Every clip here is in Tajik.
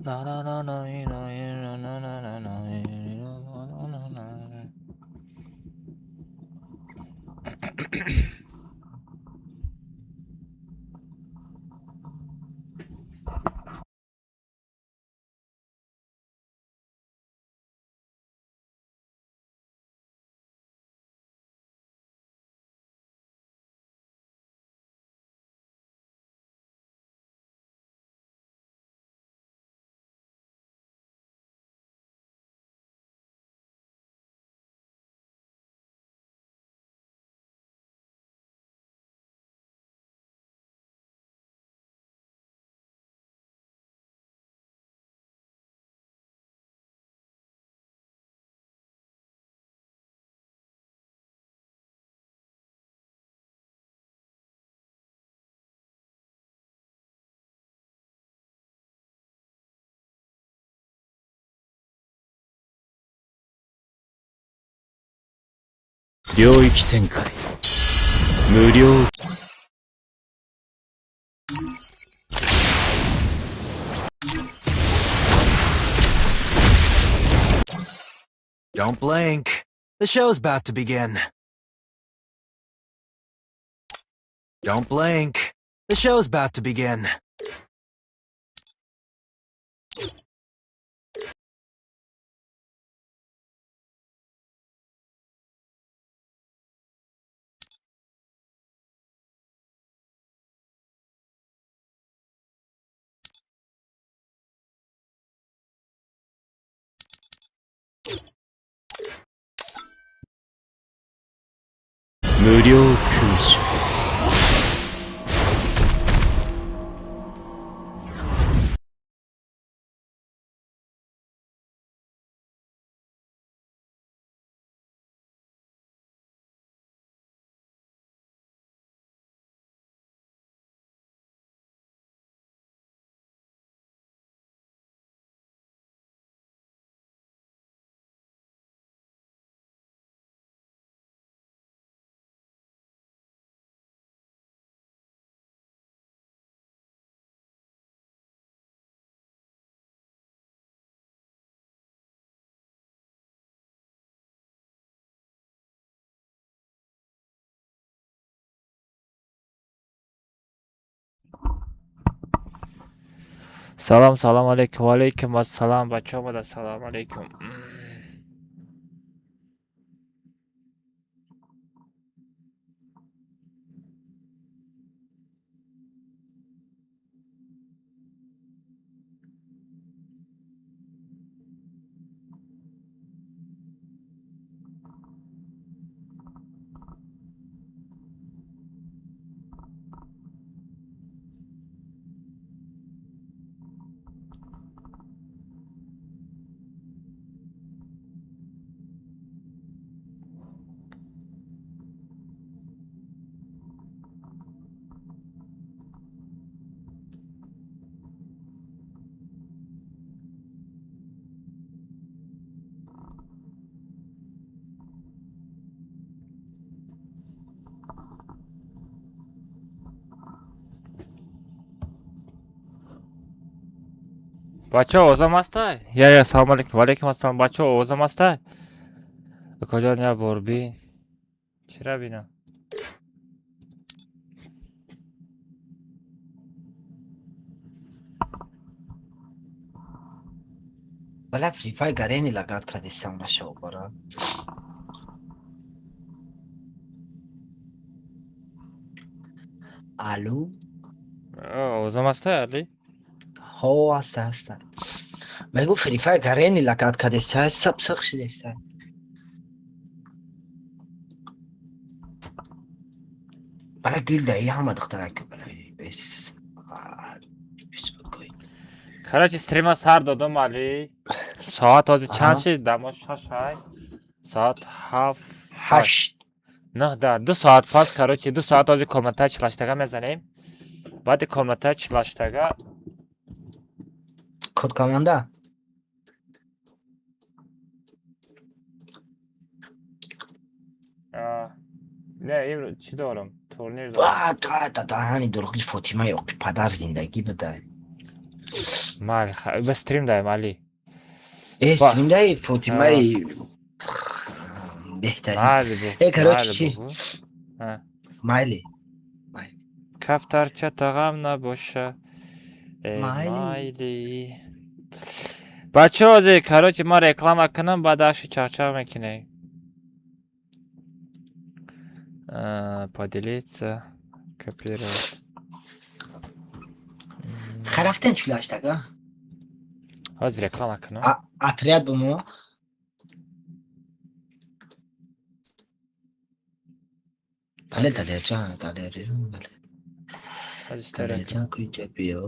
На на на на на на на на на на на. 領域展開無料。 Don't blink. The show's about to begin. Don't blink. The show's about to begin. 無料空所。 Салом, салом алейкум, ва алейкум ассалом, бачаҳо омада, салом алейкум. Бачаҳо, овозам ҳастай? Я, я, салом алейкум, ва алейкум ассалом, бачаҳо, овозам ҳастай? Акоҷон, я бор бин. Чира бинам? Бала, Free Fire гарени лагать кадистам нашо бара. Алло? Овозам ҳастай, Али? Ҳо, ҳаста, ҳаста. Мегу, Free Fire гарени лагать кадиста, саб сах шидеста. Бала, гилда и ҳама духтарака, бала, бес. Беспокой. Короче, стрима сар додум, Али. Соат ҳозир чанд шид? Дамо шашай. Соат ҳафт. 8. Нӯҳ да. 2 соат пас, короче, 2 соат ҳозир комнатаи чилаштага мезанем. Баъди комнатаи чилаштага Код команда? Не, имрӯз чӣ дорам? Турнир дорам. Ва, та та даҳани дурӯғи Фотима ёқи падар зиндагӣ бидай. Майли, ба стрим даем, Али. Э, стрим даи Фотимаи беҳтарин. Майли бу. Э, короче, майли чӣ? бугу. Майли. Кафтарча тағам набоша. Э, Майли. Майли. Бачаҳо, ҳозир, короче, ман реклама кунам, баъд аши чахчах мекунем. Поделиться, копировать. Хай, рафтем 48-ага? Ҳозир реклама кунам. Отряд бо мо. Бале, Далерҷан, Далерҷон, бале. Ҳозир история кунам. Далерҷан, куҷа биё.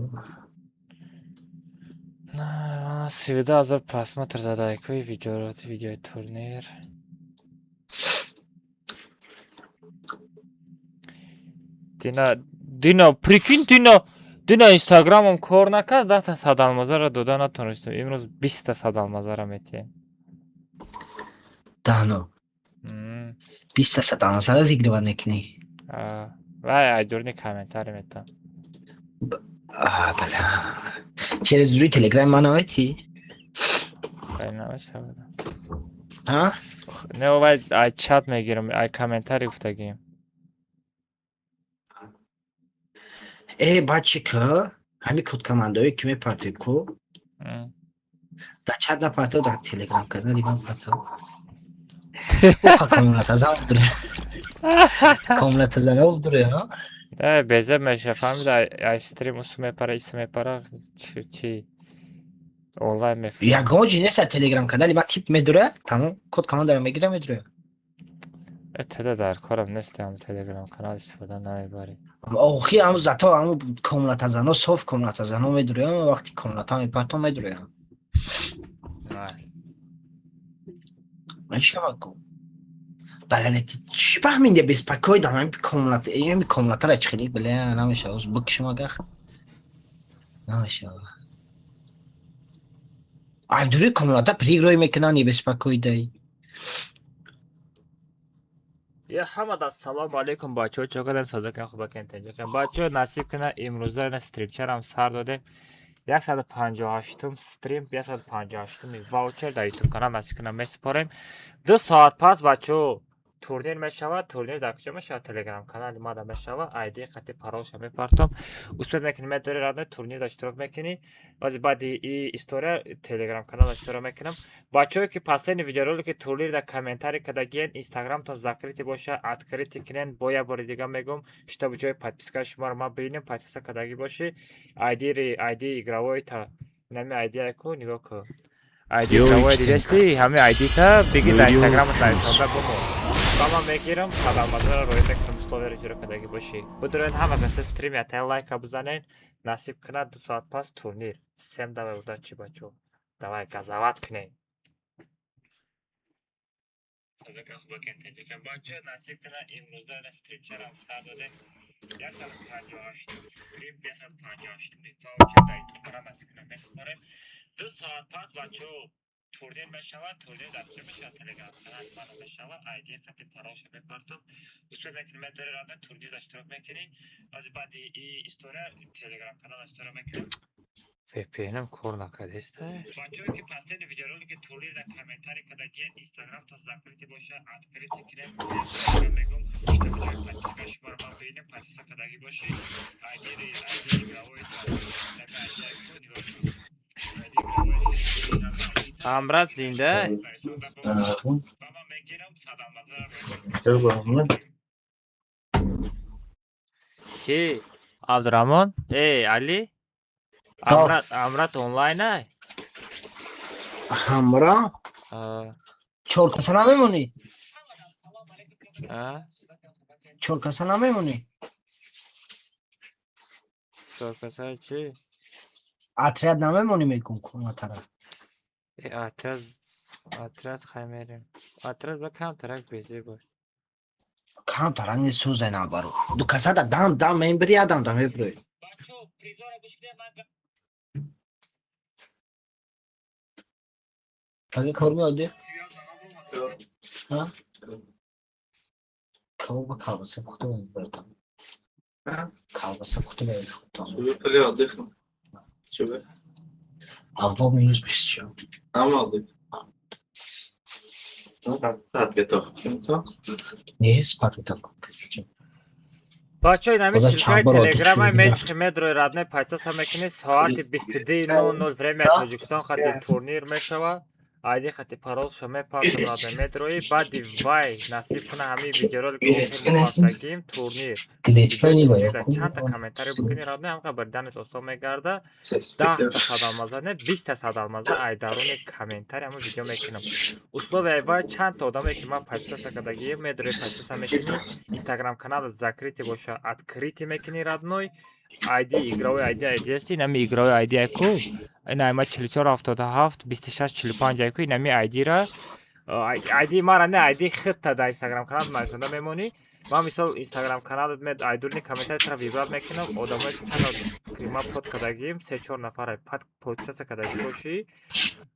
32 000 просмотр задай куи видеоро, видеои турнир. Дина, Дина, прикинь, Дина, Дина, инстаграмам кор накард, 10-та садалмазаро дода натонистем. Имрӯз 20-та садалмазаро метиҳем. Дано. 20-та садалмазара зигрива мекунӣ? Вай, айдурни комментарий метам. А, бала. Через рӯи телеграм ман наметӣ? Хай, намешавад. Ҳа? Не, вай, ай чат мегирам, ай комментарий гуфтагим. Э, баъд чӣ ка? Ҳами код командаое ки мепартои ку? Дар чат напарто, дар телеграм канали ман парто. Уха, комнатазан дуре. Комнатазан дуре, ҳа? Да, безеб меша, фаҳмида, ай стрим усу мепара, ис мепара, чи онлайн меф. Ягон ҷи нест, дар телеграм канали ман тип медуре, тамом, код командаро мегира, медуре. Э, тада дар корам нест, ам телеграм канал истифода намебарӣ. Охи, ҳаму зато ҳаму комнатазано, соф комнатазано медуре, вақти комната мепарто, медуре. Майли. Мешавад ку. Бале, чӣ фаҳмиди, беспокой дам ҳами комната, ҳами комнатара чӣ хеле, бале, намешавад, бикшим агар. Намешавад. Ай дури комната пригрой мекунанд, беспокой дай. Я ҳамада ассалому алайкум, бачаҳо, чо карден, созакан, хубакен, тенҷакан. Бачаҳо, насиб кина, имрӯза на стримчарам сар додем. 158-ум стрим, 158-уми ваучер дар ютуб канал насиб кина месупорем. 2 соат пас, бачаҳо, турнир мешавад. Турнир дар куҷо мешавад? Телеграм канали мада мешавад. Айди қати паролша мепартом. Успеть мекунӣ, медори, родной, турнирда иштирок мекунӣ. Баъзи баъди и история телеграм канал иштирок мекунам. Бачаҳое ки последний видеоролики турнир дар комментарий кардагиен, инстаграмтон закрытый боша, открытый кунен. Бо як бори дига мегӯм, чтобы ҷои подпискаи шуморо ман бибинем, подписка кардагӣ бошӣ. Айдири, айди игровойта, нами айдия ку, нигоҳ ку. Айди игровой дидести, ҳами айдита биги дар инстаграмат нависонда бумон. Ба ман мегирам, садамазаро роӣ мекунам, условияро иҷро кардагӣ бошӣ. Бидурен, ҳама каса стрим ятая лайка бизанен, насиб кунад, 2 соат пас турнир. Всем давай удачи, бачаҳо. Давай газават кунем. Садака хубакен, тенҷакан. Бачаҳо, насиб кунад, имрӯза на стримчарам сар додем. 158-ум стрим, 158-уми ваучер дар ютуб канал насиб кунад месупорем. 2 соат пас, бачаҳо, турнир мешавад. Турнир дар куҷо мешавад? Телеграм канали мана мешавад. Айди қати паролша мепартом. Успеть мекунӣ, медори, родной, турнирда иштирок мекунӣ. Баъзи баъди и история телеграм канал иштирок мекунам. VPN-ам кор накардеста? Бачаҳое ки последний видеоролики турнир дар комментарий кардагиен, инстаграмтон закрытый боша, открытый кунен. Мегӯм, чтобы ҷои подпискаи шуморо ман бибинем, подписка кардагӣ бошӣ. Айдири, айди игровой, нами айдия ку, нигоҳ кун. Айди игровой. Амрат зинда? Ба ман мегирам, садамазаро. Ки? Абдураҳмон? Э, Али? Амрат, Амрат онлайн ай? Ҳамра? Чор каса намемонӣ? А? Чор каса намемонӣ? Чор каса чӣ? Отряд намемонӣ, мегӯм, комнатара. Э, отряд, отряд хай мерем. Отряд ба камтарак безӣ бош. Камтарак не, сӯзай набару. Ду касада дам дам мебири, адам дам мебирои. Бачаҳо, призора гӯш кунед, ман Аге кор меоди? Ҳа? Кабоба колбаса пухта мебаратам. Колбаса пухта мебаратам. Шube, пали отдыхну. Шube. Аввал минус 24. Нест подготовка. Бачаҳо, инами Худо ссылка и чанд бор одат телеграма шуд, мечхи медрои, родной, подписаться мекунӣ. Соати 22:00 время Тоҷикистон хати турнир мешавад. Айди хати паролшо мепартам, родной, медрои. Баъди вай, насиб куна, ҳамин видеоролики охир мепартагим турнир. Клетка Видеои не турнирда чандта комментарий бикунӣ, родной, ҳамқа барданет осон мегарда. 10-та садалмаза не, 20-та садалмаза ай даруни комментарий ҳамин видео мекунам. Условия и вай: чандта одаме ки ман подписаться кардагием, медрои, подписаться мекунӣ, инстаграм канал закрытый боша, открытый мекунӣ, родной, айди игровой айди ҳасти, инами игровой айди айку, ина ма 44 77 26 45 айку, инами айдира, айди мара не, айди худта дар инстаграм канал нависонда мемонӣ. Ман мисол инстаграм каналат мед айдурни комментарий тара выбрать мекунам, одамое ки чанд ки ман под кардагим, се чор нафар подписаться кардагӣ бошӣ,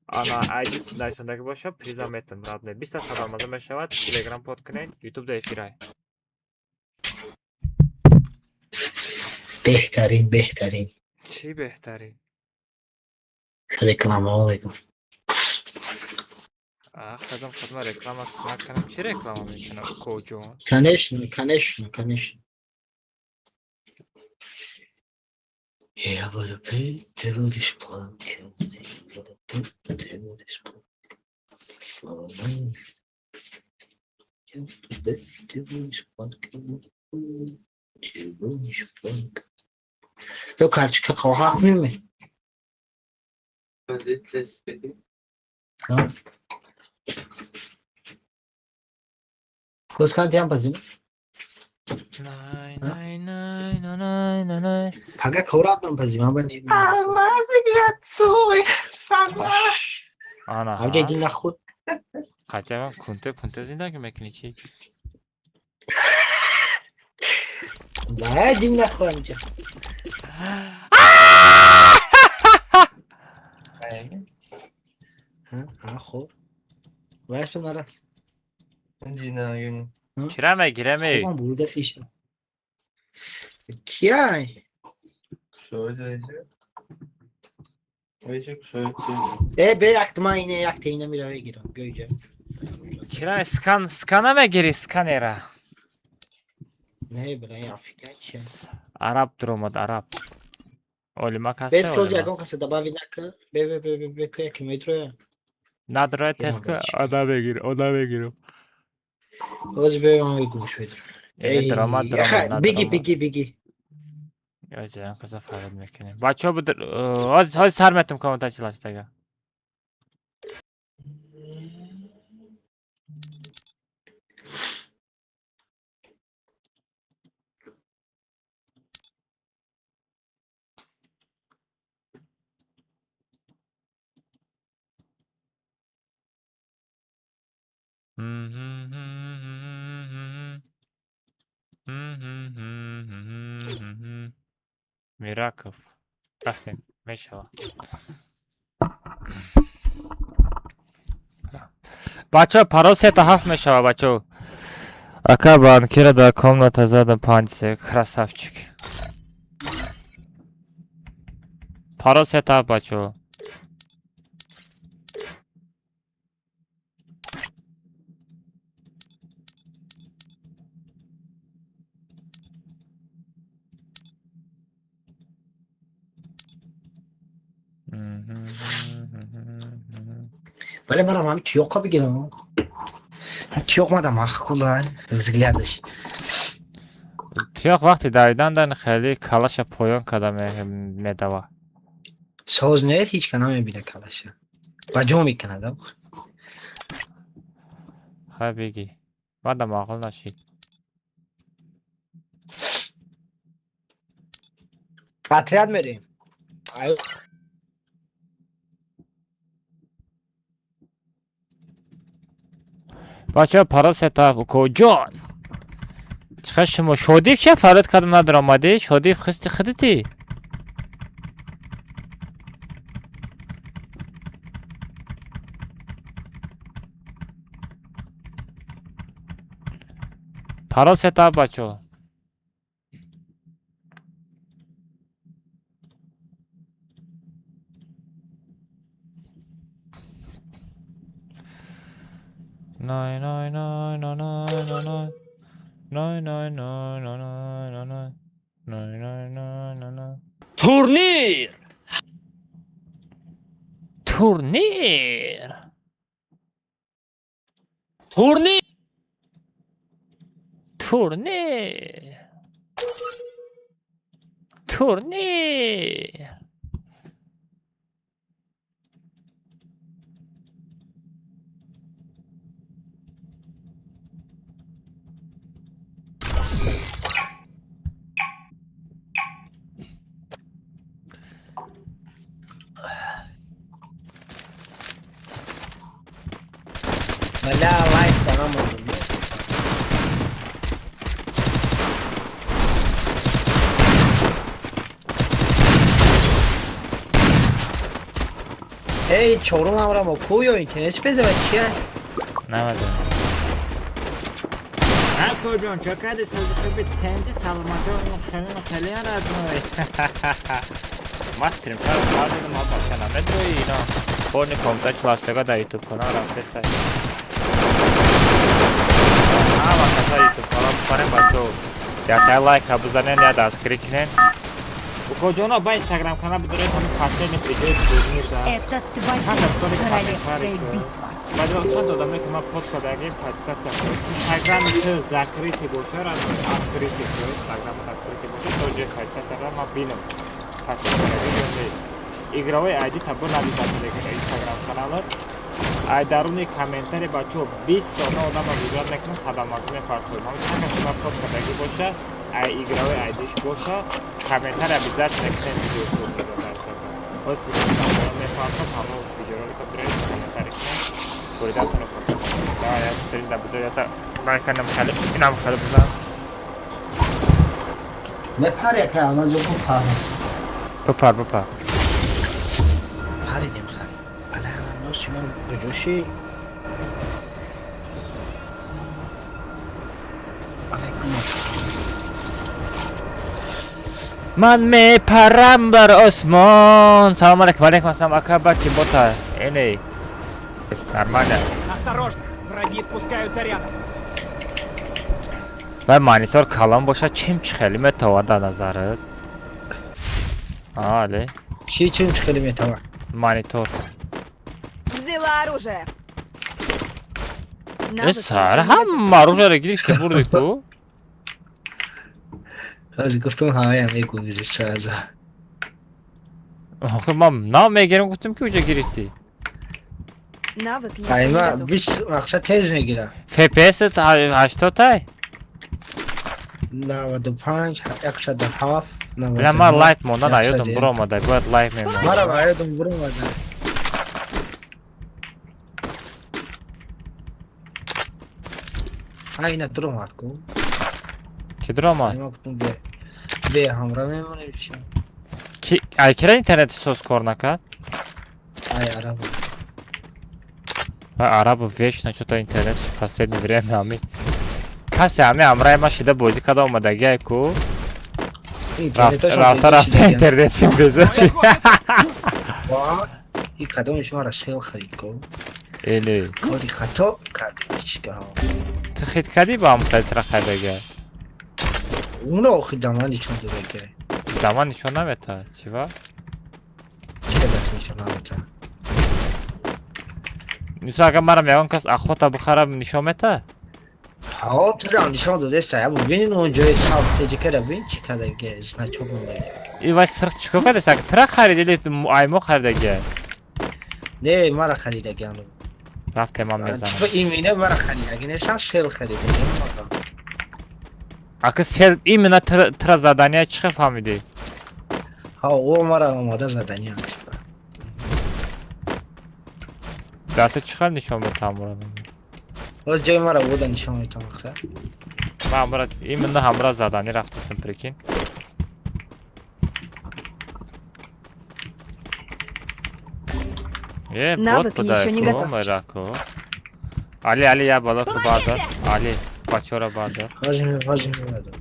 ана айди нависондагӣ боша, приза метам, родной. 20-та садалмаза мешавад. Телеграм под кунед, ютуб да эфирай. Беҳтарин, беҳтарин. Чӣ беҳтарин? Рекламаҳо мегӯм. Хадам хадма реклама накунам, чӣ реклама мекунам, укоҷон? Конечно, конечно, конечно. Я буду пить, ты будешь плакать. Я буду пить, ты будешь плакать. Слава Богу. Я буду пить, ты будешь плакать. Ты будешь плакать. Ё карточка хоҳақ меме? А? Кӯзкан пазим? Най най най най най най най. Пага кораатман пазим, аба не. Ана. Ҳамҷа дин нахуд. Қатъиан кунте пунте зиндагӣ мекунӣ, чӣ? На, дин нахуд ҳамҷа. Ҳа, хуб. Вайш нарас. Чира мегирами? Хубам бурда сиша. Кияй? Э, бе якта ман ине якта ина мира мегирам. Биё иҷа. Чира скана мегири, сканера? Не, бра, афига чи? Араб дуромад, араб. Олима Без касе коз олима. ягон каса добавить нака. Бе бе бе бе бе ки метроя. Надроя теска ода мегир, ода мегирам. Оз бе ман мегӯш бедро. Э, дуромад, дуромад. Биги, биги, биги. Ягон каса фарод мекунем. Бачаҳо, буд ҳоз сар метум комментар чилаштага. Мираков. Рафтем, мешава. Бачаҳо, парол сета ҳафт мешава, бачаҳо. Ака, банкира дар комната задам панҷ се. Красавчик. Парол сета ҳафт, бачаҳо. Вале манам ҳами тиёққа бигирам. Тиёқ мадам маъқула взгляд аш. Тиёқ вақти давидан дан хеле калаша поён карда медава. Соз нест, ҳеч ка намебина калаша. Ба ҷо мекунад. Хай, бигӣ. Мада маъқул нашид. Отряд мерем. Ай. Бачаҳо, парол сета ҳафт, укоҷон. Чихел шумо шодиф че фарод кардам надаромадӣ? Шодиф хисти худити? Парол сета ҳафт, бачаҳо. Най най най най най най най най най най най най най най най най най. Турнир! Турнир! Турнир! Турнир! Турнир! Бля, лайк да намазам. Эй, чорум амрамо куё интернет безава чия? Намедонам. Ако ҷон, чо кади сази хуби тенҷи саломатӣ хеле хеле радной. Ма стрим кардам, додам, ма бача намедрои ино. Порни компютер чилаштага дар ютуб канал рафтеста. Ҳама каса ютуб канал бихонем бачо. Якай лайка бизанен, я дастгирӣ кунен. Укоҷоно ба инстаграм канал бидоред ҳамин последний видеои турнир да. Это твоя королевская битва. Баъд чанд одаме ки ман пост кардагим подписаться кунед. Инстаграми ту закрытый боша, открытый ту, инстаграмат открытый боша, то ҷои подписаться ра ман бинам. Подписаться кардаги ё не. Игровой айди табо нависад инстаграм каналат. Ай даруни комментари бачо 20 дона одама вуҷуд мекунам, садаматӣ мепартоем. Ҳамин чанд касе ман пост кардагӣ боша, ай игровой айдиш боша, комментари обязательно кунем видео турнира дар инстаграм. Боз мепартом, ҳамон видеоролика биред, комментари кунем. Буридатонро хотир. Давай, я стрим да буду, я лайка нам хали, инам хали бизан. Мепар яка ана ҷо бупар. Бупар, бупар. Паридем хали. Ала, носи ман куҷоши? Алайкум. Ман мепарам бар осмон. Салом алейкум, алейкум ассалом, ака бачи бота. Эней. Нормально. Осторожно, враги спускаются рядом. Вай монитор калон боша, чем чихели метава да назарат? Але. Чи чем чихели метава? Монитор. Взяла оружие. Сар, ҳам оружие гирифти бурди ку? Ҳозир гуфтум ҳамаям мегӯгири сразу. Охи ман на мегирам гуфтум ки уҷа гирифти. Навык еще Айма не готов. 20 мақсад тез мегирам. FPS 80 тай? 95, 107, 99. Бля, ман лайт монда наёдам буромада, бояд лайт мемонда. Мара наёдам буромада. Айна дуромад ку. Ки дуромад? Айма гуфтум бе. Бе ҳамра мемонем чи. Ки ай кира интернети соз кор накард? Ай араб. Ай арабу вечно что-то интернет в последнее время ами. Касе ами ҳамраи ма шида бозӣ карда омадаги ай ку. Рафта рафта интернетшим безор шид. Ва, и кадомиш мара сел харид ку. Эле. Кори хато кардем чига. Ту хит кардӣ ба ҳам хелтра харидаги? Уно охи даман нишон додаги. Даман нишон наметаҳад, чӣ ва? Чӣ нишон наметаҳад? Мисол агар марам ягон кас охота бихарам нишон метаҳад? Ҳа, ту нишон додеста, я бубин он ҷои сабз теҷикара бин чӣ кардаги, значок мондаги. И вай сирх чикор кардест? Агар тра харид или аймо харидаги? Не, мара харидаги ану. Рафте ман мезанам. Типа именно мара харидаги, не сан сел харидаги. Ака сел именно тра задания чӣ хел фаҳмидӣ? Ҳа, о мара омода задания. Дар ту чӣ хел нишон метаҳам мура? Боз ҷои мара буда нишон метаҳам ахта. Ман ҳамра именно ҳамра задани рафтастам, прикинь. Е, бот Навык буда, ещё не ку, готов. майраку. Али, Али, я бало ку бардор. Али, бачора бардор. Ҳозир ҳозир меоядам.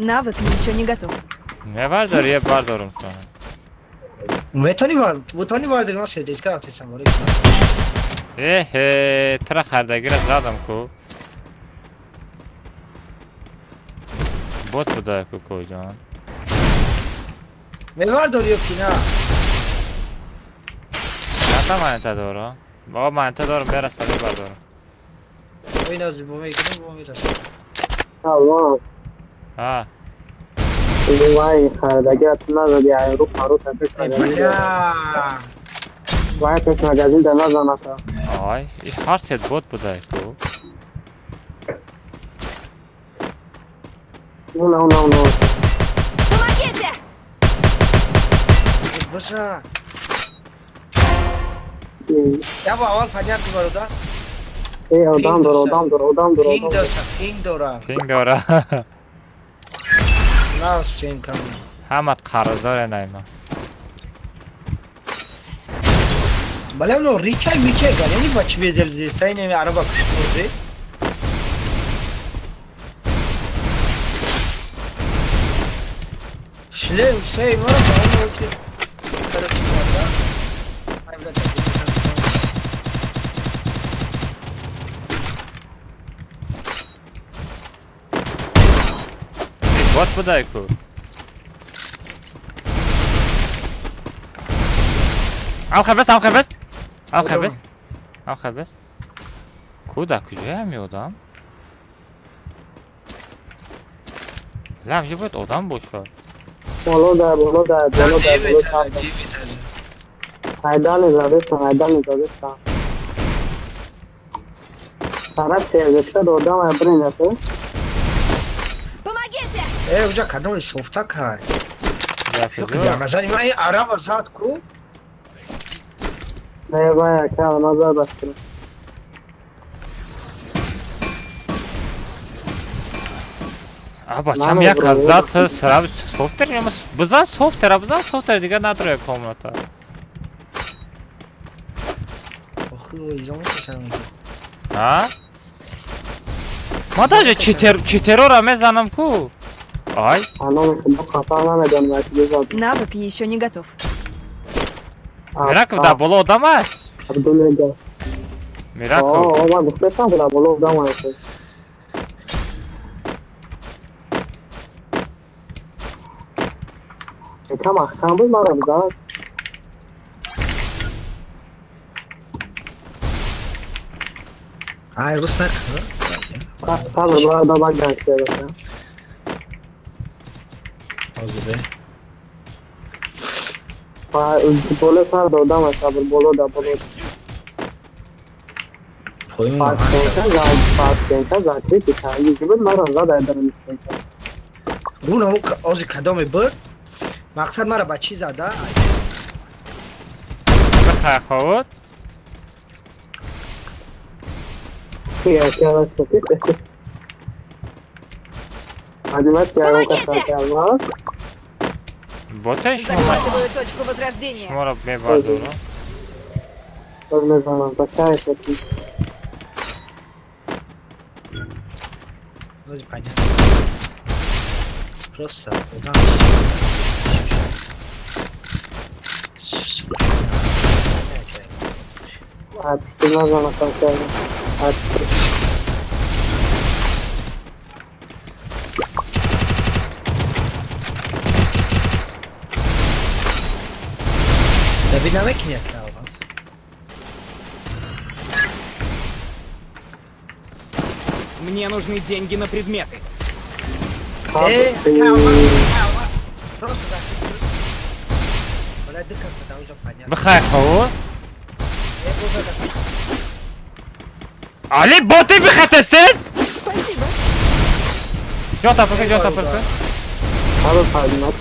Навык еще не готов. Мебардори, я бардорум тона. Метони вар, бутони вар дигар сердечка рафтесам вале. Эҳе, тра хардагира задам ку. Бот буда ку коҷон. Мевардори ё ки на? Чанда монета дорам? Бобо монета дорам, бераса бардорам. Ой наз бо мегирам, бо мерасам. Алло, А, вай хардагиат назади, айру пару тапеш Эй, магазин. бля. Вай пеш магазин да назаната. ай, и ҳар сет бот буда ку. Уна, уна, уна. Помогите! Баса. Я бо аввал понятно бародар. Эй, одам дора, одам дора, одам дора, Пинг одам дора. дора, пинг дора. Пинг дора. На сен кам. Ҳамат қарздоре найма. Бале но ричай мичай галени бачи безел зистай неми араба кушмурди. Шлем, сей, мара ба он ки. Короче, да. Ай, блядь, Бот буда ку. Ам хабес, ам хабес. Ам хабес. Ам хабес. Ку да куҷоя ҳами одам? Зам бояд одам бошад. Боло да, боло да, боло да, боло да. Айдали задеста, айдали задеста. Тараф сердечка да одам ай бринете. Помогите! Э, уҷа кадом софта кай? Да Ёки дар назари ман ин араба зад ку? Не, вай, ака, назар бастира. А бачам як аз зад сараб софтер бизан софтера, бизан софтер дигар надоря комната. Охи, изом мешам. А? Ма даже читер читерора мезанам ку. Ай, Ано бо хата намедонам, ай зад. Навык еще не готов. Мираков да боло одама? Абдулега. Мираков. О, ма гуфтесам да боло одам ай. Кам ахкам буд мара бизан. Ай, рус накун. Сабр бара да баг ганг. Озубе. Па боло сар да одам ай сабр боло да боло. Поён. Пас кенка за пас кенка за критика. Южиб мара зад ай дарам кенка. Уна ози кадоме буд? Мақсад мара ба чӣ зада? Бихай ховуд. Я я я. Адимат я каса. Ботен шумо Захватываю точку возрождения. шуморо мебардорам. Мезанам, бачай. Ози понятно. Просто одам. А ты назанам каса. А Давид намекунӣ як аввал? Мне нужны деньги на предметы. Э, аввал, просто Бля, дыкаса, да уже понятно. Бихай ховуд. Э, боза да. Али боти бихатестез? Спасибо. Ҷон тапа ҷон тапа. Сабр падимат.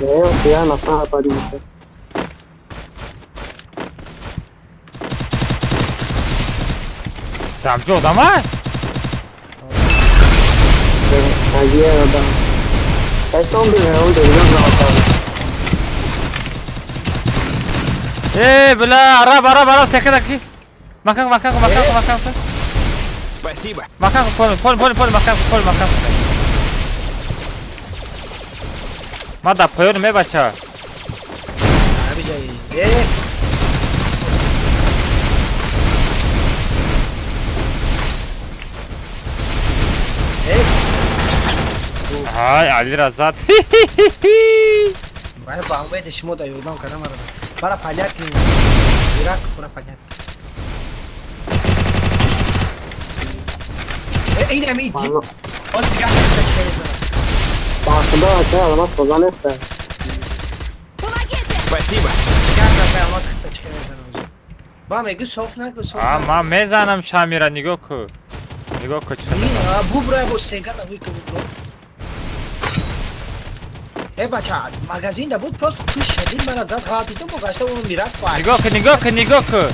Не, я на падимат. Там ҷо одама? Агия одам. Кайсон би он дигар Э, бля, араб, араб, араб, секадаки. Макан, макан, макан, макан. Спасибо. Маҳкам кун, пол, пол, пол, маҳкам кун, пол, маҳкам кун. Ма дар поён мебача. Ҳамиҷаи. Э! Э! Ай, Алира зад. Ман ба умеди шумо да ёрдам кардам мара. Бара понятно. Ирак бара понятно. Э, инам иди. Боз дигар Ба худо акай алмаз соза неста. Помогите! Спасибо. Ба мегӯ соф нагӯ соф. А, ман мезанам Шамира, нигоҳ кун. Нигоҳ кун чӣ қадар. Бубра бо стенка да ҳуй ку бубро. Э бача, магазин да буд просто куш шадид мара зад ғалтидум бо гашта уну мирак фай. Нигоҳ кун, нигоҳ кун, нигоҳ кун.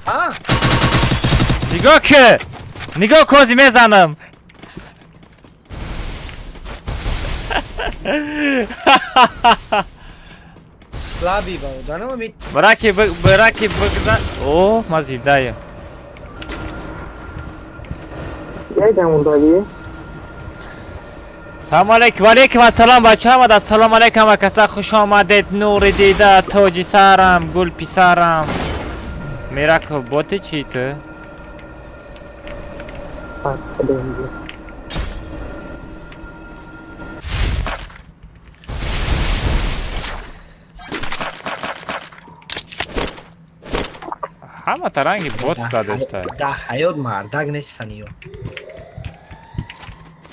А? Нигоҳ кун. Нигоҳ кун, ҳозир мезанам. Слабый бародарам ми Браки, браки, бигза. О, ман зиндаем. Якам мурдагӣ. Салом алейкум, алейкум ассалом бача ҳамад, ассалому алейкум ҳама каса, хуш омадед. Нури дида, тоҷи сарам, гул писарам. Мираков, боти чӣ ту? Ҳама таранги бот задеста. Да ҳаёт мардак нестан ё.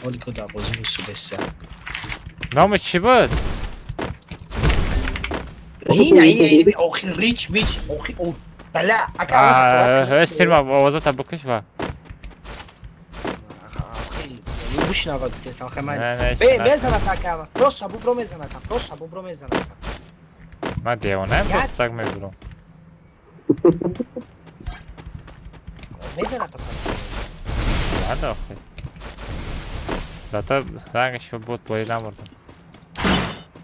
Олико да бозӣ мусубеса. Номи чӣ буд? Ина ина ина охир рич мич охир о бала ака. Стирма овозата бикуш ба. Бушнава гуфтесам хай ман. Бе мезанад ака, просто бубро мезанад, просто бубро мезанад. Ман девонаем, просто так мебурам. Мезанад ака. Ладно, охир. Зато рангаш бот бои намурдам.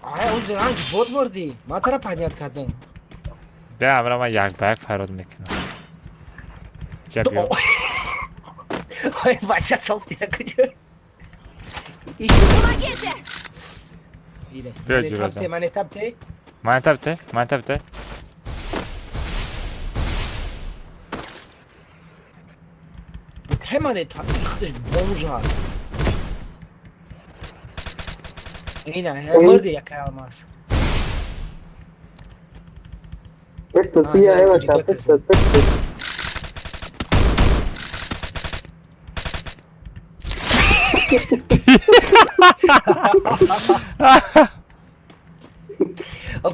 Ай, он ранг бот мурдӣ. Ман тара понят кардам. Бя амра ман як ба як фарёд мекунам. Ой, бача соф дира куҷо? Помогите! Биё ҷураҷон. Ман этап те? Ман этап те? Ман этап те? Ман этап худаш бомж аст. Ина, мурди якай алмаз. Пешта сия, э бача, пешта, пешта.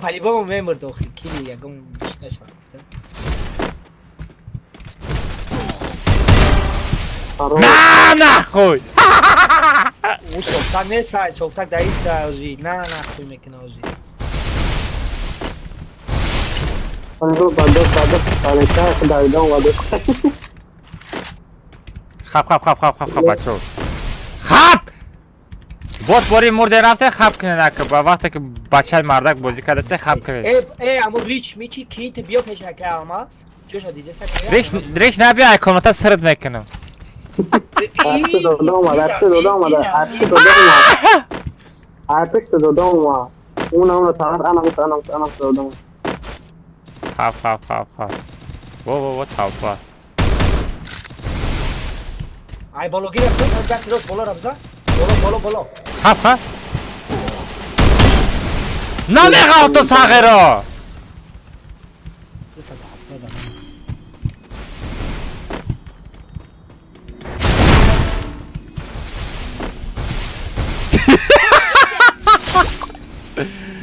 По-любому мемурд охи, кили ягон чӣ нашава гуфта. На нахуй! Ӯ софтак нест, софтак дар ин са озӣ. На нахуй мекуна озӣ. Хап, хап, хап, хап, хап, хап, бачо. Хап! Бот бори мурде рафте, хап кунед ака. Ба вақте ки бачаи мардак бозӣ кардасте, хап кунед. Э, э, аму рич мичи ки ту биё пеш ака алмаз. Чӯша дидеса ка? Рич, рич набиё, ай комната сирд мекунам. Арчи дода омад, арчи дода омад, арчи дода омад. Арпешта дода омад. Уна, уна, тараф, ана, ана, ана, дода омад. Хап, хап, хап, хап. Во, во, во, толпа. Ай боло гирифт, даст рост боло рабза. Боло, боло, боло. Хап, хап. Намеғалту сағиро! 270.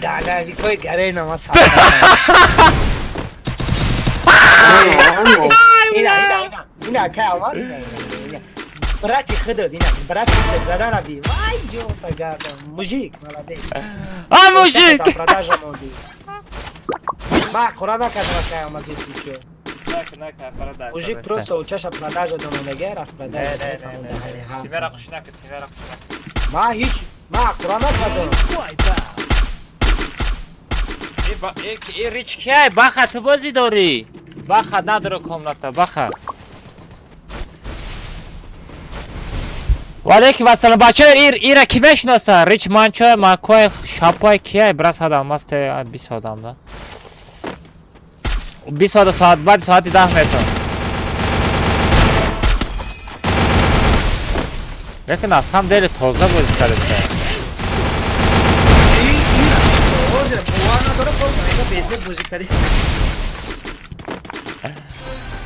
Да, да, никој гарена ма са. Ина, ина, ина, ина, кай алмаз, ина, ина, ина. Брати худо, ина, брати худо, задана би. Вай, ҷота гарда. Мужик, молодец. А, мужик! Продажа монди. Ма, қура накардам, кай алмаз ин случай. Нака, аппарат дар. Мужик просто учаша продажа донамеге, распродажа. Не, не, не, не. Симера хуш накун, симера хуш накун. Ма ҳеч, ма Қуръон накардам. Э, рич кияй? Баха, ту бозӣ дорӣ? Баха, надора комната, баха. Валейкум ассалом, бача, ира ки мешиноса? Рич манчой, макой, шапой кияй? Бира сад алмаз те 20 одам да. 20 одам соат баъди соати 10 метон. Лекин на самом деле тоза бозӣ кардеста. Ира бовар надора, бо безеб бозӣ кардеста.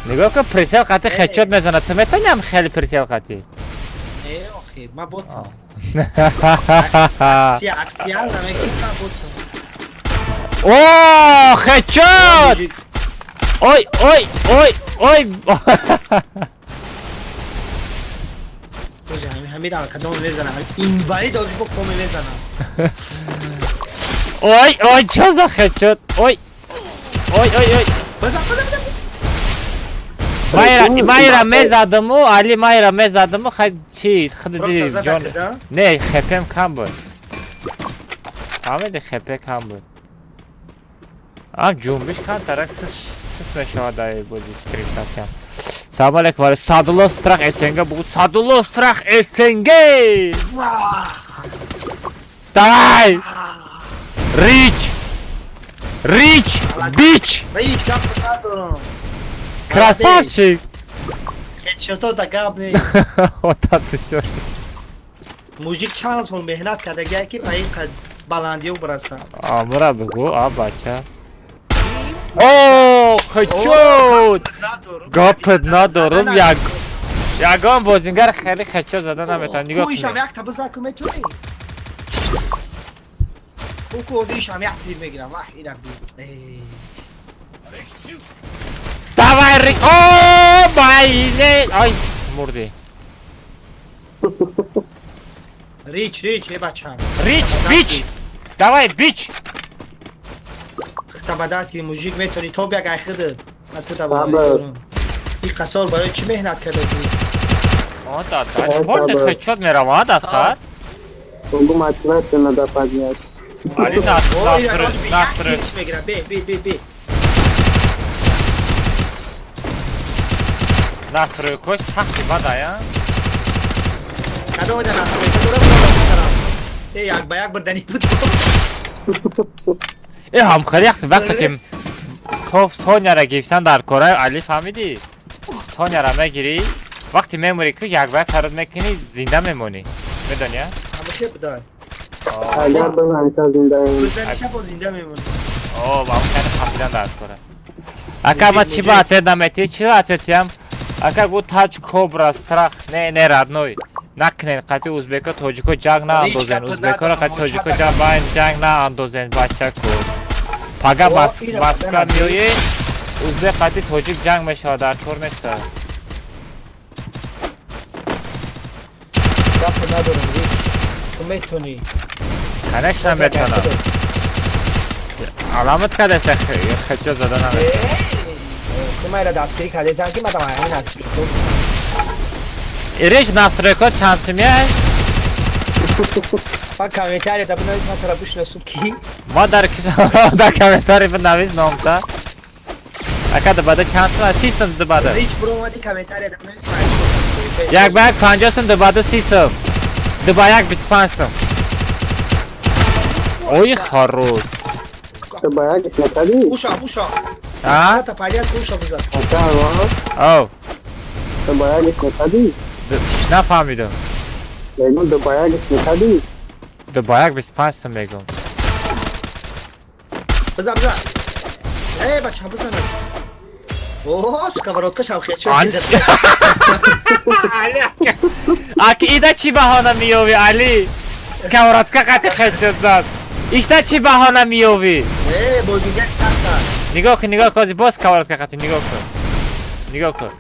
Нигоҳ кун, прицел қати хедшот мезанад. Ту метавонӣ ҳам хеле прицел қати? Не, охи, ма ботам. Акция намекунам, ма ботам. О, хедшот! Ой, ой, ой, ой! Боже, ҳамира кадом мезанам? Инвалид озӣ бо коме мезанам. Ой, ой, чё за хедшот? Ой! Ой, ой, ой! Базан, базан, базан! Майра, майра мезадаму, Али майра мезадаму, хай чи, худи Просто ҷон. зада? Не, хпм кам буд. Фаҳмиди, хп кам буд. Ам ҷунбиш камтарак сис мешавад дар бози скриншоткам. Салом алейкум, вале Садулло Страх СНГ бугу Садулло Страх СНГ! Давай! Рич! Рич! Бич! Ҳеҷ гап надорам. Красавчик! Хедшото да гап нест. Вот так всё. Мужик чанд сол меҳнат кардагия, ки ба ин қад баландиё бирасад. А, мура бугу, а бача. О, хедшот! Гапет надорам, як ягон бозингар хеле хедшот зада наметавонад. Нигоҳ Куишам кунед. як та бизан ку метавонӣ? Ку озишам як тир мегирам. Вах, ира би. Эй. Давай, Рик! О, майне! Ай, мурди. Рич, рич, э бачам. Рич, бич! Давай, бич! Хта ба даст гири, мужик метавонӣ то бияк ай худат. Ман ту да Баба. боварӣ дорам. Ин қасол барои чӣ меҳнат кардагӣ? О, да, да. Полный хедшот меравад, асар. Могу мотивацию надо поднять. Али О, ира настрой, ози як настрой. тириш мегирам. Бе, бе, бе, бе. Настройкош сахти бадая. Кадом ода настройка дорам, дорам. Э, як ба як бурдани буд. Э, ҳам хеле вақте ки соф Соняра гирифтан дар кора, Али фаҳмидӣ? Соняра мегирӣ, вақте мемурӣ ку як ба як тарод мекунӣ, зинда мемонӣ. Медонӣ, а? Ҳамахе будай. Агар бизанӣ зинда. Бизаниша бо зинда мемонӣ. О, ба хеле хафидан дар кора. Ака, ма чӣ ба ответ наметӣ? Чӣ ответиям? Ака гу тач кобра страх. Не, не, родной. Накунен қати узбеко тоҷико ҷанг наандозен. Узбекоро қати тоҷико ҷанг байн ҷанг наандозен, бачако. Пага О, ира Москва бадан меоӣ, узбек қати тоҷик ҷанг мешавад, дар кор неста. Гап надорам, рич. Ту метавонӣ. Конечно метавонам. Аламат кардеста хедшот зада наметавонам. Ту майра дастгирӣ кардезан, ки мадам ҳамин настройко. Рич настройко чанд сумия? Ман комментария да бинавис, ман тура бишносум ки. Ма дар дар комментарий бинавис номта. Ака дубада чанд сум? 30 сум дубада. Рич буромади, комментария да бинавис, ман. Як ба як 50 сум, дубада 30 сум. Дуба як 25 сум. Ой, хорош. Ты боялись накади? Уша, уша. А? Та пайдат уша бизан. Оу. Ты боялись накади? Нафаҳмидам. Мегӯм, ты боялись накади? Дуба як 25 сум мегӯм. Бизан, бизан. Эй, бача, бизан. О, сковородка шам хечо. Али, аки ида чӣ баҳона меёвӣ, Али? Сковородка қати хечот зад. Ишта чӣ баҳона меёвӣ? Э, бозингар сахт аст. Нигоҳ кун, нигоҳ кун, боз сковородка қати, нигоҳ кун. Нигоҳ кун.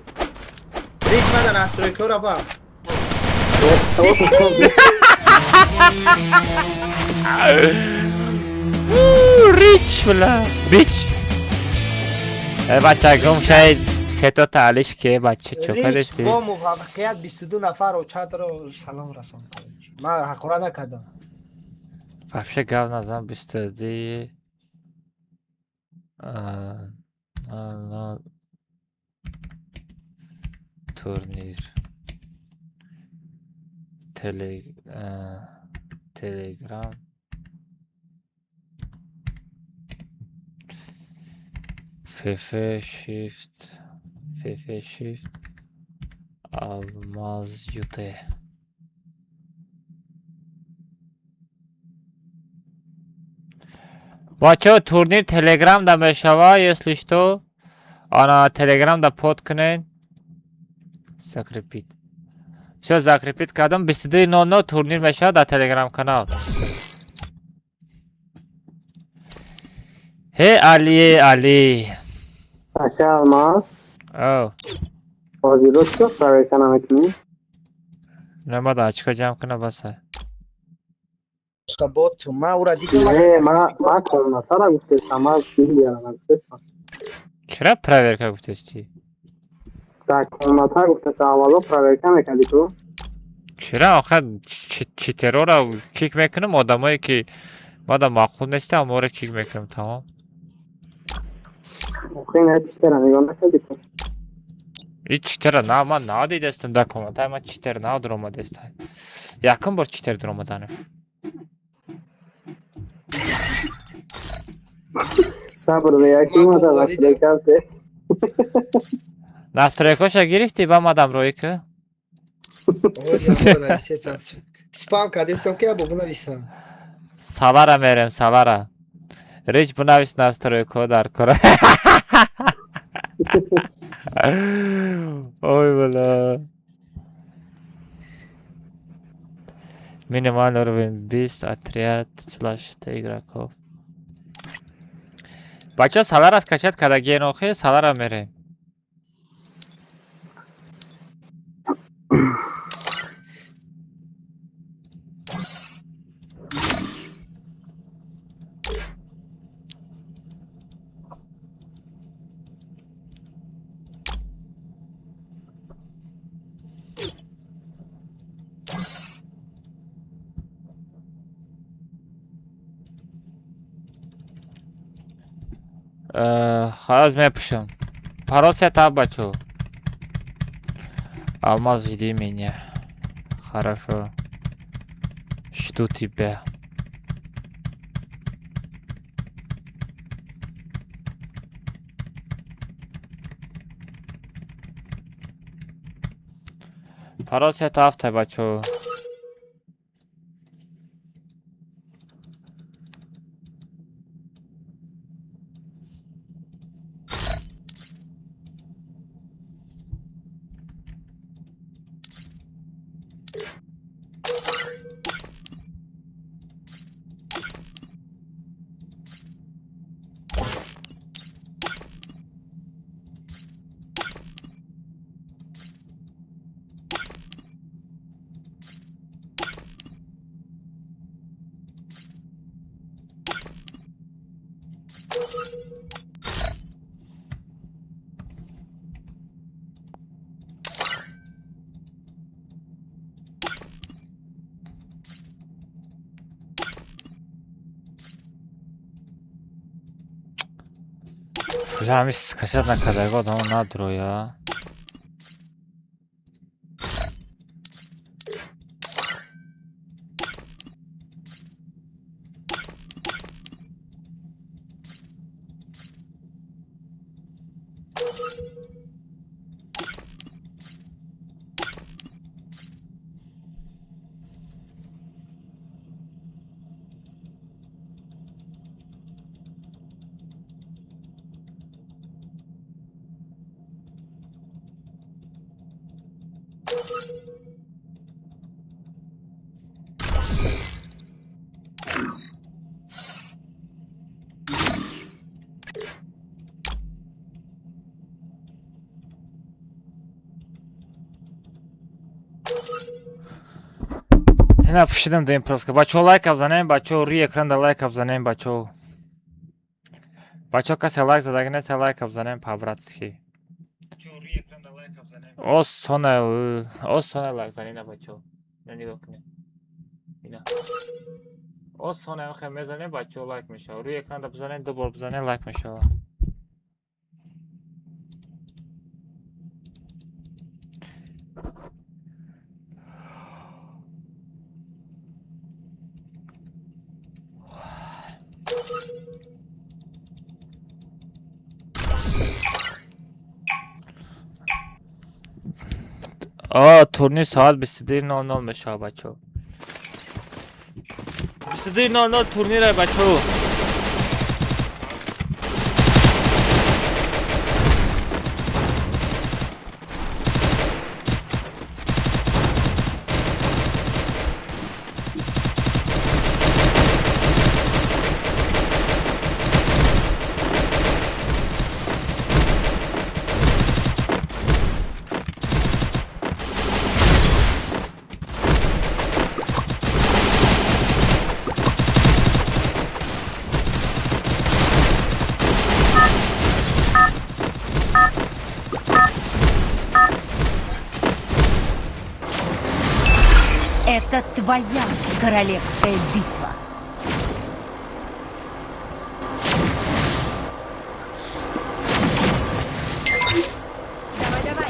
Рич мада настройкора ба. Рич, бля. Бич. Э, бача, гум шаид. Сето таалиш ке бача Рич чокадести. бо муваффақият 22 нафар очатро салом расон. Ман ҳақорат накардам. Вообще гап назан бистади. Турнир. Телеграм. ФФ Shift ФФ Shift Алмаз ЮТ. Бачаҳо, турнир Телеграм да мешава, если что. Ана Телеграм да под кунед. Закрепить. Всё, закрепить кардам. 22:00 турнир мешава дар Телеграм канал. Ҳе Али, Али. Ака Алмаз, О, бозиро чӣ проверка намекунӣ? Намада очко ҷамъ куна баса. Бот, ман ӯра дидам. Не, ма комнатара гуфтестам, ма гильдияра нагуфтестам. Чира проверка гуфтести? Дар комната гуфтестам, аввало проверка мекардӣ ту? Чира охир читерора кик мекунам, одамое ки мада маъқул нестам, ҳаморо кик мекунам, тамом. Охи не, читера нигоҳ накардӣ ту? И читера на ман надидастам дар комнатаи ман читер надуромадеста. Якум бор читер дуромаданаш. Сабр бе, яки Ман омада боварӣ настройка. Настройкаша гирифтӣ ба мадам рӯй ки? Спам кардестам ки або бинависам. Салара мерем, салара. Рич бунавис настройко дар кора. Ой, бала. Минимальный уровень 20, отряд, слаш игроков. Бача, салара скачать кардагиен охи, салара мерем. Халас мепушам. Парол сета, бачо. Алмаз, жди меня. Хорошо. Жду тебя. Парол сета автай, бачо. Ҳами скачать накардаго одамо надроя. Ина пушидам дуюм пропуска. Бачаҳо, лайка бзанем, бачаҳо, рӯи экранда лайка бзанем, бачаҳо. Бачаҳо, касе лайк задаги нест, лайка бзанем по-братски. Осона, осона лайк занӣ на, бачаҳо. Ина, нигоҳ кунед. Ина. Осона охе мезанем, бачаҳо, лайк мешавад. Рӯи экранда бизанед, ду бор бизанед, лайк мешавад. А, турнир соат 22:00 мешавад, бачаҳо. 22:00 турнира, бачаҳо. Это твоя королевская битва. Давай, давай.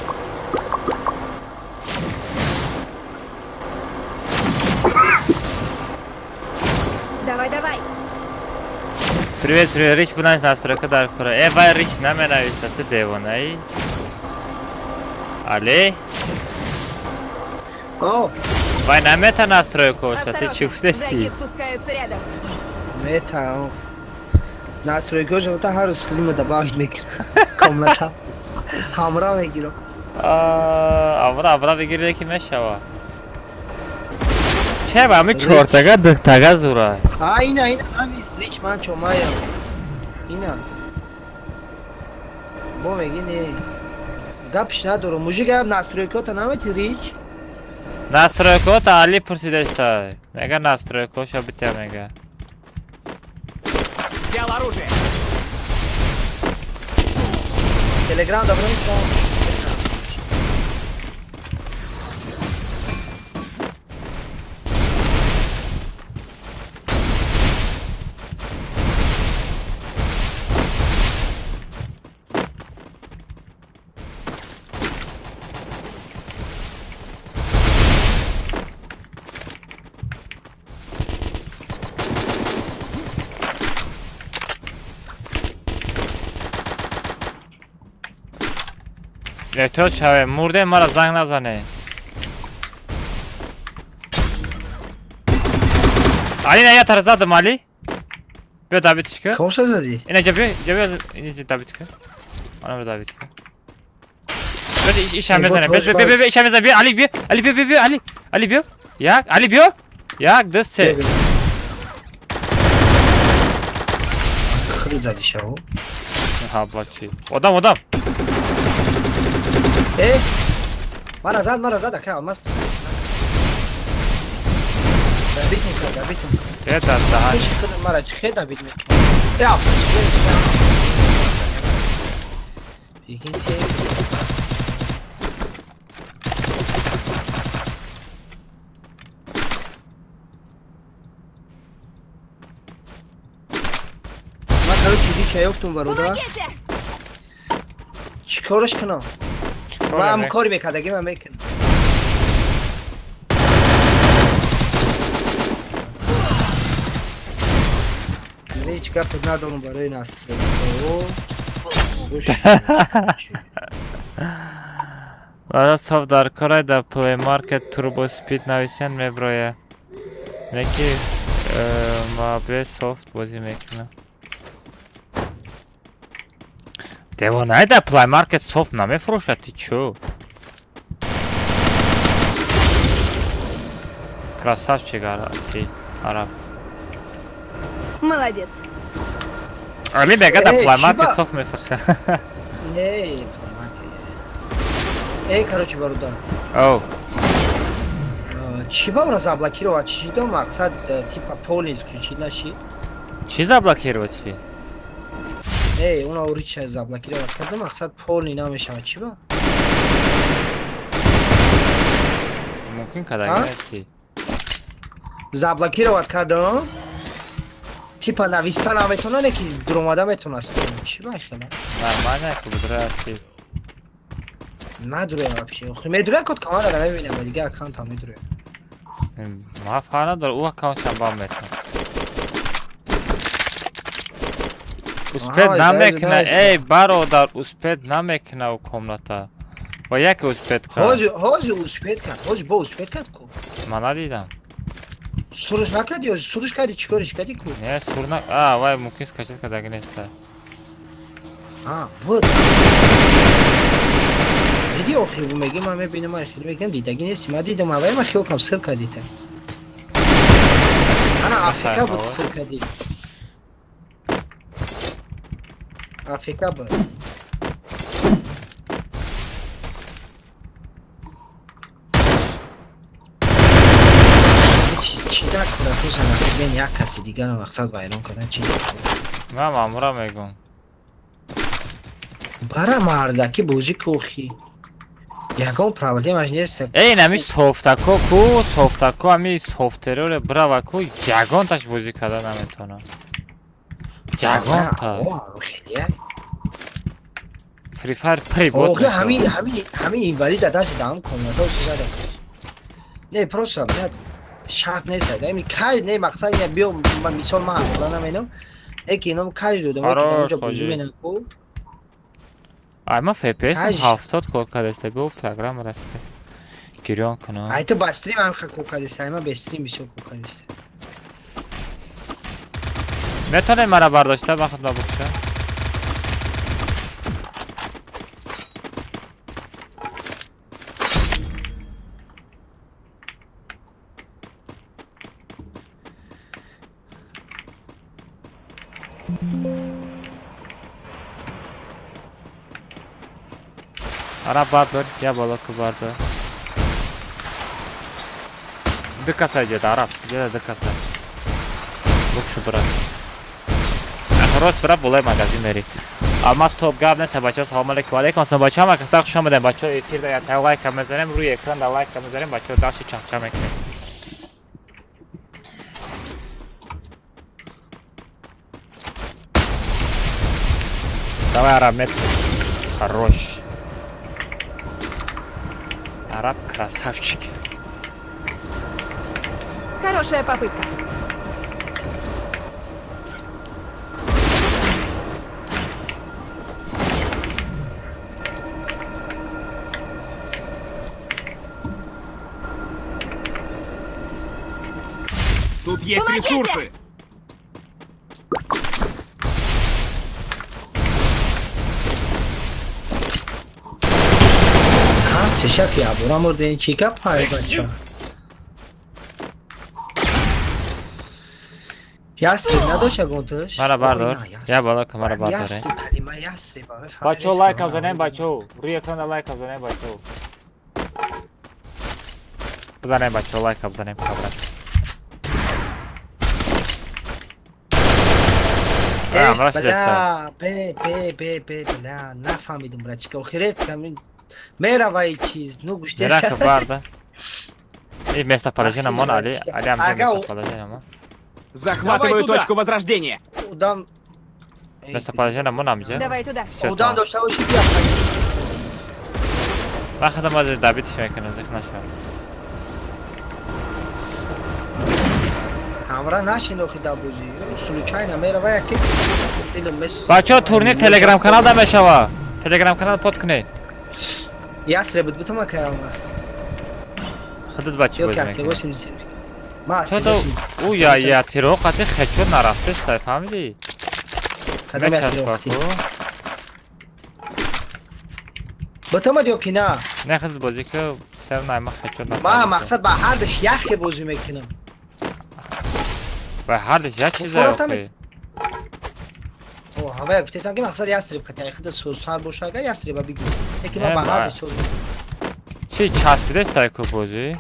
Давай, давай. Привет, привет, Рич бинавис, настройка дар кора. Э, вай Рич наменависа, ту девонаи? Але? О, Вай намета настройка оша, ты чӣ Осторожно, гуфтести? враги спускаются рядом. Мета. Настройка шо та ҳар рӯз слима добавить мекунам. Комната. Ҳамра мегирам. Авра, авра бигире ки мешава. Че ба ами чортага духтага зура. А, ина, ина, ами рич ман чомаям. Ина. Бо меги не. Гапш надорам. Мужик, гап настройка намети, рич. Настройка та Али пурсидаста. Мега, настройка ша битя мега. Взял оружие. Телеграм добро нистам. Эҳтиёт шавем, мурдем, мара занг назане. Али, на я тара задам, Али. Биё, добить ш кун. Комша задӣ? Ина ҷа биё, ҷа биё, ина добить кун. Ана добить кун. Биё, иша мезанем. Биё, биё, биё, иша мезанем. Биё, Али, биё. Али, биё, биё, биё, Али. Али, биё. Як, Али, биё. Як, ду, се. Хеле задӣ шаво. Ҳа, бачи. Одам, одам. Э? Мара зад, мара зад, ака, алмаз. Добить мекунад, добить мекунад. Э, да, да. Пеши худ мара чӣ хел добить мекунад? Э, аф, Прикиньте. Ман, короче, рича ёфтум, бародар. Помогите! Чӣ кораш кунам? Ман ҳам кори мекардаги ман мекунам. Ҳеҷ гап надорам барои настройка. Баъда софт дар корай, дар Play Market Turbo Speed нависен, меброя. Не ки ма бе софт бозӣ мекунам. Девонай, дар Play Market софт намефурӯшад, ти чӯ? Красавчик, ти араб. Молодец. Али мега, дар Э, Play Market чиба? софт мефурӯшад. Не, э, короче, бародар. Оу. Чӣ ба ора заблокировать? Чӣ до мақсад, типа полный исключить наши? Чӣ заблокировать чӣ? Не, уна урича заблокировать карда, мақсад полный намешавад. Чӣ ба? Мумкин кадаги нести. Заблокировать кардам. Типа нависта наметона, не ки дуромада метонаст. Чӣ бахела? Нормально ки будра ки. Надуре вообще. Охи медуре код камера мебинам, дига аккаунтам медуре. Ма фарқ надорад, ӯ аккаунтшам бам метавон. Успеть намекуна, эй бародар, успеть намекуна ӯ комната. Ва яке успеть кард. Ҳози ҳози успеть кард. Ҳози бо успеть кард ку. Ман надидам. Суруш накарди ё суруш карди, чӣ кориш кардӣ ку? Не, сур на. А, вай мумкин скачать кардаги неста. А, вот. Диди охир меги ман мебинам, охир мегам дидаги нест. Ман дидам, аввал ман хиёл кардам сир кардита. Ана Африка буд сир кардӣ. Африка буд. Чӣ дар куратуса насибен як каси дигарро мақсад вайрон кардан чӣ? Ман мамура мегӯм. Бара мардаки бозӣ кӯхи. Ягон проблемаш нест. Эй, ин ами софтако ку, софтако ами софтероре брава ку, ягонташ бозӣ карда наметавонад. Ягонта. Free Fire прибот. Охи ҳамин ҳамин ҳамин инвалид дадаши даҳам комната зада. Не, просто блядь, шарт нест. Ами кай не мақсад не биё мисол ман ҳақла наменам. Эки ином кай додам, ки дар бозӣ менам ку. Ай ма FPS 70 кор кардааст, биё программа раст гирён кунам. Ай ту ба стрим ҳам кор кардааст, ай ма ба стрим бисёр кор кардааст. Метавонед мара бардошта ба худ букша? Араб бардор, я боло ку бардор. Ду каса ҷеда, араб, ҷеда ду каса. Букшу брат. Рост брат, болои магазин мери. Алмаз топ гап нест, бачаҳо, салом алейкум. Алейкум ассалом, бачаҳо, ҳама каса хуш омадем. Бачаҳо, эфир да ята лайк мезанем, рӯи экран да лайк мезанем, бачаҳо дашти чахча мекунем. Давай, араб, метр. Хорош. Араб красавчик. Хорошая попытка. Тут есть Помогите! ресурсы. Сешаф ябура мурдин чӣ гап ҳай бача? Ястреб надошт ягонташ? Мара бардор. Я боло ку мара бардор. Ястреб калима ястреб. Бачаҳо лайк занем, бачаҳо. Рӯи экрана лайк занем, бачаҳо. Бизанем, бачаҳо, лайк занем, кабрат. Бля, бе, бе, бе, бе, бля, нафаҳмидам, братчика. Охирес камин меравай чиз, ну гуште. Мерака барда. И местоположение мон Али, Али ам местоположение мон. Захватываю точку возрождения. Удам. Местоположение мон амҷа. Давай туда. Удам дошта боши бия. Ман худам аз дабитш мекунам, зих нашавам. Ҳамра нашин охи да бозӣ. Случайно меравай яке. Бачаҳо, турнир Телеграм канал да мешава. Телеграм канал под кунед. Ястреб буд бутама кай алмаз. Худат ба чӣ бозӣ мекунӣ? Ма Чото ӯ я я тиро қати хечо нарафтест, фаҳмидӣ? Кадом я тиро қати? Бутама ё ки на? Не худат бозӣ ки сер найма хечо нарафт. Ма мақсад ба ҳардаш яхе бозӣ мекунам. Ба ҳардаш як чиза охи. О, ҳавая гуфтесам ки мақсад ястреб қати ай худат созсар боша ага ястреба бигӯ. Лекин ма ба ҳардаш соз. Чӣ часпидест ай ку бозӣ?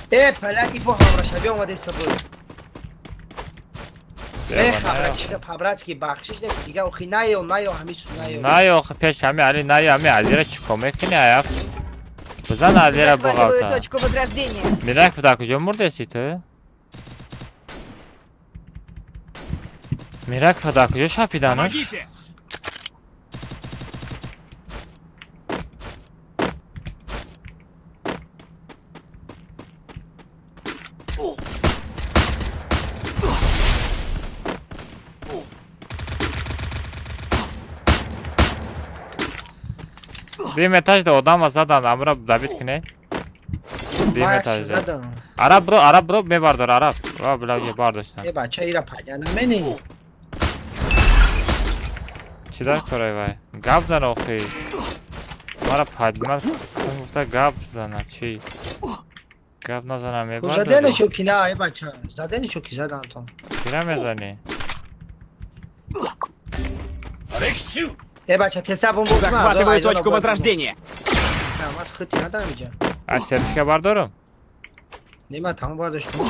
Э, паляки бо ҳамрашавӣ омадеста буд. Э, хабрачка, по-братски бахшиш не, дига охи наё, наё, ҳамин су наё. Наё, охи пеш ҳами Али, наё, ҳами Алира чӣ кор мекунӣ аяф? Бизан Алира Захватываю буғалта. точку возрождения. Мирак, дар куҷо мурдеси ту? Мирак, дар куҷо шапиданаш? Помогите! Дуюм этажда одама задан, амра добить кунед. Дуюм Ман як чиз этажда. задам. Араб бро, араб бро, мебардор, араб. Ва, била, бардоштан. Э, бача, ира падя намени. Чӣ дар корай вай? Гап зан охи. Мара падмар гуфта гап зана, чӣ? Гап назана мебардор. Задани шо ки на, э, бача. Задани шо ки задан то. Чира мезанӣ? Э, бача, теса бум бум. Захватываю точку возрождения. Мас хити надам иҷа. Аз сердечка бардорам? Не, ман тамом бардоштам.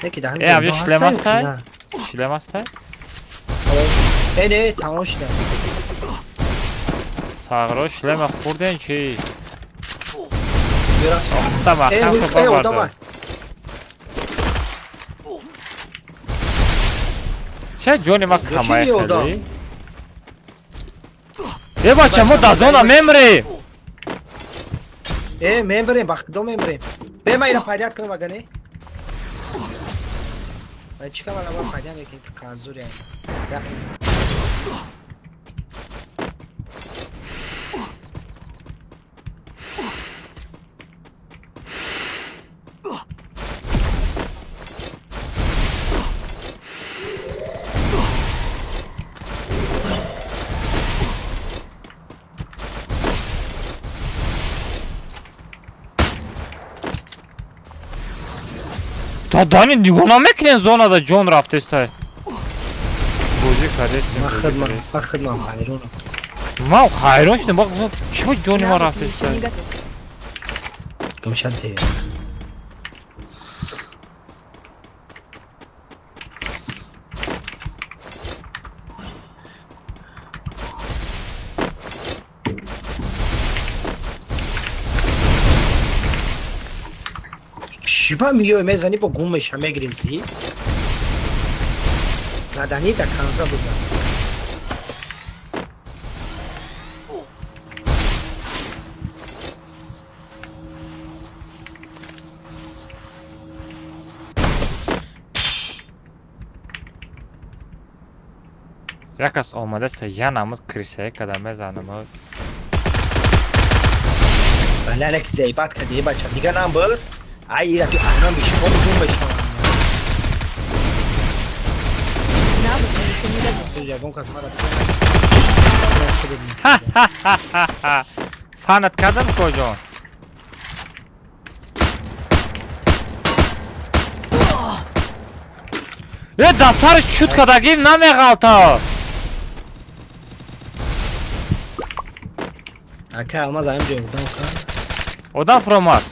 Не ки даҳам. Э, авҷо шлем ҳастай? Шлем ҳастай? Э, не, тамом шуда. Сағро шлема хӯрден чӣ? Бира. Охта Э, маҳкам э, ко одама. бардор. Ча ҷони ма камай Чӣ одам? хеле? Э, бача, мо дар зона мемрем. Э, мембарем, ба худо мембарем. Бе, ман ира падят кунам ага не? Ба чӣ кам ала падят мекунӣ қазур яъне. Та дани нигоҳ намекунен зонада ҷон рафтестай. Бозӣ кардестем. Ман хидмат, ман хидмат ҳайронам. Ман ҳайрон шудам, ба чӣ ҷони ма Навык еще рафтестай? не готов. Гумшанте. Чӣ ба миёй мезанӣ бо гум меша мегирезӣ? Заданӣ да канза бизан. Як кас омадаста, я намуд крисае када мезанам. Бале, алек зайбат кардӣ, бача. Дига нам бир. Ай, ира ту анам бишмо гум мешавам. Навык еще не готов. Ягон кас мара Фанат кардам коҷон. Э, дастарш чут кардагим намеғалта. Ака, алмаз ҳамин ҷо ёрдам кар. Одам фуромад.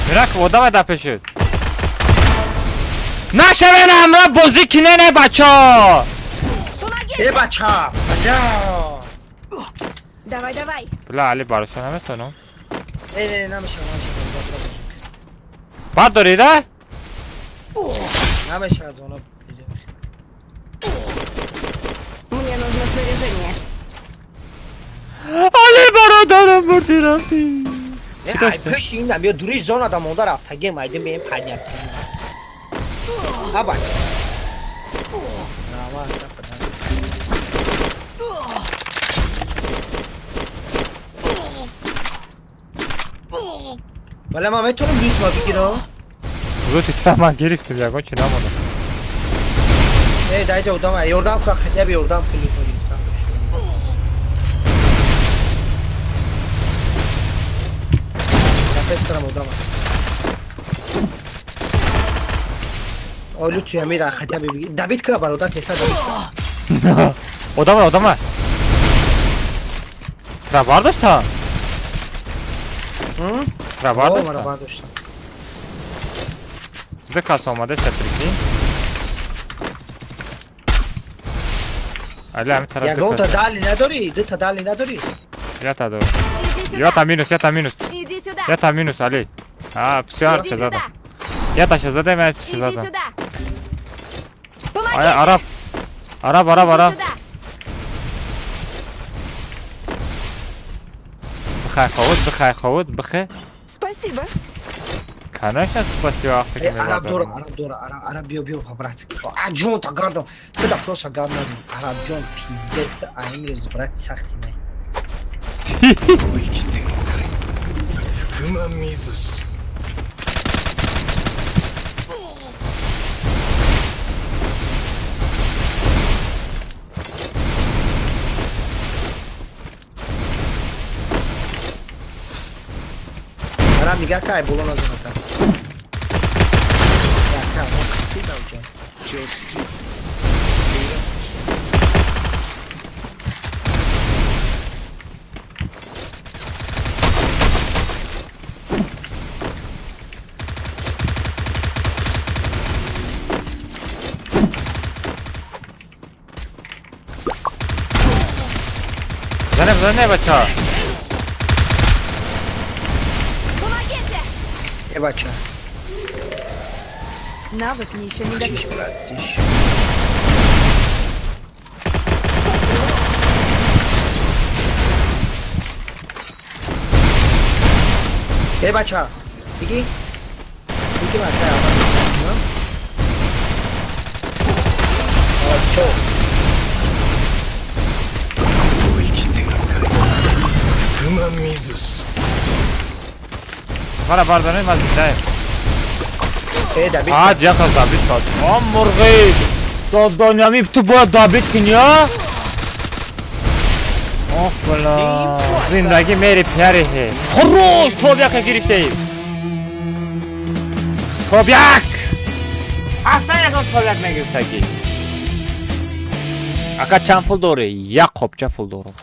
Мирак, одамай дар пешуд. Нашавен ҳамра бозӣ кинене бачо. Э, бача! Бача! Давай, давай. Била Али бароша наметонам. Не, не, намеша, намеша. Бардори да? Намеша аз она. Мне нужно снаряжение. Али бародарам бурди рафти. Чӣ дошти? Пеши ин ам ё дури зона да монда рафтагем, айдим беем падят. А бача. Рама, рафтан. Вале ман метавонам лут ма бигирам? Лути тра ман гирифтам, ягон чи намонда. Э, даҷа одам, ёрдам кун, хотя бы ёрдам кун, лут ма гирифтам. Пеш тарам одам. Ой, луту ямира, хотя бы бигир. Добить ка бародар, теса добить. Одама, одама. Тра бардошта? М? Тра О, мара бардошта? бардоштам. Ду кас омадаста, прикинь. Али ҳамин тараф. Ягонта дали надорӣ? Дута дали надорӣ? Ята дорам. Ята минус, ята минус. Иди сюда. Ята минус, Али. А, всё, Иди задам. сюда. Ята щас задам, я щас Иди задам. сюда. Ай, араб. Араб, араб, Иди араб. сюда. Бихай ховуд, бихай ховуд, бихай. Спасибо. Конечно, спасибо, вақте ки Араб дора, мебардорам. араб дора, араб, араб биё, биё, по-братски. А ҷон та гардам. Ту да просто гап надорӣ. Араб ҷон, пиздец, ту имрӯз брат сахти май. Араб нигаҳ кай, боло назаната. Яка, мо қити давҷа. Занем, занем, бача. Помогите. Э, бача. Навык еще не готов. Тиш, брат, тиш. Э, бача. Бигӣ? Бигӣ бача, аввал. Чо? Мара бардорем, аз зиндаем. Э, добить. А, яка добить дод. О, мурғи. Додонями ту бояд добить кунӣ, а? Ох, бла. Зиндагӣ мери пяри ҳе. Хорош, топ яка гирифтаем. Топ як! Аслан ягон топ як нагирифтагӣ. Ака чанд пул дорӣ? Як қопча пул дорам.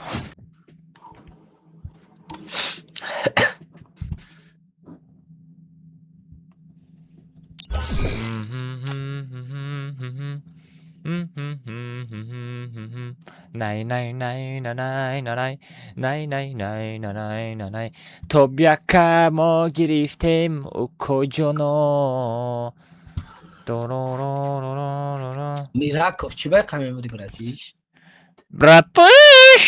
Най най най на най на най най най най на най на най топ яка мо гирифтем укоҷоно. Мираков, чӣ бай қаме буди, братиш? Братиш!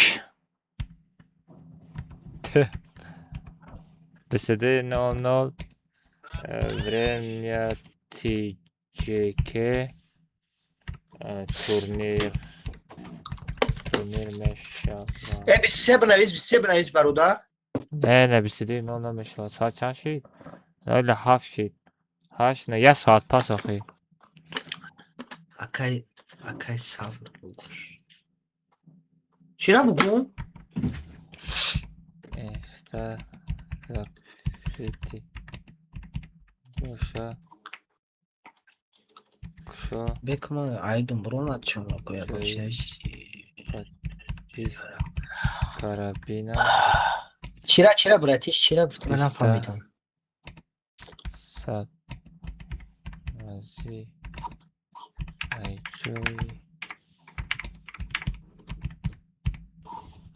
22:00 время TJK турнир мешавад. Э, 23 бинавис, 23 бинавис, бародар. Не, не, 22:00 мешавад. Соат чанд шид? 07 шид. 8, не, як соат пас охи. Акай, акай сабр бугӯш. Чира бугӯ? Инста закрытый. Боша. Кушо. Бекма айдум бронат шумо гоя Чой. бачаси. Из карабина. Чира, чира, братиш, чира гуфт, ман Биста. нафаҳмидам. Сад. Мази. Айҷои.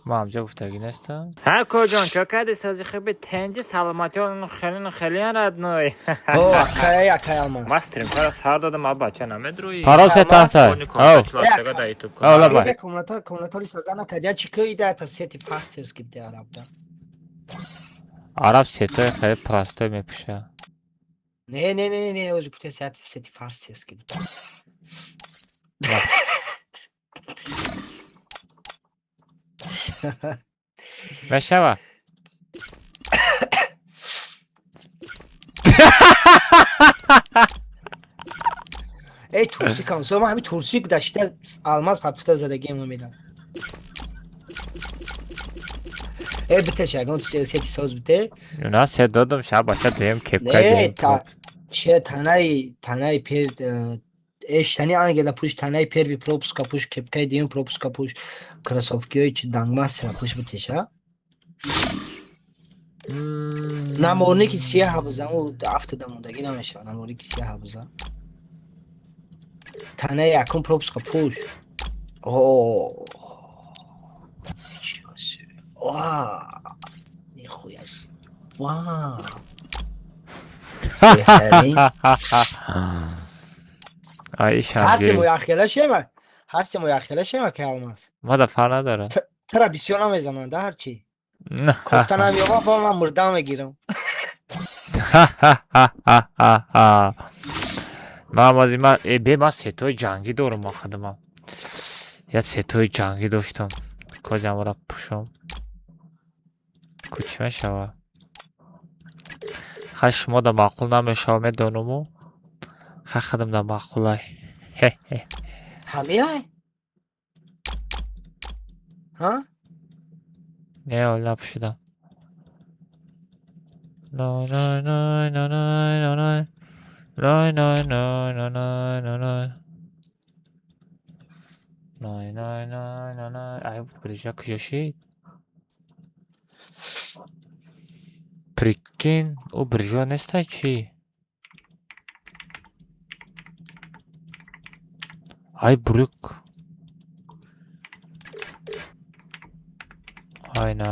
Ман ҳамҷо гуфтагӣ нестам. Ҳа, коҷон, чо кардӣ? Сози хуби, тенҷи, саломатиён хелин хелиан родной. О, акай, акай алмаз. Ман стримкара сар додам, а бача намедруи. Парол се тафта. Ав, лабай. Бе, комната, комнатори созда накард. Я чӣ кӯида та сети пастерски бде арабда. Араб сетои хеле простой мепӯша. Не, не, не, не, ози гуфте сети фарстерски бде. Мешава? Эй, турсик ҳам, со ман ҳами турсик дашта алмаз патфта задагиам намедам. Э, битеш ягон сети соз бите. На сет додам, ша бача дуюм кепка Не, дуюм. та че танаи пер эштани ангела пуш, танаи первый пропуска пуш, кепкаи дуюм пропуска пуш, кроссовкиҳои чи дангмастера пуш битеша. Наморники сияҳ буза, ӯ афтада мондагӣ намешавад. Наморники сияҳ буза. Танаи якум пропуска пуш. О, ничего себе. Вау, нихуя себе. Вау. Беҳтарин. Ай Ҳар се ишам. моҳ яхела шема. Ҳар се моҳ яхела шема ки алмаз. Мада фар надора. Тара бисёр намезананд, да ҳар чӣ. Кофта намеёбам, бо ман мурда мегирам. Ман мази ман бе ман сетои ҷангӣ дорам ман худамам. Як сетои ҷангӣ доштам. Козамора пӯшом. Ку чӣ мешава? Хай шумо да маъқул намешава медонуму. Хай худам да маъқулай. Хе-хе. Ҳамиай? Ҳа? Не, ҳол напӯшидам. Най най най най най най най. Най най най най най най най. Най най най най най. Ай, брижа куҷо шид? Прикинь, ӯ брижо нестай чӣ? Ай, брюк. Ай, на.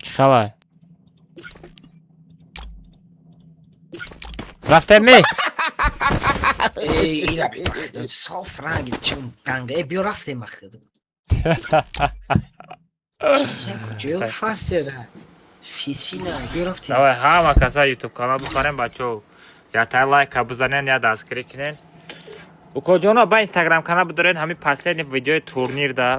Чӣ хабар? Рафтем ми? Эй, ира соф ранги чун танга. Э, биё рафтем ахир. Куҷо фастера? Фисина, биё рафтем. Давай, ҳама каса ютуб канал бихонем, бачаҳо. Я тай лайка бизанен, я дастгирӣ кунен. Укоҷоно, ба инстаграм канал бидорен, ҳамин последний видеои турнирда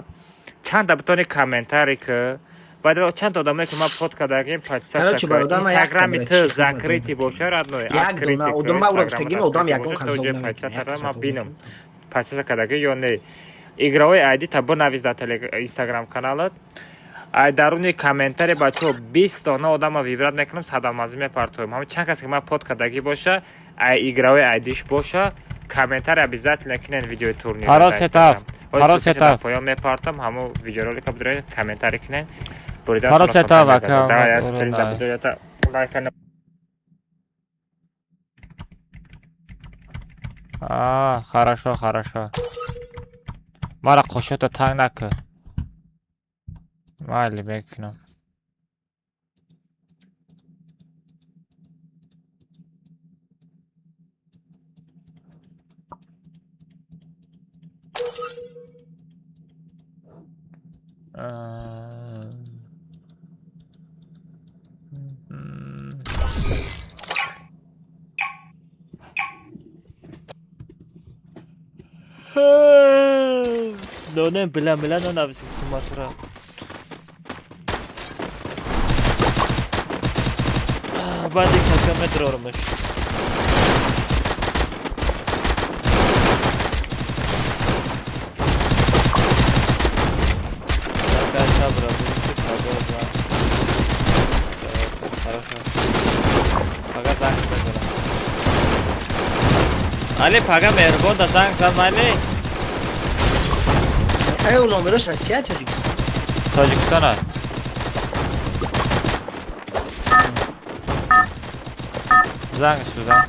чанда битони комментарий ки баъд чанд одамое ки ман под кардагим. Короче, бародар, ман як инстаграми та ту брат, чӣ закрытый боша, родной. Як дона одам ма ура гуфтагим, одам ягон кас зоб намекунад, як кас ман зоб бинам намекунад. подписаться кардаги ё не, играҳои айди та бинавис дар инстаграм каналат. Ай даруни комментари, бачаҳо, 20 дона одама выбрать мекунам, садалмазӣ мепартоем. Ҳамин чанд касе ки ман под кардагӣ боша, ай играҳои айдиш боша, комментари обязательно кунен видеои турнир. Парол сетаф. Парол сетаф. Поён мепартам ҳамо видеоролика, бидорен, комментари кунен. Парол сетаф, ака, Давай, мас стрим да урунай. бидорята лайка. А, хорошо, хорошо. Мара қошото танг накун. Майли, мекунам. Донем била мила нанависим куматура. Баъди кака медрорамаш. Такая сабра, пага Хорошо. Пага занг зад. Али, пага меҳрубон да занг зад, майли? Э, у номерош Россия, Тоҷикистон? Тоҷикистон аст. Зангш бизан.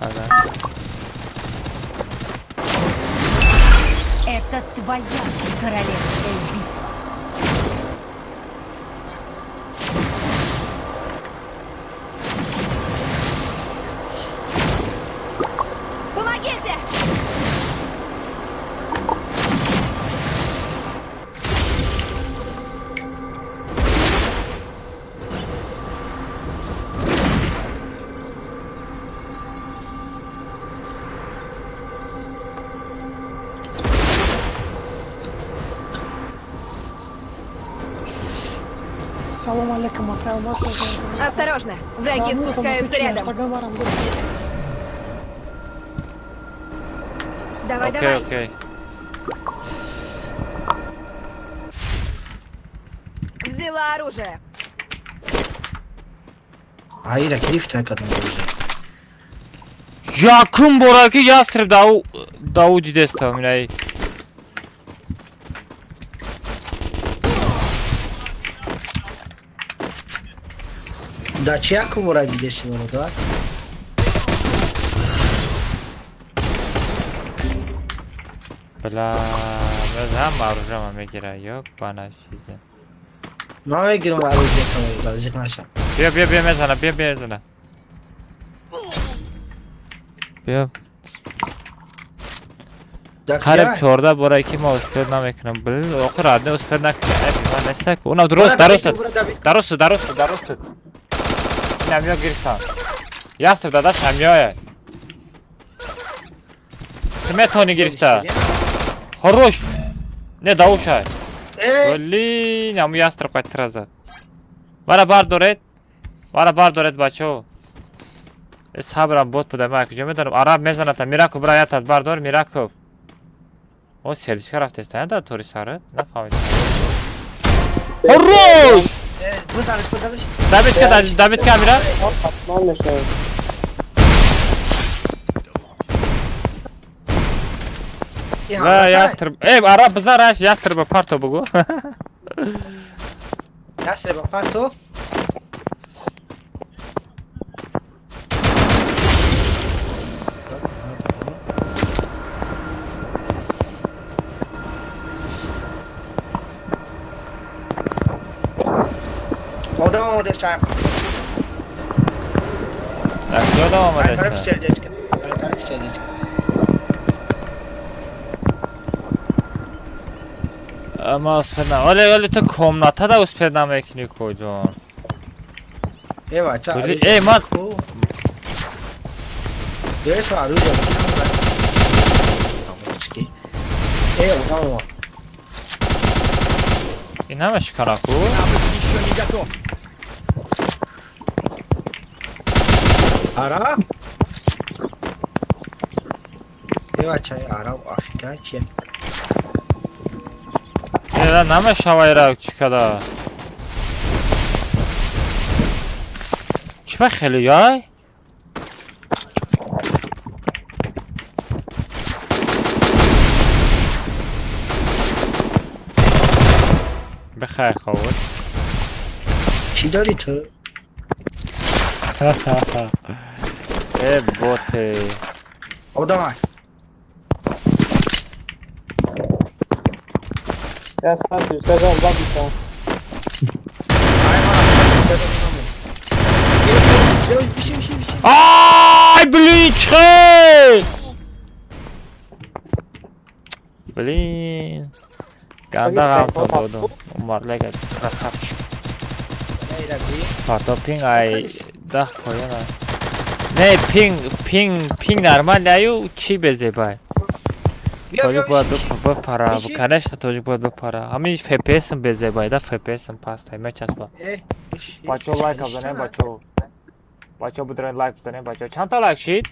Пага. Это твоя королевская битва. Помогите! Салом алейкум, ака Алмаз. Осторожно! Враги спускаются рядом. Давай, Окей, давай! окей. Взяла оружие. Аира гирифта кадам бозӣ. Якум бора ки ястреб дау дидестам минаи. Да чи якум бора дидеси бародар? Бля, ҳама оружиама мегира, ёбана чизе. Ман мегирам оружие тамом, зиқ наша. Биё, биё, биё, мезана, биё, биё, мезана. Биё. Қариб 14 бора ки ма успед намекунам. Бил, охир адне успед накунам. Э, ман нестак. Унам дуруст, дуруст. Дуруст, дуруст, дуруст. Ин ҳамё гирифтам. Ястреб дадаш ҳамёе. Ту метавонӣ гирифта. Хорош. Не, давушай. Блин, ҳаму ястреб қайтира зад. Мара бардоред. Мара бардоред, бачаҳо. Сабрам бот буда, ман куҷо медонам. Араб мезаната, Мираков бира ятат бардор, Мираков. О, сердечка рафтеста, да, тори сарат? Нафаҳмидам. Хорош! Бизаниш, бизаниш. Добить ка, добить ка, Амира. Ва, ястреб. Эй, араб бизан, раш, ястреба парто бугу. Ястреба парто. Одам омода шаем. Так, одам омода Тараф сердечко. Тараф сердечко. Ма успед на. Оле, оле ту комната да успед намекунӣ куҷон. Э, бача. Э, ман Бес оружие. Э, одам омад. Ин ҳама шикараку? Ещё не готов. Араб? Э, бача, араб Африка чия? Э, намешавайра чӣ када? Чӣ ба хеле яй? Бихай ховуд. Чӣ дорӣ ту? Э, боте. Одам. Я сам все забито. Ай, блин, чхел! Блин. Ганда ғамто додум. Умар лега красавчик. Фато пинг ай дах поёна. Не, пинг, пинг, пинг нормально аю чӣ безебай. Тоҷик бояд бипара. Конечно, тоҷик бояд бипара. Ҳамин FPS-м безебай, да FPS-м пастай, мечаспа. Бачаҳо лайк бизанем, бачаҳо. Бачаҳо бидурен лайк бизанем, бачаҳо. Чанд та лайк шид?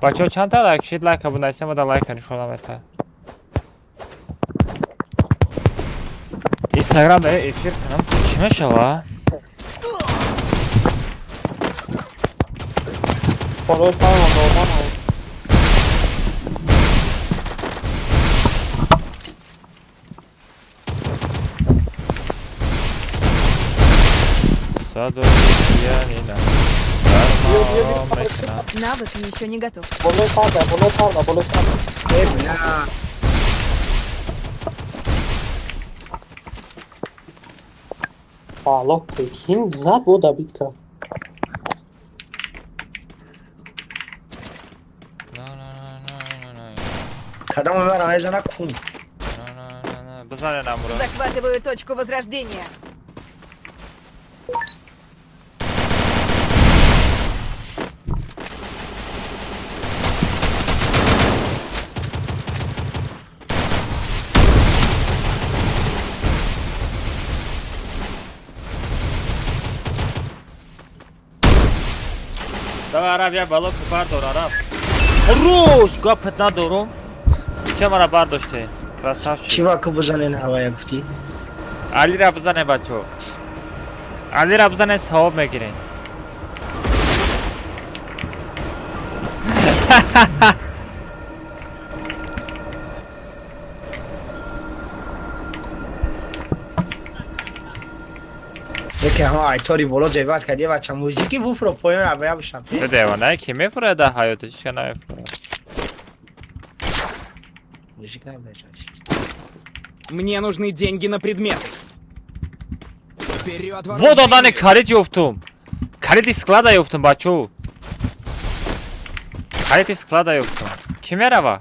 Бачаҳо чанд та лайк шид? Лайка бинависем, мада лайка нишон намета. Инстаграм эфир кунам, чӣ мешава? Навык еще не готов. Э, бля. Алло, прикинь, зад бо добитка. Кадам мебарам, мезана кун. Бизане намуро. Захватываю точку возрождения. Давай, араб, я балок бардор, араб. Хорош! Гапет надорум. Чӣ мара бардоште? Красавчик. Чӣ ваку бизанен ҳавая гуфтӣ? Алира бизане, бачо. Алира бизане, савоб мегирен. Яке ҳама айтори боло ҷайбат кард, я бача мужики буфро поён абая бушам. Ту девонае ки мефурад дар ҳаёту чӣ намефурад? Мужик набуда. Мне нужны деньги на предметы. Вперед, Во додани калид ёфтум. Калиди склада ёфтум, бачо. Калиди склада ёфтум. Кӣ мерава?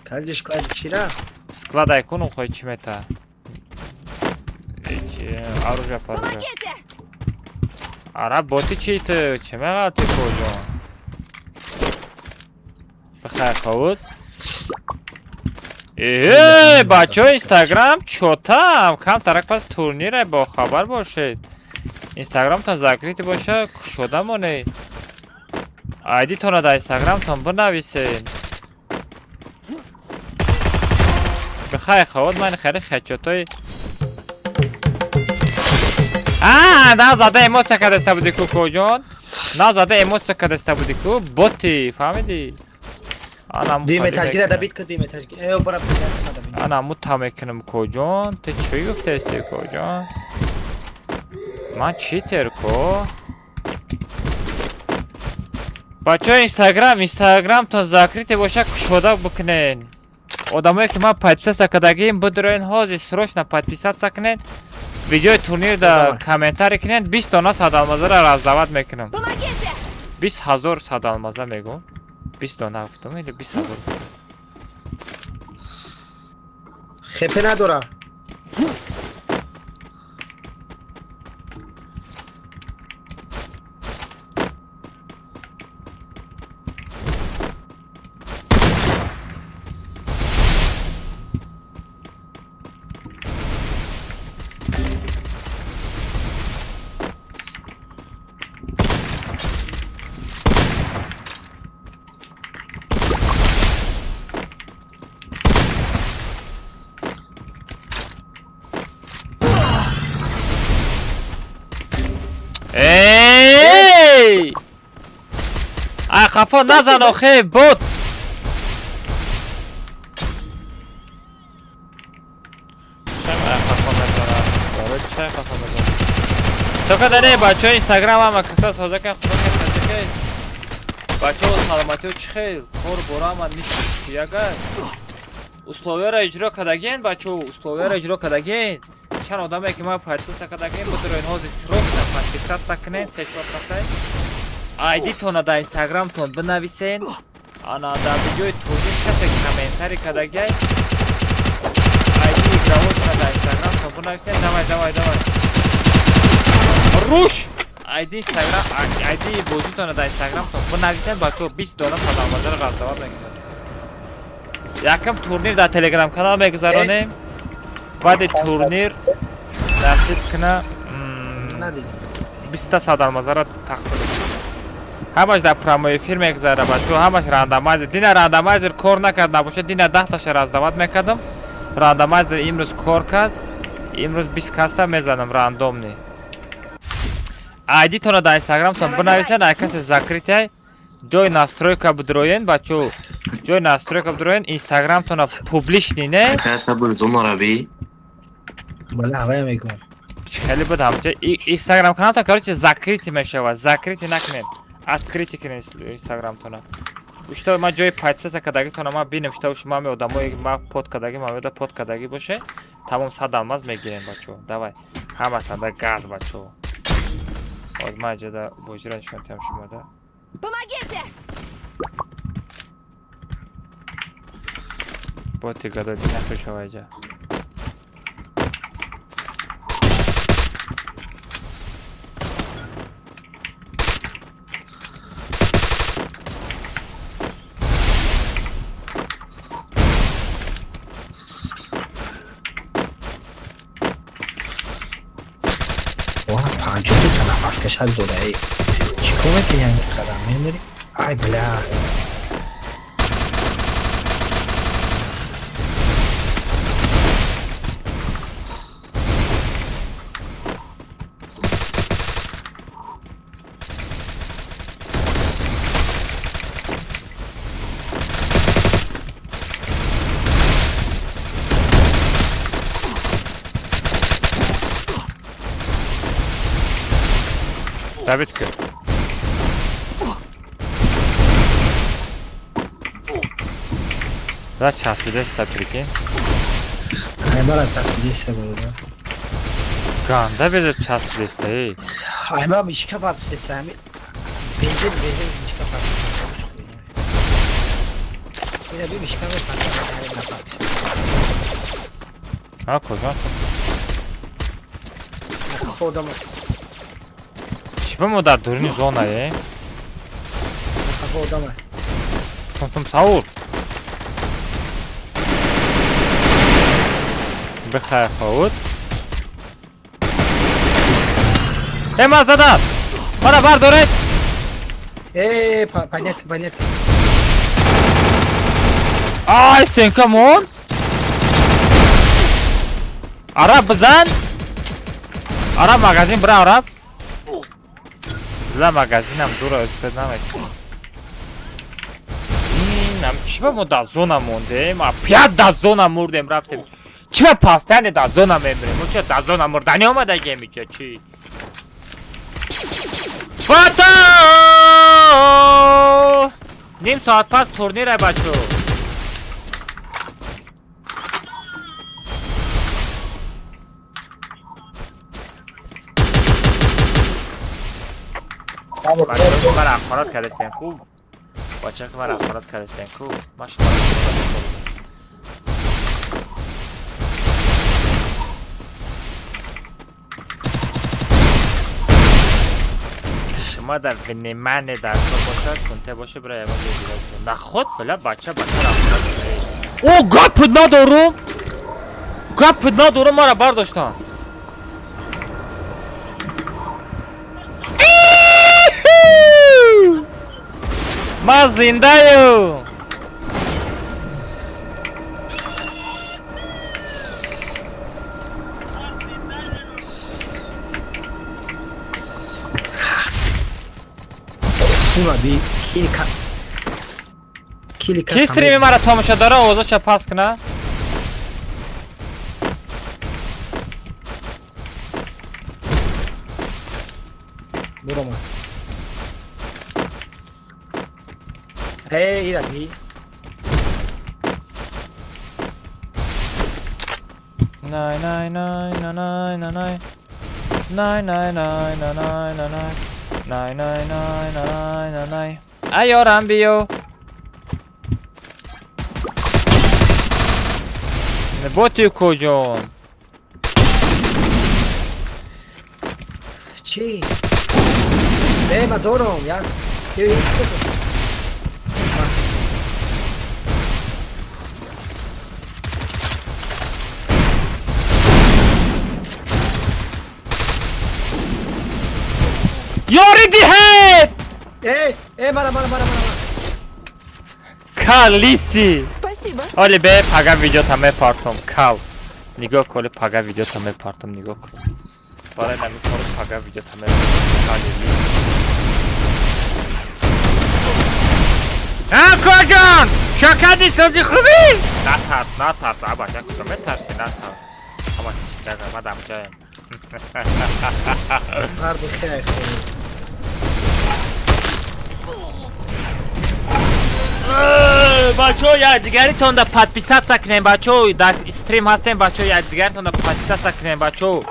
Калиди склад чира? Склада кун хои чӣ мета? Оружие паружие. Ара боти чи ту? Чӣ меғалти коҷон? Бихайр ховуд. Э, бачо, Инстаграм чотам, кам тарак пас турнире бохабар бошед. Инстаграмтон закрытый боша, кушода монед. Айдитонро дар инстаграмтон бинависед. Бихайр ховуд, ман хеле хечотои А, на зада эмоция кадаста буди ку коҷон. На зада эмоция кадаста буди ку, боти, фаҳмидӣ? Ана му Диме хали тажгира мекунам. да бит ку диме тажгира. Э, бара да бит. Ана му та мекунам коҷон. Ту чӣ гуфтаисти коҷон? Ман читер ко? Бачаҳо, Инстаграм, инстаграмтон закрытый боша, кушода бикунен. Одамое ки ман подписаться кардагим, бидроен ҳозир срочно подписаться кунен. Видеои турнир да Давай. Комментарий кунен, 20 дона садалмазаро раздавать мекунам. Помогите! 20 000 садалмаза мегӯм. 20 дона гуфтам или 20 000? Хепе надора. Эй! Ай, хафо назан охе, бот! Чам ай хафо мезанам? Барои чай хафо мезанам? То кадаре бачаҳо инстаграм ҳама каса соза кан худо ка таҷикай. Бачаҳо саломатиё чӣ хел? Кор бора ҳама ништ яга. Условияро иҷро кардагин, бачаҳо, условияро иҷро кардагин. Чанд одаме ки ман подписаться кардагин, бидроин ҳозир срочно подписаться кунен, се чор касай. Айдитона дар инстаграмтон бинависен. Ана дар видеои турнир касе комментарий кардагай. Айди игровотона дар инстаграмтон бинависен. Давай, давай, давай. Руш! Айди инстаграм, айди бозитона дар инстаграмтон бинависен, бачаҳо 20 дона садалмазаро раздавать мекунем. Якам турнир дар телеграм канал мегузаронем. Баъди турнир насиб куна Надидем. 20-та садалмазаро тақсим мекунем. Ҳамаш дар прямой эфир мегузара, бачаҳо, ҳамаш рандомайзер. Дина рандомайзер кор накард, набошад дина 10-таша раздавать мекардам. Рандомайзер имрӯз кор кард. Имрӯз 20 каста мезанам рандомный. Айдитонро дар инстаграмтон бинависен, ай касе закрытый ҷои настройка бидроен, бачаҳо. Ҷои настройка бидроен, инстаграмтонро публичный не? Бале, ҳавая мегӯям. Хеле буд ҳамҷа инстаграм каналтон, короче, закрытый мешавад. Закрытый накунед. Открытый кунед инстаграмтона. Ишто ман ҷои подписаться кардагитона ман бинем, шта шумо ҳами одамое ма под кардаги, ма ёда под кардаги боше, тамом сад алмаз мегирем, бачаҳо. Давай. Ҳама сада газ, бачаҳо. Ҳозир ман иҷода бозиро нишон диҳам шумода. Помогите! Боти гадоди нахӯшава иҷа. Ва, 52 та нафаскашак дора. Эй. Чикор мекунӣ ҳамин қадар? Мемирӣ? Ай, бля. Добить ки. Да часпидеста, прикинь. Аймара часпидеста бародар. Ганда беза часпидеста, эй. Айма мишка патфеста, ами. Бензин, бензин мишка патфеста. Ина би мишка патфеста. А кожа? Худам. Чӣ мо дар дуруни зонае? Худам. Тум-тум саур. Бихайр худ. Э, ман задам! Мана бардоред! Э, понятно, понятно. Ай, стенка мон! Араб бизан! Араб магазин бира араб. Ла магазинам дура успед намекунам. Инам чӣ ба мо дар зона мондем? Опять дар зона мурдем рафтем. Чӣ ба постоянно дар зона мемирем? Мо ча дар зона мурдани омадагем иҷа чӣ? Фото! Ним соат пас турнира бачо. بچه‌ها که من اخبارات کردستین کو؟ بچه‌ها که من اخبارات کردستین کو؟ ما شما شما در ونیمن در کار باشد کنته باشه برای یگان جای دیگه. نه خود بلا بچه بچه اخبارات. او گپ ندارم، گپ ندارم، مرا برداشتن. Ман зиндаю. Ки стрими мара тамошо дора, овозаша пас куна? Бурома. Эй, ира би. Най най най най най най най най най най най най най най най най най най. Ай ёрам биё. Боти куҷон? Чӣ? Э, ма дором, я. Ёри диҳед! Э, э, мара, мара, мара, мара. Калиси! Спасибо. Оли бе, пага видеота мепартом, кал. Нигоҳ кун, оли пага видеота мепартом, нигоҳ кун. Барои нами кору пага видеота мепартом, калиси. А, куҷон? Шокади сози хубӣ? Натарс, натарс, аба, як куҷо метарси, натарс. Ама, чиз, мадам ҷоем. Марду хеле хуб. Бачаҳо, якдигаритонда подписаться кунем, бачаҳо, дар стрим ҳастем, бачаҳо, якдигаритонда подписаться кунем, бачаҳо,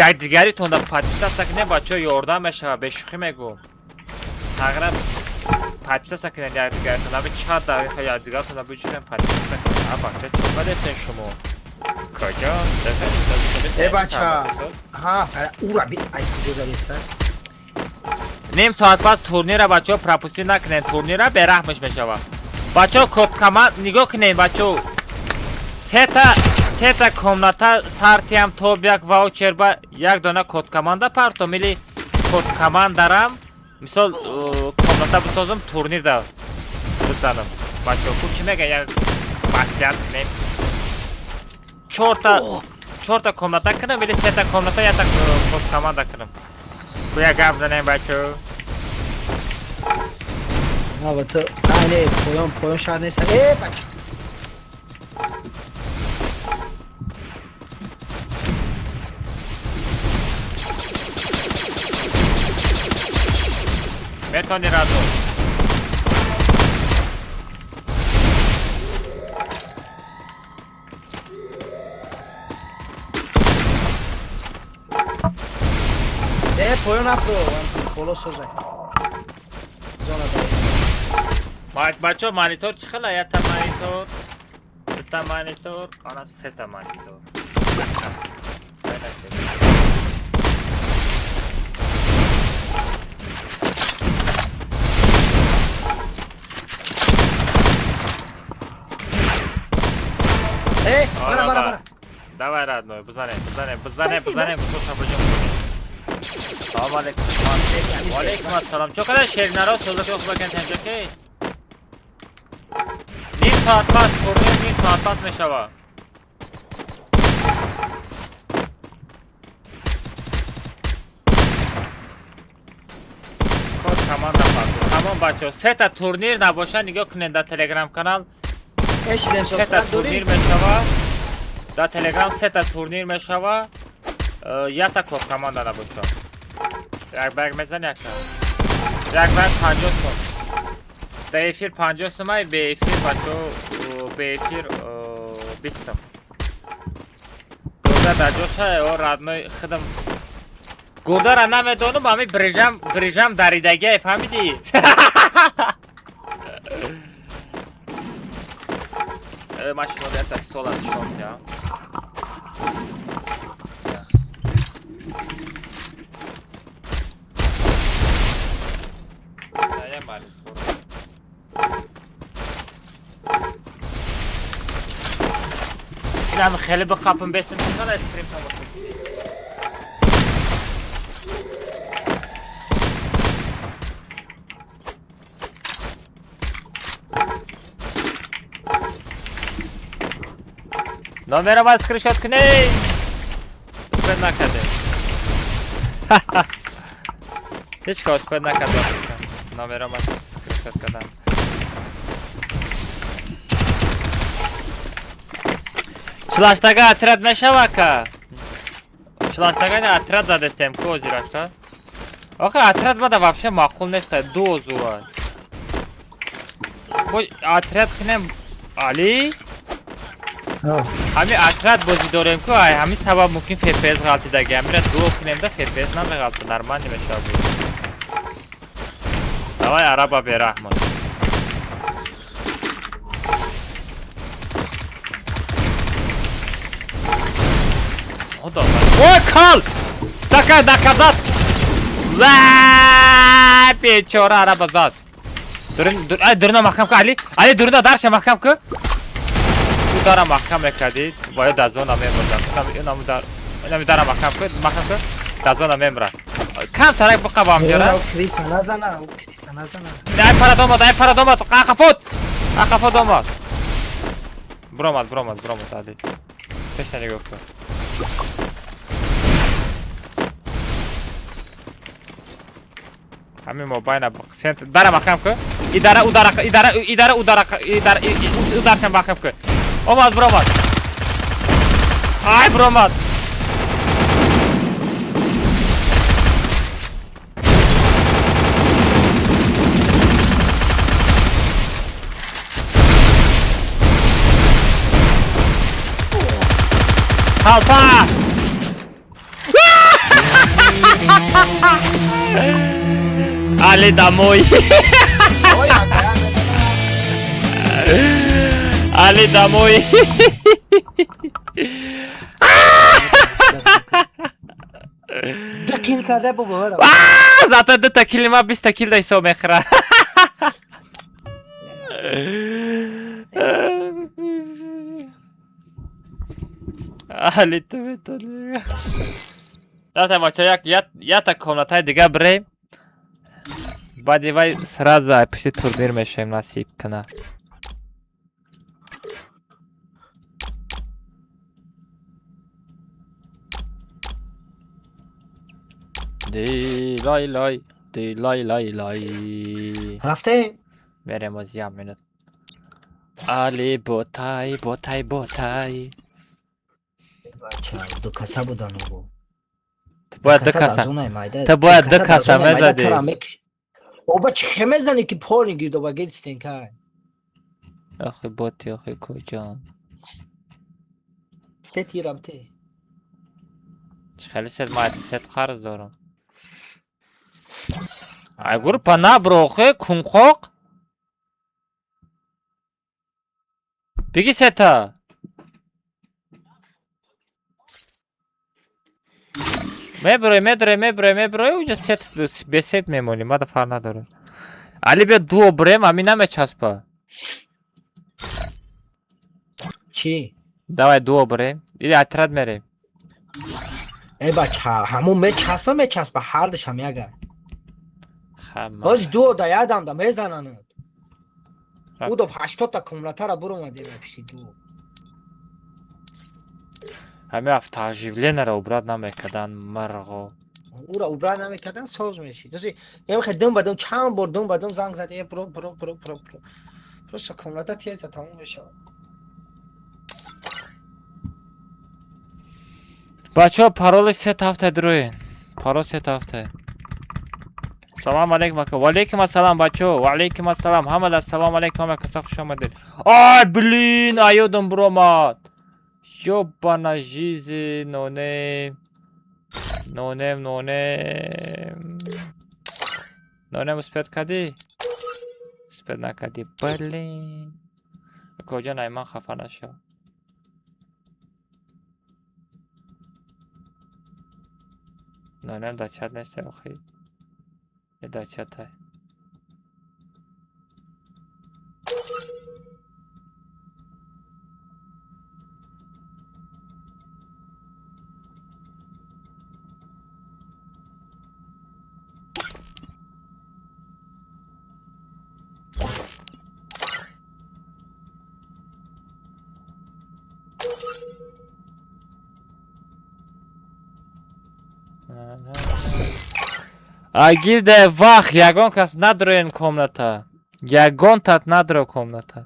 якдигаритонда подписаться кунем, бачаҳо, ёрдам мешавад, бешӯхӣ мегӯм. Тағра подписаться кунем якдигаритонда, ами чанд дақиқа якдигаритонда биҷӯрем подписаться кунем. А бача, чӣ кардестен шумо? Куҷо? Э, бача. Ҳа, ура би, ай куҷо задеса? Ним соат пас турнира, бачаҳо, пропустӣ накунем, турнира бераҳмаш мешавад. Бачаҳо, кодкама нигоҳ кунед, бачаҳо. Сета комната сартиам тоб як ваучер ба як дона кодкаманда партом или кодкамандарам мисол комната бисозам турнир да бизанам. Бачаҳо, ку чӣ мегӯяд, як маслиҳат кунем. Чорта комната кунам или сета комната якта кодкаманда кунам. Ку як гап занем, бачаҳо. А, вот, а, не, поён, поён шаҳр нест. Э, бача. Метони, родной. Э, поён афро, боло созай. Зона дай. Бачо, монитор чӣ хела? Якта монитор, дута монитор, ана сета монитор. Э, бара, бара, бара. Давай, родной, бизанем, бизанем, бизанем, Спасибо. бизанем, гӯшоша бижим кунем. Салом алейкум. Ва алейкум ассалом. Чо қадар шернаро сӯзак охбакан танҷаки? Ним соат пас, турнир ним соат пас мешава. Код команда пас. Тамом, бачаҳо, сета турнир набоша, нигоҳ кунед дар Телеграм канал. Эшидем. Сета турнир мешава. Дар Телеграм сета турнир мешава. Якта код команда набоша. Як ба як мезани, яка. Як ба як 50 сом. Дар эфир 50 сомай, бе эфир, бачаҳо, бе эфир 20 сом. Гурда дар ҷоша, о родной хидам. Гурдара намедонам, ами брижам, брижам даридагиай, фаҳмидӣ? Ман шумо якта стола нишон медиҳам. Я монитор. Инам хеле биқапм бесим, чӣ стрим тамошо кунӣ? Номера ма скриншот кунӣ. Успеть накарде. Ҳеҷ ка успеть накард номера ма скриншот кардан. Чилаштага отряд мешава ка? Чилаштага не отряд задестем ку озирашта? Охе, отряд мада вообще маъқул нест, ду озура. Бо отряд кунем, Али? Ҳами отряд бозӣ дорем ку, ай ҳами сабаб мумкин ФПС ғалтидаги. Ҳамира дуо кунем да ФПС намеғалта, нормально мешава бозӣ. Давай, араба бераҳмон. Худо. Ой, кал! Така, наказат! Ва, бечора араба зад. Дурин, дур, ай, дуруна маҳкам ку, Али. Али, дуруна дарша маҳкам ку. Ӯ дара маҳкам мекардӣ, бояд дар зона мемурдам. Инам дар, инам дара маҳкам ку, маҳкам ку. Дар зона мемра. Кам тарак биқабам ҷара. Криса назана, криса назана. Ай, парад омад, ай, парад омад, қақафот. Қақафот омад. Биромад, биромад, биромад, Али. Пешна нигоҳ кун. Ҳамин мобайна центр дара маҳкам ку. Идара, удара, идара, идара, удара, идара, ударшам маҳкам ку. Омад, биромад. Ай, биромад. Қалпа! Али домой. Али домой. Ду килл карда бобо бара. Зато дута килли ма 20-та килл да ҳисоб мехӯра. Али, ту метонӣ. Рафтем, бача, як якта комнатаи дига бирем. Баъди вай сразу пишти турнир мешавем, насиб куна. Ди лай лай, ди лай лай лай. Рафтем? Мерем оз як минут. Али ботай, ботай, ботай. Бача, ду каса будан ӯ. Ту бояд ду каса. Ту бояд ду каса мезадӣ. Оба чӣ мезанӣ ки полни гирдобагир стенка? Охи боти, охи куҷон. Се тирам те. Чӣ хеле сет ман сет қарз дорам. Ай группа набро охи кунқоқ. Биги сета. Меброи, медрои, меброи, меброи, уҷа сет бе сет мемонӣ, мада фарқ надорад. Али биё дуо брем, ами намечаспа. Чӣ? Давай дуо брем. Или отряд мерем. Э бача, ҳамун мечаспа, мечаспа, ҳардушам яга. Хама. Ҳози дуо да ядам да мезананд. Удов 80 та комнатара буромадем пиши дуо. Ҳами автооживлениеро убрат намекардан марғо. Ура убрат намекардан соз мешид. Дози ямхе дум ба дум чанд бор дум ба дум занг зад, э бро бро бро бро бро. Просто комната теза тамом мешавад. Бачаҳо пароли се ҳафта дуроен. Парол се ҳафта. Салом алейкум ака. Ва алейкум ассалом бачаҳо. Ва алейкум ассалом. Ҳамада ассалому алейкум ҳама каса хуш омадед. Ай блин, аёдам буромад. Ёбана жизнь, нонем. Нонем, нонем. Нонем успеть кардӣ? Успеть накардӣ. Блин. Куҷо найман хафа нашав. Нонем дар чат нест охи. Дар чатай. Агилде вах, ягон кас надроен комната. Ягон тат надро комната.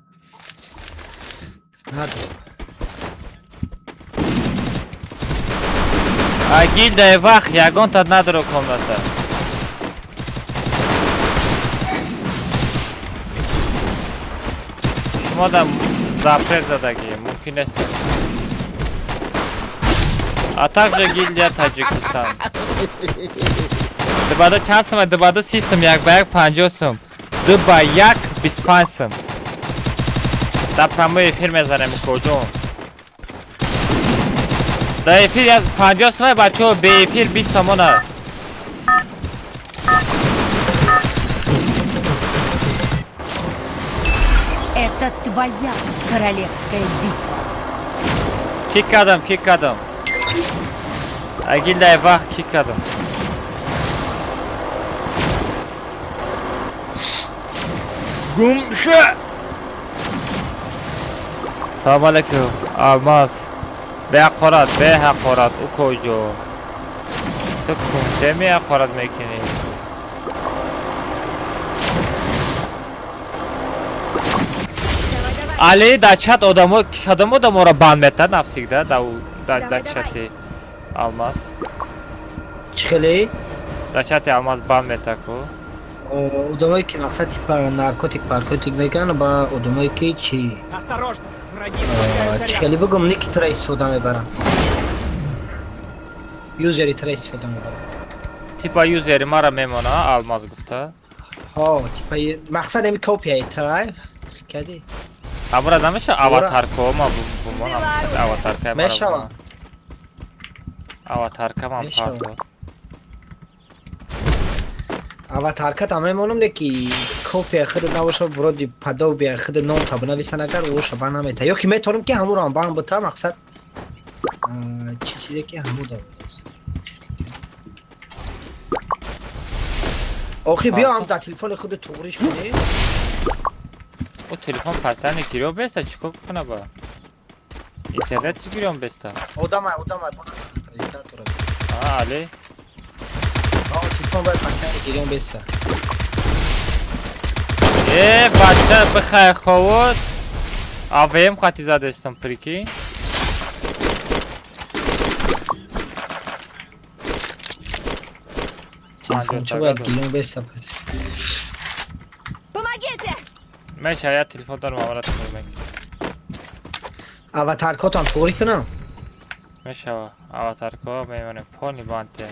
Надро. Агилде вах, ягон тат надро комната. Шумо да запрет задагӣ, мумкин нест. А также гильдия Таджикистан. Дубада чанд сум? Дубада 30 сум, 1 ба 1 50 сум. 2 ба 1 25 сум. Дар прямой эфир мезанем куҷо. Дар эфир 50 сум бачаҳо, бе эфир 20 сомона. Это твоя королевская битва. Кик кардам, кик кардам. Агилдай вах кик кардам. Гумша! Салом алейкум, Алмаз. Беҳақорат, беҳақорат, ӯ куҷо? Ту кунҷа меҳақорат мекунӣ? Али дар чат одамо, кадом одаморо банд метад навсигда дар чати Алмаз? Чӣ хеле? Дар чати Алмаз банд метад ку? Одамое ки мақсад типа наркотик паркотик мекунанд ба одамое ки чӣ? Чӣ хеле бигӯм, ники тра истифода мебаранд. Юзери тра истифода мебаранд. Типа юзери мара мемона Алмаз гуфта? Ҳо, типа мақсад ами копияи тра кади. Амра намеша аватарко ма бумонам аватарка мешава. Аватарка ман парто. Аватарка там мемонам не ки копия худ набоша, вроде подобие худ ном та бинависан агар оша ба намета. Ё ки метавонам ки ҳамуро ҳам баҳам бута мақсад чӣ чизе ки ҳаму дорад. Охи биё ҳам дар телефони худ туғриш кунӣ. О телефон пасани гирё беста чӣ кор кунам ба? Интернет чӣ гирём беста? Одамай, одамай, А, али. Телефон бояд пасани гирём беста. Э, бача бихай ховод. АВМ хати задестам, прикинь. Телефон чӣ бояд гирём беста пас? Меша, я телефон дорам, аввала туғри мекунам. Аватаркотам туғри кунам? Мешава, аватарко мемонем, полный банте.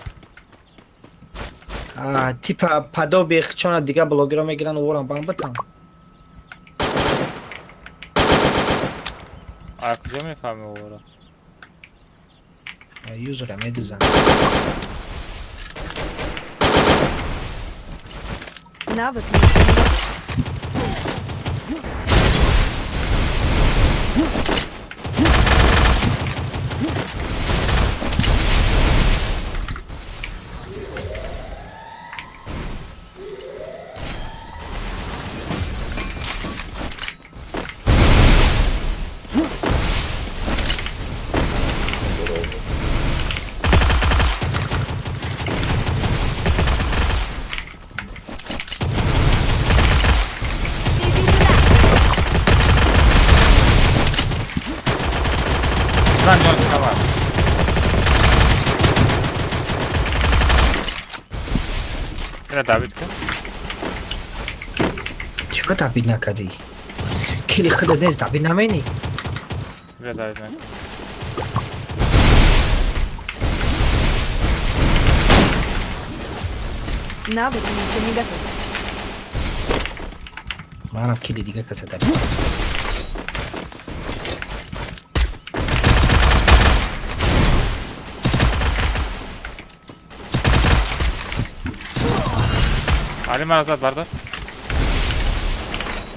Типа подобие чона дига блогерро мегиранд, ворам бан битам. А куҷо мефаҳми оворо? Юзера медизам. Навык еще не готов. Иди сюда! Зан ҷон камар. Ина добить кун. Чиқа добить накардӣ? Кили худат нест, добить наменӣ? Бия, добить мекун. Навык еще не готов. Манам кили дига каса добить. Али, мара зад, бардор.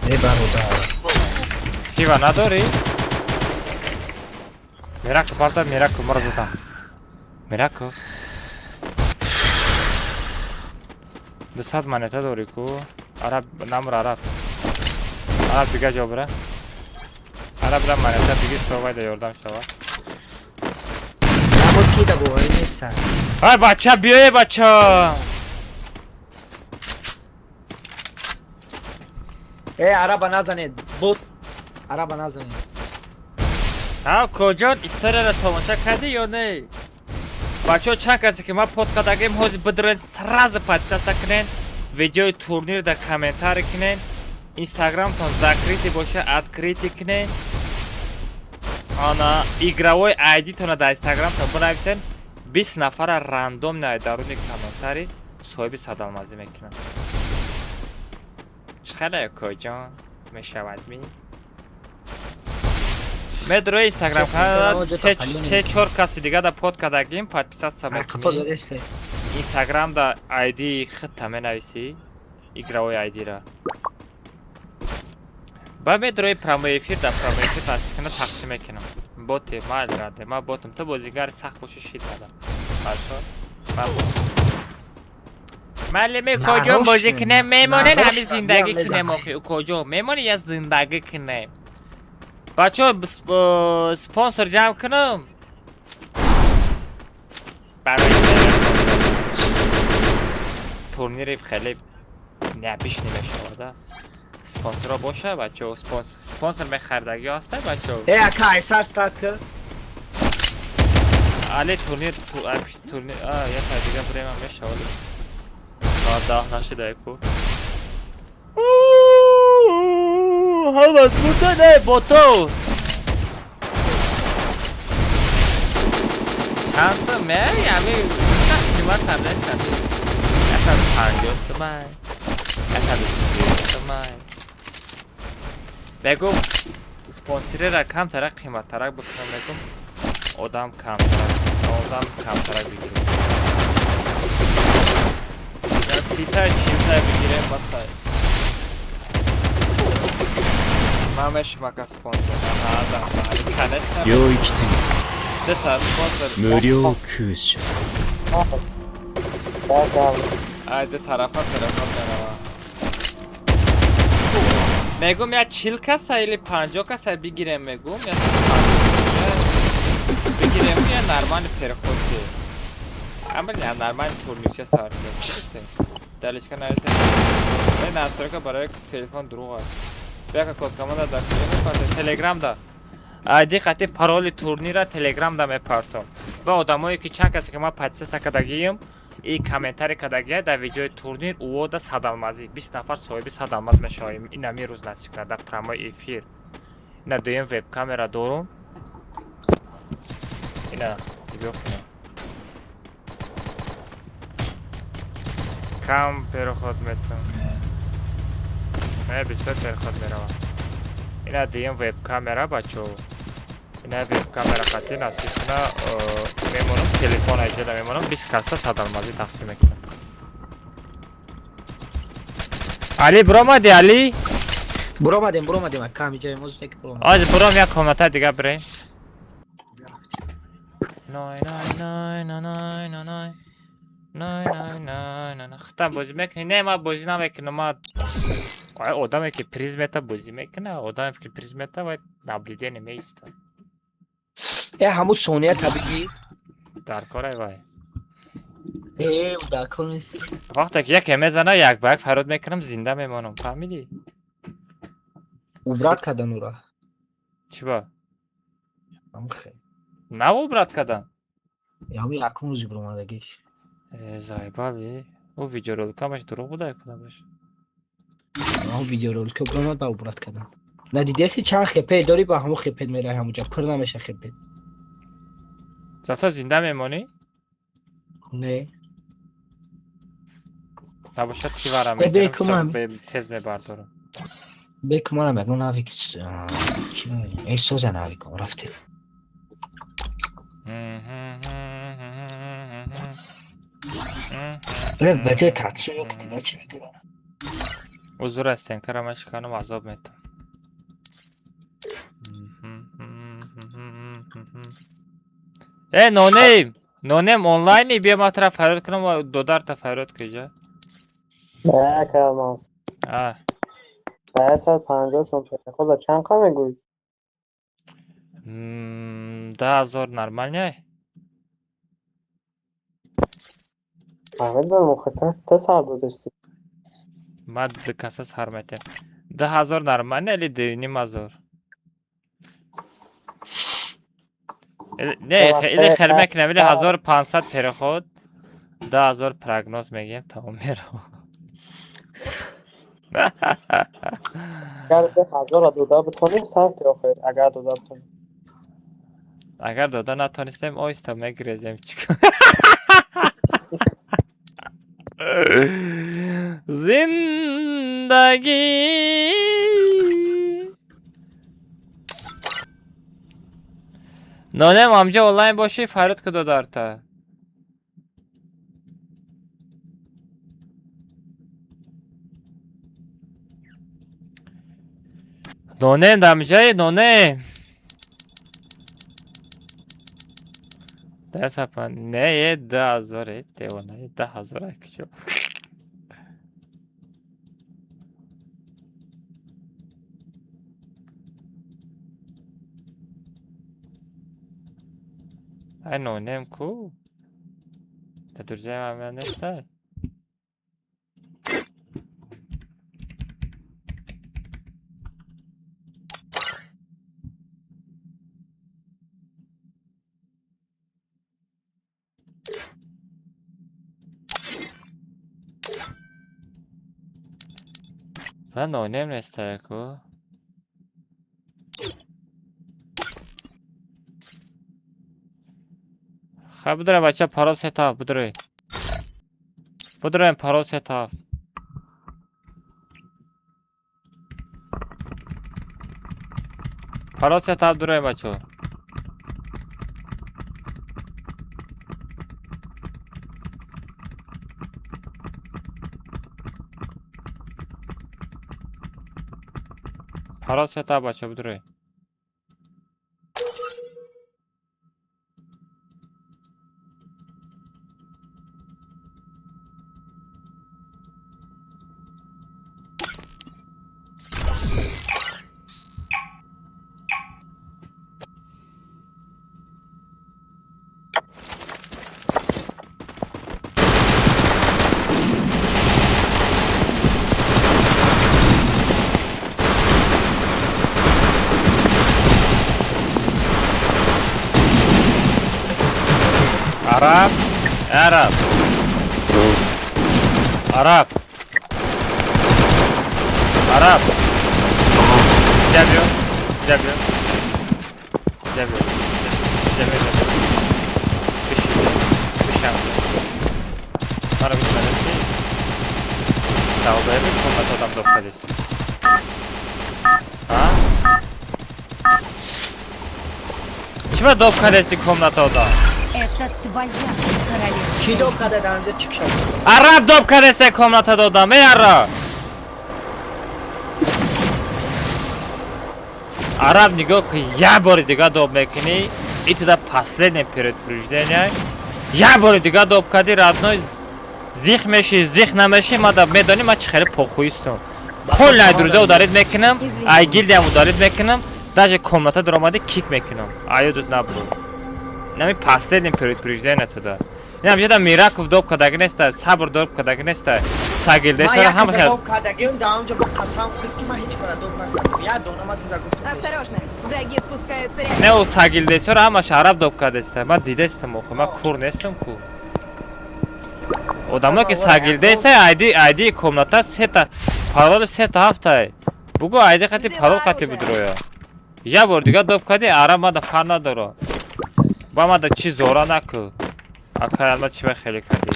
Э, бародар. Тива надорӣ? Мирако, бардор, Мирако, мара задам. Мирако. 200 монета дорӣ ку? Араб, намур араб. Араб, дига ҷо бира. Араб, бира, монета бигир, шовайда ёрдам шава. Набуд, ки да боварӣ неста. Ай, бача, биёе, бача. Э, араба назанед, бот. Араба назанед. Ҳа, коҷон, историяро тамоша кардӣ ё не? Бачаҳо, чанд касе ки ман под кардагим, ҳозир бидурен, сразу подписаться кунен, видеои турнир дар комментарий кунен, инстаграмтон закрытый боша, открытый кунен, ана игровой айдитона дар инстаграмтон бинависен, 20 нафара рандомно даруни комментарий соҳиби садалмазӣ мекунам. Чӣ хеле, коҷон, мешавад ми? Медрои инстаграм канал се чор каси дига да под кардагим, подписаться мекунӣ, инстаграм да айди худта менависӣ, игровой айдира. Ба медрои прямой эфир, да прямой эфир насиб тақсим мекунам. Боте майли раде, ма ботам, ту бозигари сахт боши, шит дадам. Хорошо? Ман ботам. Майли, ме куҷо бозӣ кунем, мемонем, ҳами зиндагӣ кунем охи, куҷо мемонем, я зиндагӣ кунем. Бачаҳо, спонсор ҷамъ кунам барои турнири, хеле необычный мешавада. Спонсорро боша, бачаҳо, спонсор мехардагиҳо ҳаста, бачаҳо. Э, ака, айсар старт кар. Али, турнир турнир я та дига бирема, мешавад, соат 10 нашида ку. Ҳамаз бурда не бото. Чанд сум ме? Ями қимат ҳам нест, ами 150 сумай, 130 сумай. Мегум, спонсорера камтарак қиматтарак бикунам, мегум, одам камтарак, одам камтарак бигирем. Я 30-тай, 40-тай бигирем, бастай. Ман мешумака спонсор. Конечно. 領域展 Дета спонсор. 無料空所。 Ай, ду тарафа тарафа мерава. Мегум, я 40 каса или 50 каса бигирем, мегум, я бигирем, я нормальный переход. Ама я нормальный турнирча сар кардем. Далечка нависем. Мен настройка барои телефон дурӯғ аст. Бяка, код команда дар куҷо мепартем? Телеграм да. Айди қати пароли турнира телеграм да мепартом. Ва одамое ки чанд касе ки ман подписаться кардагием. И комментарий кардагия дар видеои турнир уода садалмазӣ 20 нафар соҳиби 100 алмаз мешавем. Ин ҳамин рӯз насиб карда прямой эфир. Ина дуюм вебкамера дорум. Ина нигоҳ кунем. Кам переход метам. Не, бисёр переход меравам. Ина дуюм вебкамера, бачо. Ина вебкамера хати насиб куна мемонам, телефон айҷада мемонам, 20 каса садалмазӣ тақсим мекунам. Али, биромадӣ, Али? Буромадем, буромадем, ака, ҳамиҷа имоз неки буромадем. Оз буром як комната дига бирем. Най най най най най най най най най най най най. Хитам бозӣ мекунӣ? Не, ман бозӣ намекунам. Ман ай одаме ки приз мета бозӣ мекуна, одаме ки приз мета вай наблюдение меиста. Э, ҳамун сония табигӣ. Дар корай вай. Э, дар кор нест. Вақте ки яке мезана, як ба як фарёд мекунам, зинда мемонам, фаҳмидӣ? Убрать кардан ура. Чӣ ба? Ҳамун хел. Нав убрать кардан? Ҳамун якум рӯзи буромадагиш. Э, заебали. Ӯ видеороликамаш дурӯғ буда кунамаш. Ҳамун видеоролика буромад, ба убрать кардан. Надидеси, чанд хепе дорӣ, ба ҳамун хепет мераи, ҳамунҷа пур намеша хепет. Зато зинда мемонӣ? Не. Набошад, тивара Э, бекумам. мегирам, тез мебардорам. Бекумарам ягон навик чӣ мегӯям? Э, соза навиком рафтем. Э, ба ҷои татши ё ки дига чӣ мегирам? Узур, стенкара мешиканам, азоб метам. Э, нонем, нонем, онлайни, биё, ман тура фарёд кунам ва додарта фарёд киҷа. Не, калмаз. А, 150 сом худа чанд қа мегӯӣ? 10 000 нормальный? Фаҳмидам, охи та сар додисти. Ман ду каса сар метем. 10 000 нормальный или 2,5 ҳазор? Не, или хел мекунем, или 1500 переход, 10 000 прогноз мегӯем, тамом, меравам. Агар 2000-ро дода битонӣ, сарти охир, агар дода битонӣ. Агар дода натонистем, оҳиста мегирезем. Чикор? Зиндагӣ. Нонем, амҷа онлайн бошӣ, фарёд ку додарта. Нонем, дамҷаи нонем. Дасапа не е 10 000 е девона е 10 000 ай куҷо? Ай, нонем ку? Да друзья ман нестай. Ва нонем нестай ку? Хай, бидурем, бача, парол сетаф бидурем. Бидурем, парол сетаф. Парол сетаф дуроем, бачо. Парол сетаф, бачо, бидурем. Араб, араб. Араб. Араб. Инҷа биё. Инҷа биё. Инҷа биё. Инҷа биё. Бишин. Бишам. Маро гӯш. Долбоеби, комната одам доб кардист. А? Чӣ ба доб кардести комната одам? Это твоя королевская Ки доб карда дар онҷо чик шад? Араб доб кардеста комната додам, эй араб. Араб, нигоҳ кун, як бори дига доб мекунӣ, и туда последнее предупреждение. Як бори дига доб кардӣ, родной, зих мешӣ, зих намешӣ, ма да медонӣ, ма чӣ хеле похуистум. Полный друзья удалить мекунам, ай гильдиям удалить мекунам, даже комната даромадӣ, кик мекунам. Аёдут набуд. Нами последнее предупреждение туда. Инам ҷода Мираков доб кардаги неста, Сабр доб кардаги неста, Сагилдесара Ман ҳама як доб кардагиам дар онҷо, ба қасам хӯрд, ки ман ҳеҷ кора доб накардам. Як дона ма туда гуфтам. Осторожно, враги спускаются рядом. Не, сагилдесора ҳамаш араб доб кардеста. Ман дидестам охи, ман кур нестам ку. Одамое ки сагилдеса, айди комната сета парол сета ҳафтай. Бугу айди қати парол қати будроя. Як бор дига доб кардӣ, араб, мада фар надора. Ба мада чи зора наку. Акай алмаз, чӣ ба хеле кардӣ?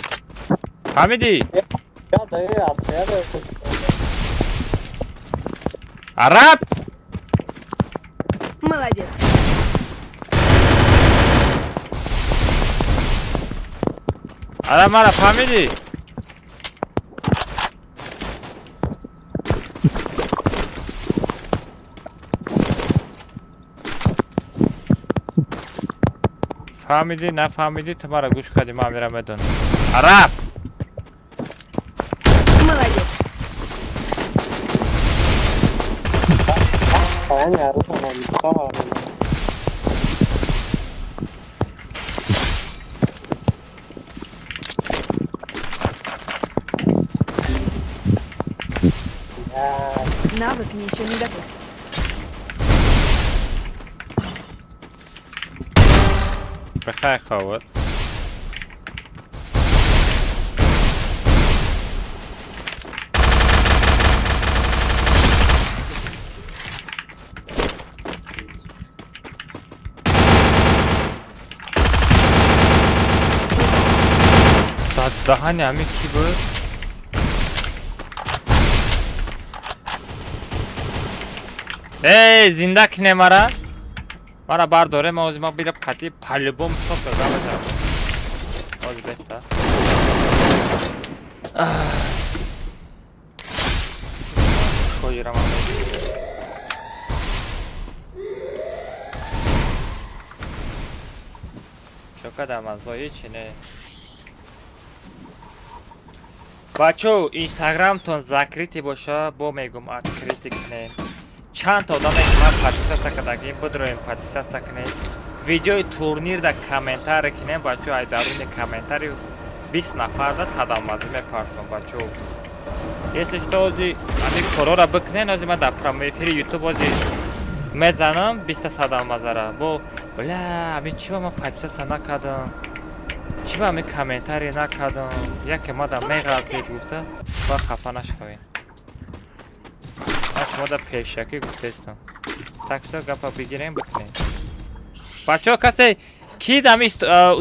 Фаҳмидӣ? Я да я я да. Араб! Молодец. Араб, мара фаҳмидӣ? Фаҳмидӣ, нафаҳмидӣ, ту мара гӯш кардӣ, ман амира медонам. Араб! Молодец. Паями арӯса мегуфта мара мегӯям. Навык еще не готов. Бихайр, ховат. Даҳани ҳамин кӣ буд? Эй, зинда кине мара? Мара бардоре, ма ози ма бира қати по-любому шот кардам мезанам. Ози беста. Хоҷира ман мегирам. Чо кардам аз бо ҳечи не. Бачо, инстаграмтон закрытый боша, бо мегум, открытый кунем. Чанд та одаме ки ман подписаться кардагим, бидроем, подписаться кунем. Видеои турнир да комментарий кунем, бачо, ай даруни комментарий 20 нафар да садамазӣ мепартом, бачо. Если что, ози ами корора бикунен, ози ман дар прямой эфири ютуб ози мезанам 20 садамазара. Бо бля, ами чӣ ба ман подписаться накардам? Чӣ ба ами комментарий накардам? Яке мада меғалтид гуфта, ба хафа нашавед. Ман шумо да пешакӣ гуфтестам. Так что гапа бигирем, бикунем. Бачаҳо, касе ки дами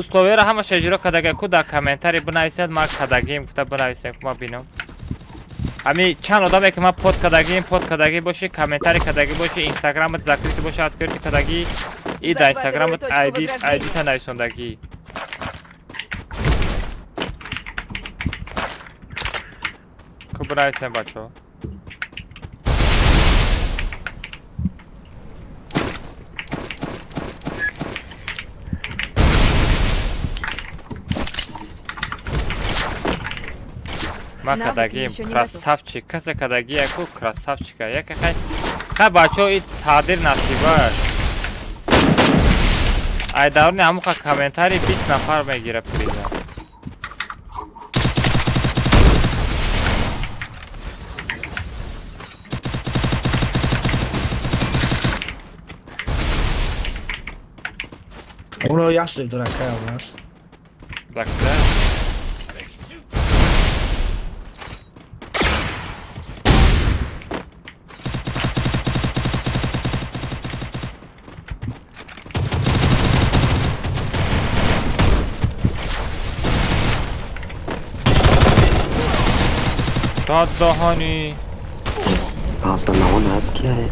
условияро ҳамаша иҷро кардага ку, дар комментарий бинависед, ман кардагием гуфта бинависем, ку ман бинам. Ами чанд одаме ки ман под кардагием, под кардагӣ бошӣ, комментарий кардагӣ бошӣ, инстаграмат закрытый боша, открытый кардагӣ, и дар инстаграмат Захватываю точку айди возрождения. Айдита нависондагӣ. Ку бинависем, бачаҳо. Ман Навык кардагием, ещё не готов. красавчик, касе кардагӣ яку красавчика. Яке хай хай, бачаҳо, и таъдир насиба. Ай даврни ҳамуқа комментарий 20 нафар мегира приза. Оно ясреб дора кай алмаз. Дакта. Дадаҳани. 590 аз кияе?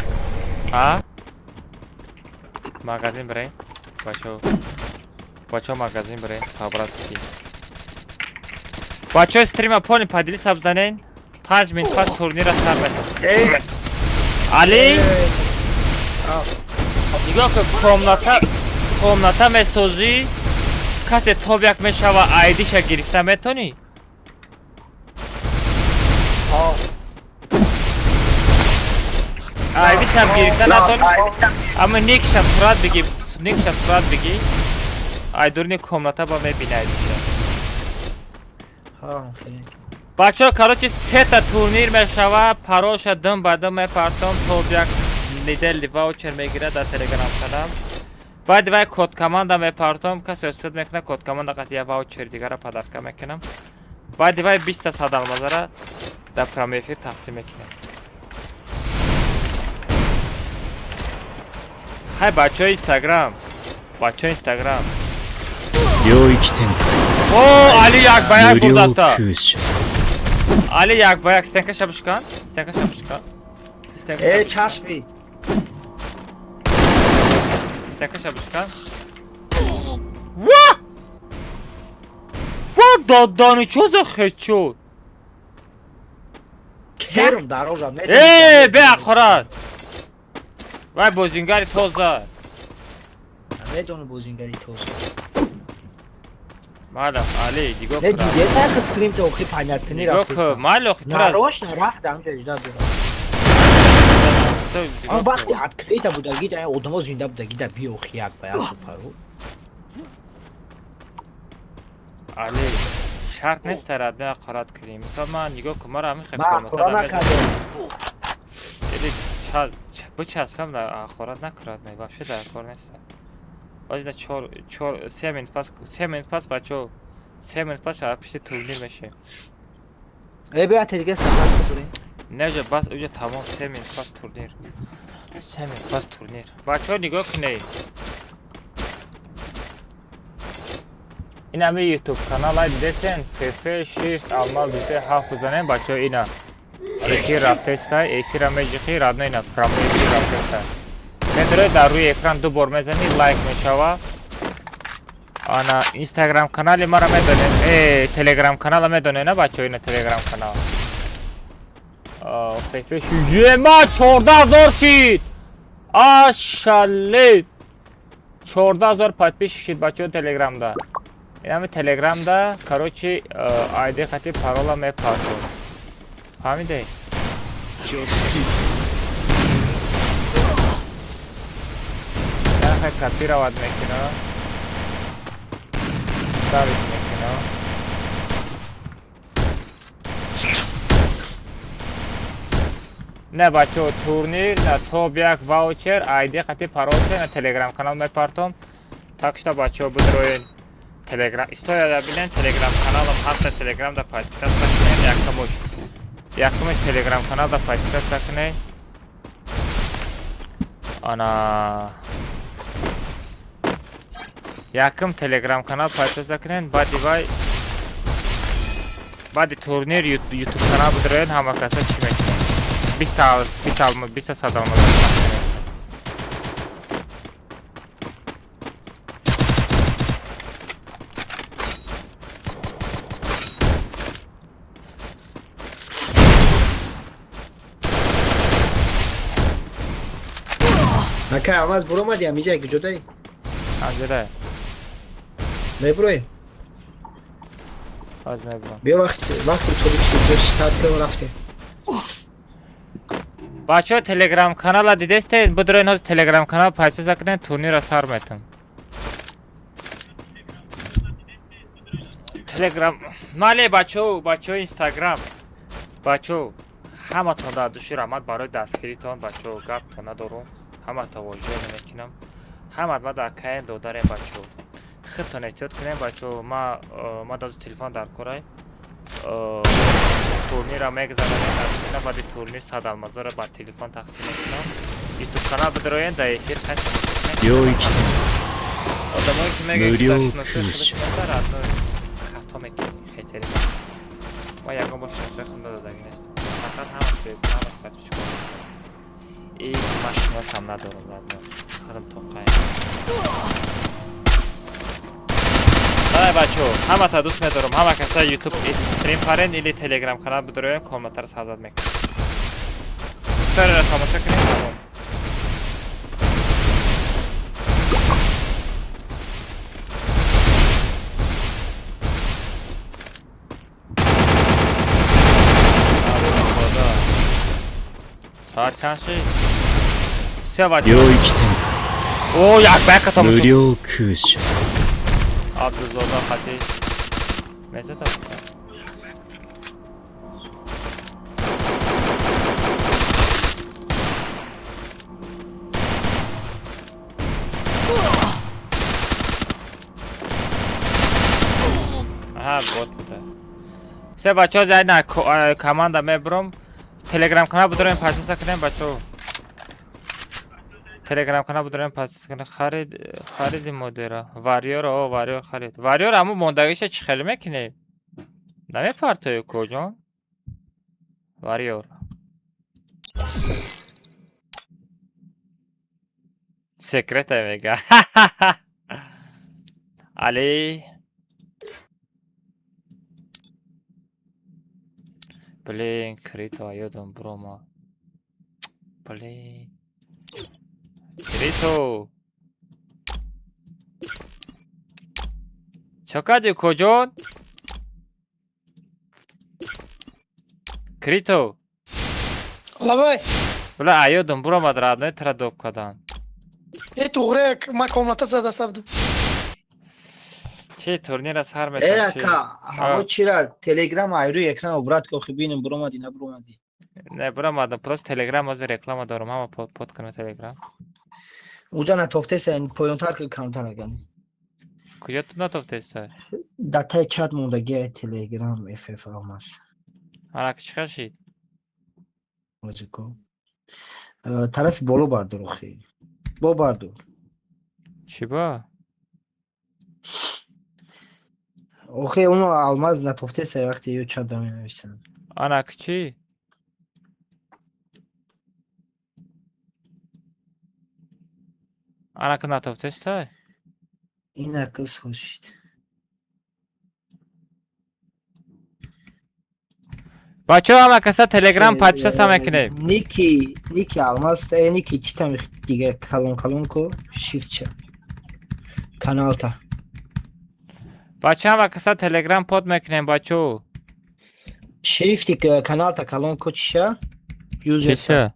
А? Магазин бирем. Бачо. Бачо магазин бирем, по-братски. Бачо стрима пони поделиться бзанен. 5 минут пас турнира сар мешавад. Али? Нигоҳ кун, комната комната месозӣ, касе топ як мешава, айдиша гирифта метонӣ? Айдишам гирифта натонӣ, аммо никша сурат бигӣ, никша сурат бигӣ, айдурни комната ба мебини айдиша. Бачаҳо, короче, сета турнир мешава, паролша дум ба дум мепартом, топ як недельный ваучер мегирад дар телеграм канал. Баъди вай код команда мепартом, касе успед мекунад, код команда қатъи ваучер дигара подарка мекунам. Баъди вай 20 сад алмазара дар прямой эфир тақсим мекунем. Хай, бачаҳои Инстаграм, бачаҳои Инстаграм. 領域展 О, Али як ба як 無料 бурдата. 空襲 Али як ба як стенкаша бишкан, стенкаша бишкан. Э, часпи. Стенкаша бишкан. Ва! Ва додани чо за хечо? Керм дарожа. Э, бе ахорат. Вай бозингари тоза. Медонам бозингари тоза. Мала, Али, дигоҳ Не кун. дидеса ки стрим то охи понятни Нигоҳ кун, рафтеса. майли охи тура. Нарочно рафт ҳамҷа иҷда дорам. Он вақти открыта будаги да одамо зинда будаги да би охи як ба як пару. Али, шарт нест тарадно ақорат кунӣ. Мисол ман нигоҳ кун, мара ҳамин хел Ман ақора накардам. Эли бичаспам да ақорат накунад, не, вообще дар кор нест. Боз ина 4 4 3 минут пас, 3 минут пас, бачо, 3 минут пас шава пишти турнир мешем. Э, бия дига сафар кунем. Не, уже бас, уже тамом, 3 минут пас турнир. 3 минут пас турнир. Бачо нигоҳ кунед. Ин ҳами YouTube канал ай дидесен, ФФ Shift Алмаз диде ҳафт бизанем, бачо, ина. Эфир рафтеста, эфира меҷиқи, радно ина прямой эфир рафтеста. Медрои дар рӯи экран ду бор мезанӣ, лайк мешава. Ана Инстаграм канали мара медонед, э, Телеграм канала медонед, на бачо, ина Телеграм канал. ФФ ема 14,000 шид. Ашалет. 14,000 подписчик шид бачо Телеграмда. Инами Телеграмда, короче, айди хати парола мепартом. Фаҳмидед? Нахай копировать мекуна. Ставить мекуна. Не бачо, турнир, на топ як ваучер, айди хати паролча на Телеграм канал мепартом. Так что бачо бидроен Телеграм историяда бинен, Телеграм каналам ҳаста, Телеграм да подписаться кунед, якумуш. Якумуш Телеграм канал да подписаться кунед. Ана якум Телеграм канал подписаться кунед, баъди вай баъди турнир YouTube канал бидроен, ҳама каса чӣ мекунед? 20 20 алма, 20 сад алма. Ака, Алмаз буромади ҳамиҷа ки ҷодай? Ҳамҷодай. Мебурои? Аз мебурам. Биё вақти торик шуд, биё старт кардем рафтем. Бачаҳо Телеграм канала дидестед, бидроен ҳозир Телеграм канал подписаться кунед, турнирро сар метам. Телеграм мале бачаҳо, бачаҳои Инстаграм. Бачаҳо, ҳаматон дар души раҳмат барои дастгиритон, бачаҳо, гаптон надорум. Ҳамата вожа намекунам. Ҳамат ма дар каен додарем, бачаҳо. Худтон эҳтиёт кунем, бачаҳо. Ма дозу телефон дар корай. Турнирро мегзаронем, баъди турнир сад алмазоро ба телефон тақсим мекунам. YouTube канал бидроен, дар эфир хай тамошо кунем. 領域 Одамое ки мегӯянд, Мурё ки дар шиносои кӯш. худаш мезарад, хато мекунӣ, хетери. Ман ягон бор шиносои худам додагӣ нестам. Фақат ҳамаш ҳамаш подписчик. И ман шиносам надорам, родной. Худам тоқаем. Давай, бачо, ҳамата дӯст медорам. Ҳама каса YouTube стрим парен или Telegram канал бидороем, комментар сазад мекунем. Историяро тамошо кунем, тамом. Соат чанд шид? Все, бачо. 領域展 О, як ба яка 開 тамошо. 無料空所 Абдузода хати. Мезада. Аҳа, бот буда. Все, бачаҳо, зайна команда мебурам. Телеграм канал будорем, подписка кунем, бачаҳо. Телеграм канал будорем, подписка кунем. Харид, хариди модера. Варьёр, о, варьёр харид. Варьёр ҳамун мондагиша чӣ хеле мекунем? Намепартоё коҷон? Варьёр. Секрета мега. Али. Блин, Крито, ёдам брома. Блин. Крито. Чо кардӣ, коҷон? Крито. Лабай. Бла, аёдам буромад, родной, тра доб кадан. Э, туғре, ма комната задаста будам. Чи турнира сар Э, метавон? Чи? ака, ҳаво чира Телеграм айрӯи экран обрат ки охи бинем буромадӣ набуромадӣ. Не, буромадам, просто Телеграм ҳозир реклама дорам, ҳама под кунам Телеграм. Уҷа натофтеса, поёнтар ки камтар аган. Куҷо ту натофтеса? Дар таи чат мондагиа Телеграм FF Алмаз. Ана ки чӣ хел шид? Музико. Тарафи боло бардор охи. Бо бардор. Чӣ ба? Охи оно алмаз натофтеса вақте ё чат да менависанд. Ана ки чӣ? Ана ки натофтеста? Ина кис хошид. Бачаҳо, ҳама каса Телеграм подписаться мекунем. Ники алмаз, ники читам дига калон калон ко shift ча. Каналта. Бача, ҳама каса Телеграм под мекунем, бачаҳо. Шрифти каналта калон ко чиша? Юзер. Чиша?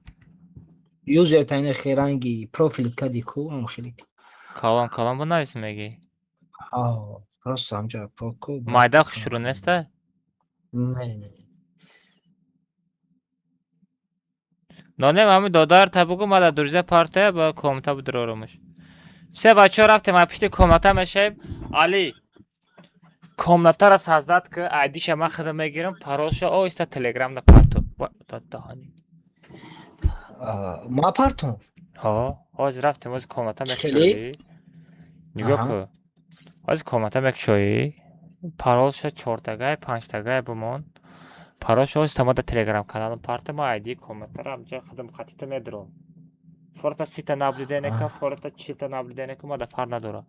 Юзер та ина херанги профилит кади ку ам хелик. Калон калон бинавис мегӣ? А, просто ҳамҷа поку. Майда хушрӯ неста? Не, не. Нонем ҳами додар та бугу ма дар дурза партая ба комната будроромаш. Все, бачаҳо, рафтем, ай пишти комната мешавем. Али, комнатаро создать ки, айдиша ман худам мегирам, паролша оҳиста Телеграм да парту. Даҳани. Ма партум. Ҳо, ҳозир рафтем, ҳозир комната Хеле? мекушоӣ. Нигоҳ Аҳа. кун. Ҳозир комната мекушоӣ. Паролша чортагай, панҷтагай бимон. Паролша оҳиста ма дар Телеграм каналам парта, ма айдии комнатаро ҳамҷа худам қатита медурам. Форта 30-та наблюдение ка, форта 40-та наблюдение ка, ма да фарқ надорам.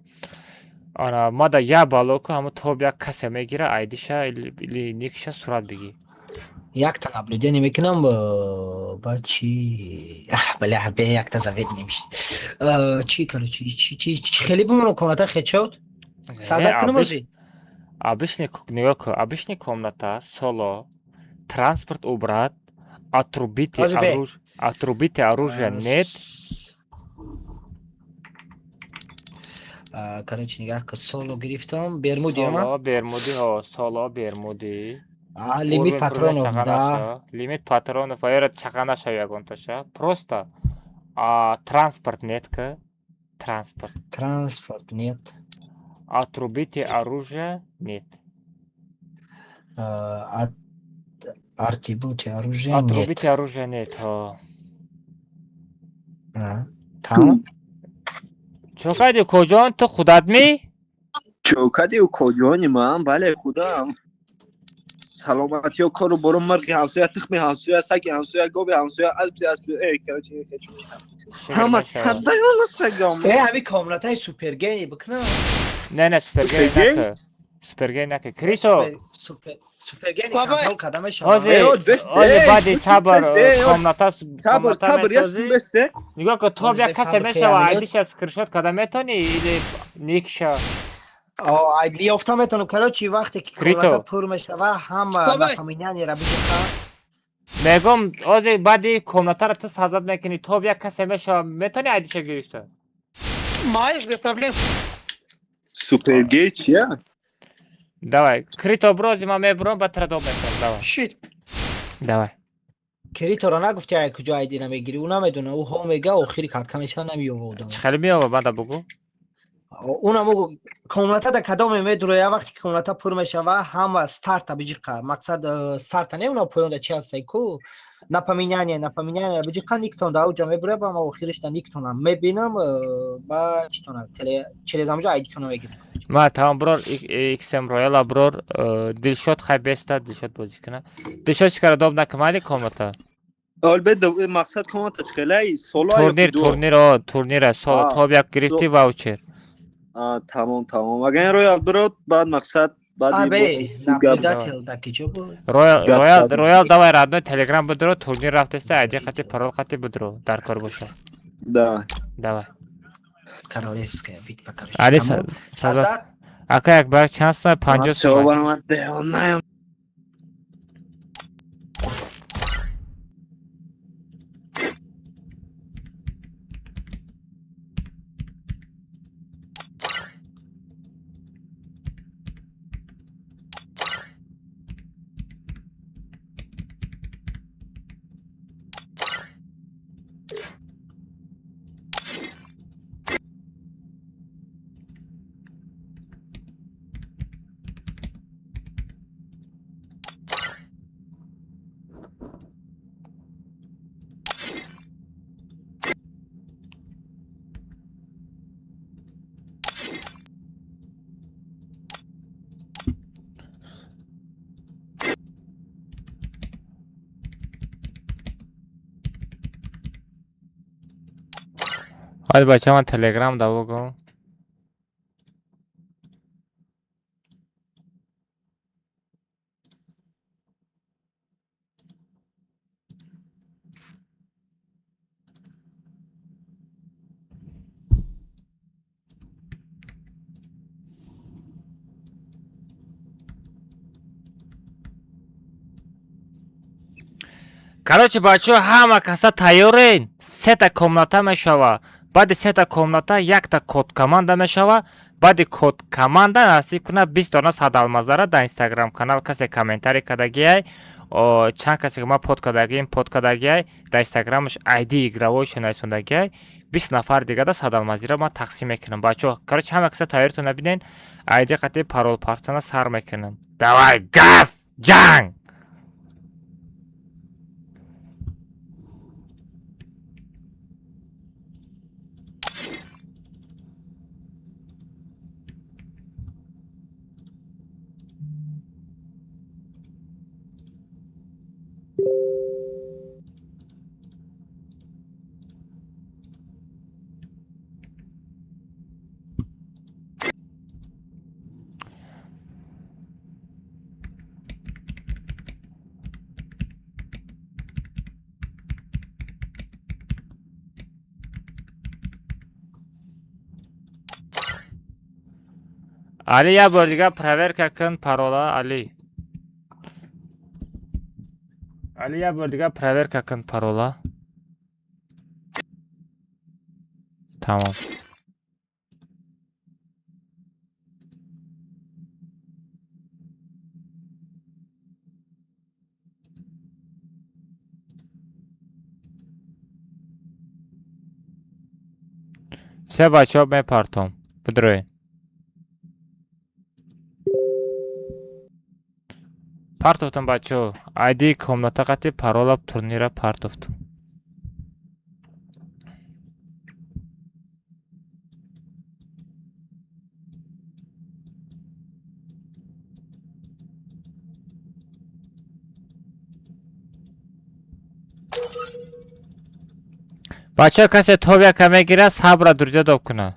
Ана, ма да як бало ку, ҳамо тоб як касе мегира, айдиша или никша сурат бигӣ. Якта наблюдение мекунам, ба чи бля, бе якта завет немишд. Чи, короче, чи чи хеле бимонам комната хечот? Создать кунам озӣ? Обычный, нигоҳ кун, обычный комната, соло, транспорт убрать, отрубите Ҳозир бе. оружие, отрубите оружие нет. Короче, нигоҳ кун, соло гирифтам, бермуди ама? Соло, бермуди, ҳо, соло, бермуди. А, лимит Уровень патронов, чақа да. наша, лимит патронов, ва чақа наша ягонташа. Просто а, транспорт нет ка, транспорт. Транспорт нет. Отрубите оружие нет. Атрибуты оружия нет. Отрубите оружие нет, ҳо. А, Тамом? Чо кардӣ, коҷон? Ту худат ми? Чо кардӣ, коҷони ман? Бале, худам. Саломатиё, кору бору, мирғи ҳамсоя, тухми ҳамсоя, саги ҳамсоя, гови ҳамсоя, аспи аспи, э, короче, ҳама садаёна сагам. Э, ҳами комнатаи супергени бикна. Не, не, супергени нака. Супергени нака. Крито. Супергени контрол карда мешавад. Ҳозир, ҳозир баъди сабр комната сабр, сабр, я бесте. Нигоҳ кун, то як касе мешава, айдиша скриншот карда метавонӣ или никша? Ёфта метавонам. Короче, вақте ки комната пур мешава, ҳама напоминание-ра биҷиқа. Мегӯм, ҳозир баъди комнатаро ту сазад мекунӣ, то як касе мешава, метавонӣ айдиша гирифта? Маеш, бе проблем. Супергей чия? Давай, Крито брози, ман мебурам, баъд тра доб мекунам, давай. Шит. Давай. Криторо нагуфти ай куҷо айдира мегирӣ, ӯ намедона, ӯ ҳо мега, охири катка мешава, намеёва одам. Чӣ хеле меёва, бада бугу? Унам комната да кадоме медуроя, вақте ки комната пур мешава, ҳама старта биҷиқа. Мақсад старта не, уна поёнда чи ҳастай ку? Напоминание, напоминание биҷиқа, никтон да уҷа мебуроя, ба ма охиришда никтонам мебинам, ба читона через амҷо айдитона мегирам. Ма тамом брор XM Royal брор Дилшод хай беста, Дилшод бозӣ кунад. Дилшод чӣ кара доб накунад комната? Албатта, мақсад комната чӣ хелай? Соло турнир, турнир, о, турнир соло тоб як гирифти ваучер. Тамом, тамом. Агар Роял бирод, баъд мақсад баъд наблюдатель да киҷо буд? Роял, Роял, Роял давай родной Телеграм бидро, турнир рафтеста, айди қати парол қати бидро, дар кор боша. Да. Давай. Королевская битва, короче. Али сазад. Ака як бар чанд сомон? 50 сомон. Ҳоли бача ман Телеграм да бугум. Короче, бачаҳо, ҳама каса тайёрен, сета комната мешава. Баъди сета комната якта код команда мешава. Баъди код команда насиб кунад 20 дона садалмазара дар Инстаграм канал касе комментарий кардагиай, чанд касе ки ман под кардагием, под кардагиай, дар Инстаграмаш айди игровойшо нависондагиай, 20 нафар дига да садалмазира ман тақсим мекунам. Бачаҳо, короче, ҳама каса тайёритон набинен, айди қати парол партана сар мекунам. Давай, газ, ҷанг! Али, як бор дига проверка кун парола, Али. Али, як бор дига проверка кун парола. Тамом. Се бачаҳо мепартом. Бидроед. Партофтам бачаҳо. Айди комната қати парола турнира партофтам. Бачаҳо, касе тоб яка мегирад, сабра друзья доб кунад.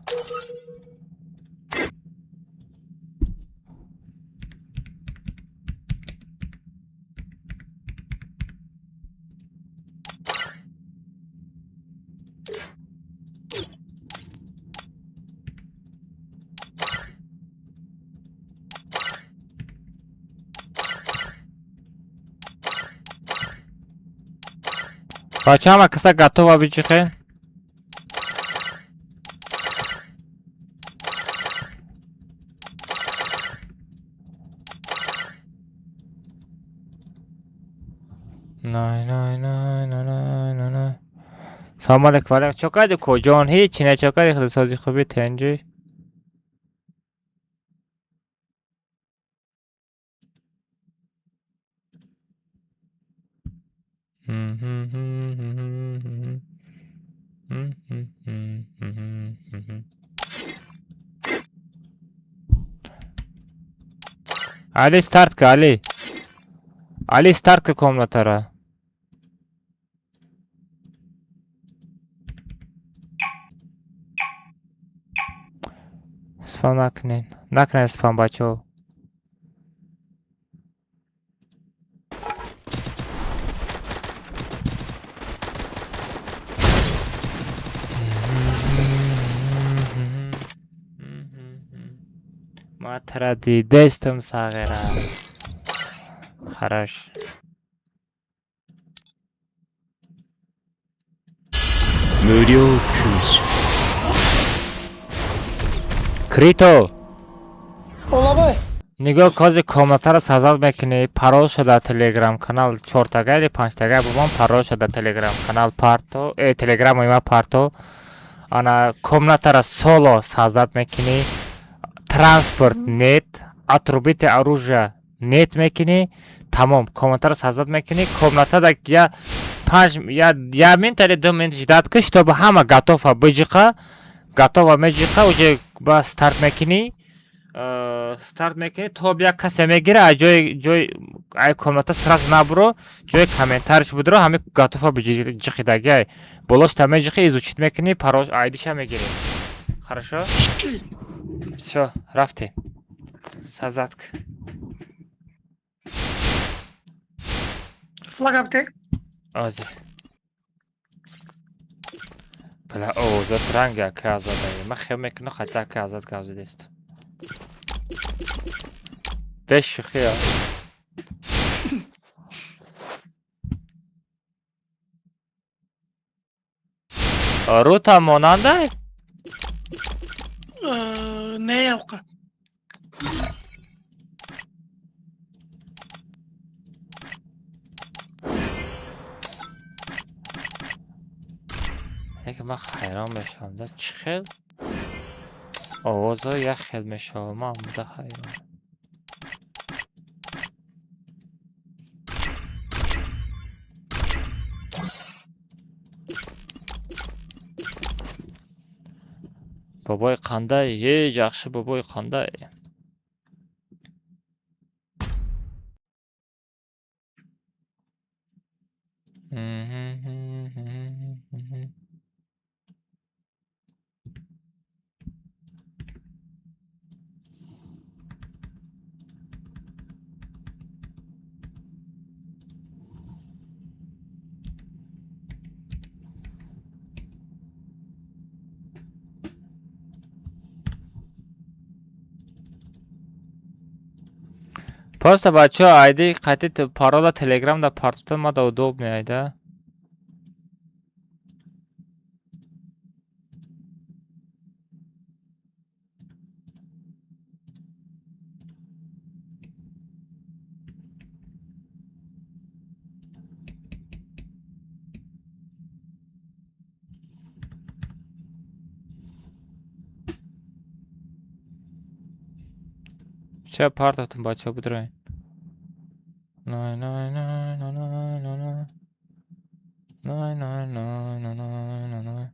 Бача, ҳама каса готова биҷиқен? Най най най най най най най. Салом алейкум, валейкум. Чо кардӣ, коҷон? Ҳечи не, чо кардӣ? Худосози хуби, тенҷӣ? Али, старт ка, Али. Али, старт ка комнатара. Спам накунед. Накунед спам, бачаҳо. Ма тара дидестам, сағира. Хорош. 無料君主。 Крито! Олабай. Нигоҳ, кози комнатаро создать мекунӣ, паролша дар телеграм канал чортага или панҷтага бубон, паролша дар телеграм канал парто, телеграмои ма парто. Ана комнатаро соло создать мекунӣ, транспорт нет, отрубите оружие нет мекунӣ, тамом, комнатаро создать мекунӣ, комната да я панҷ я минут или 2 минут ждать ки, чтобы ҳама готова биҷиқа, готова меҷиқа, уже ба старт мекунӣ, старт мекунӣ, то як касе мегира, аз ҷои ай комната сразу набуро, ҷои комментариш будро, ҳами готова биҷиқидаги ай болошта меҷиқи, изучить мекунӣ, парош айдиша мегирӣ. Хорошо? Всё, рафтем. Создать. Флаг апте. Ози. Бля, овозат ранги ака азодаи. Ман хел мекунам, хати ака азад гап задест. Беш шӯхиё. Рута монандай? Не, оқа. Яке ман хайрон мешавам, да чӣ хел овозҳо як хел мешавам, ман буда ҳайрон. Бобои қандай? Е, жакшы, бобой қандай? Просто, бачаҳо, айди қати парола телеграм да партофтан мада удобный айда. Ча партофтам, бачаҳо, бидроен. Най най най най най най най. Най най най най най най най.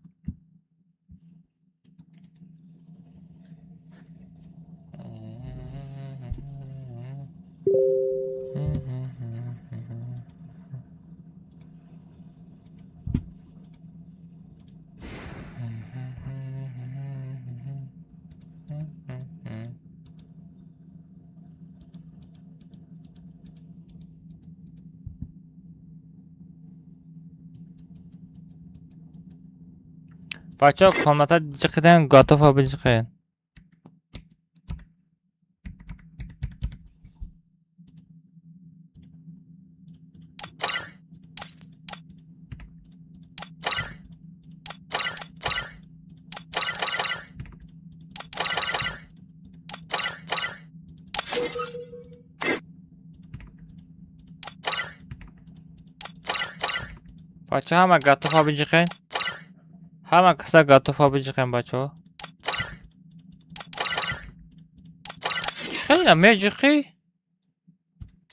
Бачаҳо, комната ҷиқидан, готова биҷиқен. Бача, ҳама готова биҷиқен. Ҳама каса готова биҷиқен, бачаҳо. Хеле меҷиқӣ?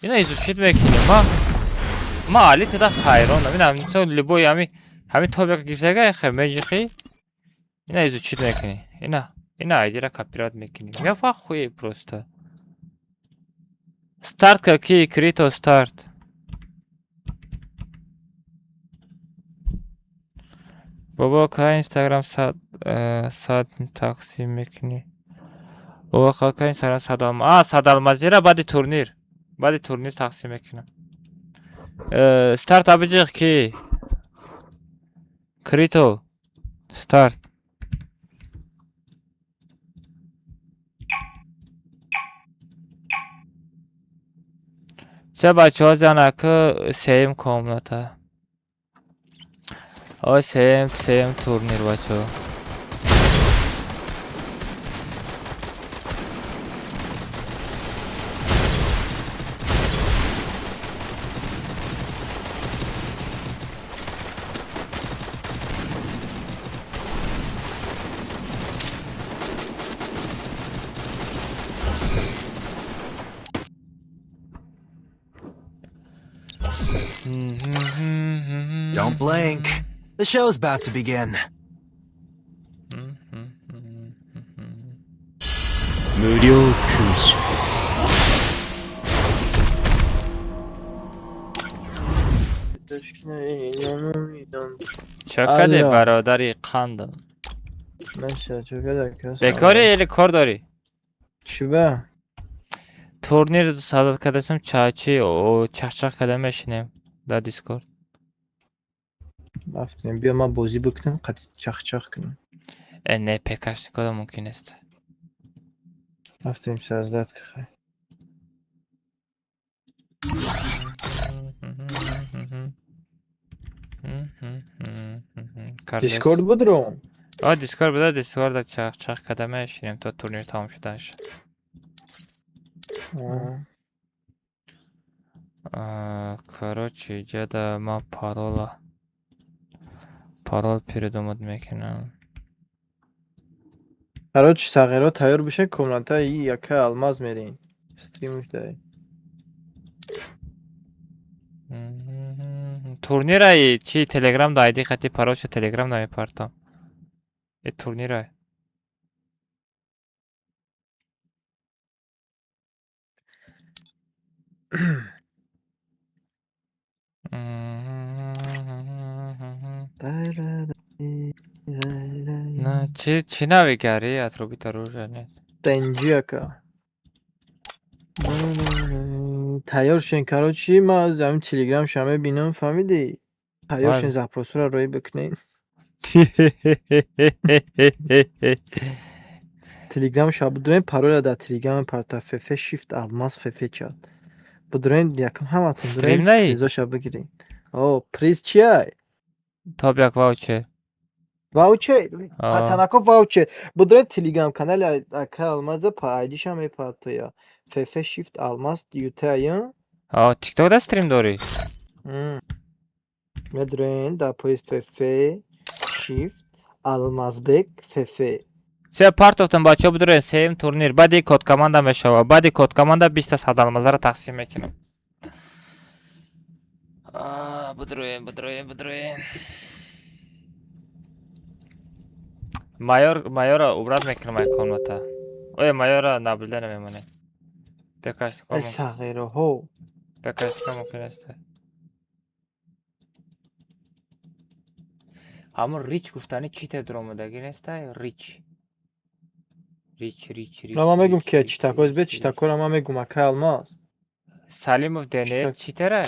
Ина изучить мекунем. Ма али тада ҳайронам. Ина то любой ҳами тобека гифтага хе меҷиқӣ. Ина изучить мекунӣ. Ина айдира копировать мекунӣ. Я в ахуе просто. Старт какие? Крито старт. Бобо, кай Инстаграм 100 тақсим мекунӣ? Бобо, кай Инстаграм 100 алма? А, 100 алмазира баъди турнир. Баъди турнир тақсим мекунам. Старт абиҷиқ ки? Крито. Старт. Ча бачаҳо, занаку сеюм комната. О, сеюм турнир, бачаҳо. Don't blink. The show's about to begin. 無料空所。 Чо каде, бародари қандам? Бекори или кор дорӣ? Чиба? Турнир садат кардасам, чачи чахчах карда мешинем дар Дискорд. Рафтем, биё ман бозӣ бикунем, қати чахчах кунем. Э, не, пекашникода мумкин нест. Рафтем, создать хай. Дискорд будром? А, Дискорд буда, Дискорда чахчах карда мешинем то турнир тамом шуданаш. Короче, иҷода ман парол придумать мекунам. Короче, сағиро тайёр бишед, комната и яка алмаз мерин. Стримш дай. Турнираи чи Телеграм да айди қати паролша Телеграм намепартам. Э, турнирай. На чи навигари отрубить оружие нет. Тенҷи ака. Тайёр шен, короче, ман аз ҳамин Телеграм ша мебинам, фаҳмидӣ? Тайёр шен, запросҳоро роӣ бикунед. Телеграм ша будурен, пароля дар Телеграм парта фф shift алмаз фф чат. Будурен, якум ҳаматон Стрим наи? Призоша бигирен. О, приз чиай? Топ як ваучер. Ваучер? Пацанако, ваучер. Будурен Телеграм канали ака Алмаза па айдиша мепартоя. Фф shift алмаз ютая. О, TikTok да стрим дорӣ? Медурен дар пои фф shift алмазбек фф. Се партофтам, бачаҳо, бидурен сеюм турнир. Баъди код команда мешава. Баъди код команда 20 та 100 алмазаро тақсим мекунам. Бидуроем, бидуроем, бидуроем. Майор, майора убрать мекунам ай комната. Ой, майора наблюдение мемонем. Бекашко. Ай сағироҳо. Бекашко мумкин аст. Ҳамон рич гуфтани чӣ тер дуромадагӣ нестай? Рич. Рич, рич, рич. Ман мегум ки читако бе читакора ман мегум акай Алмаз. Салимов Денис читера?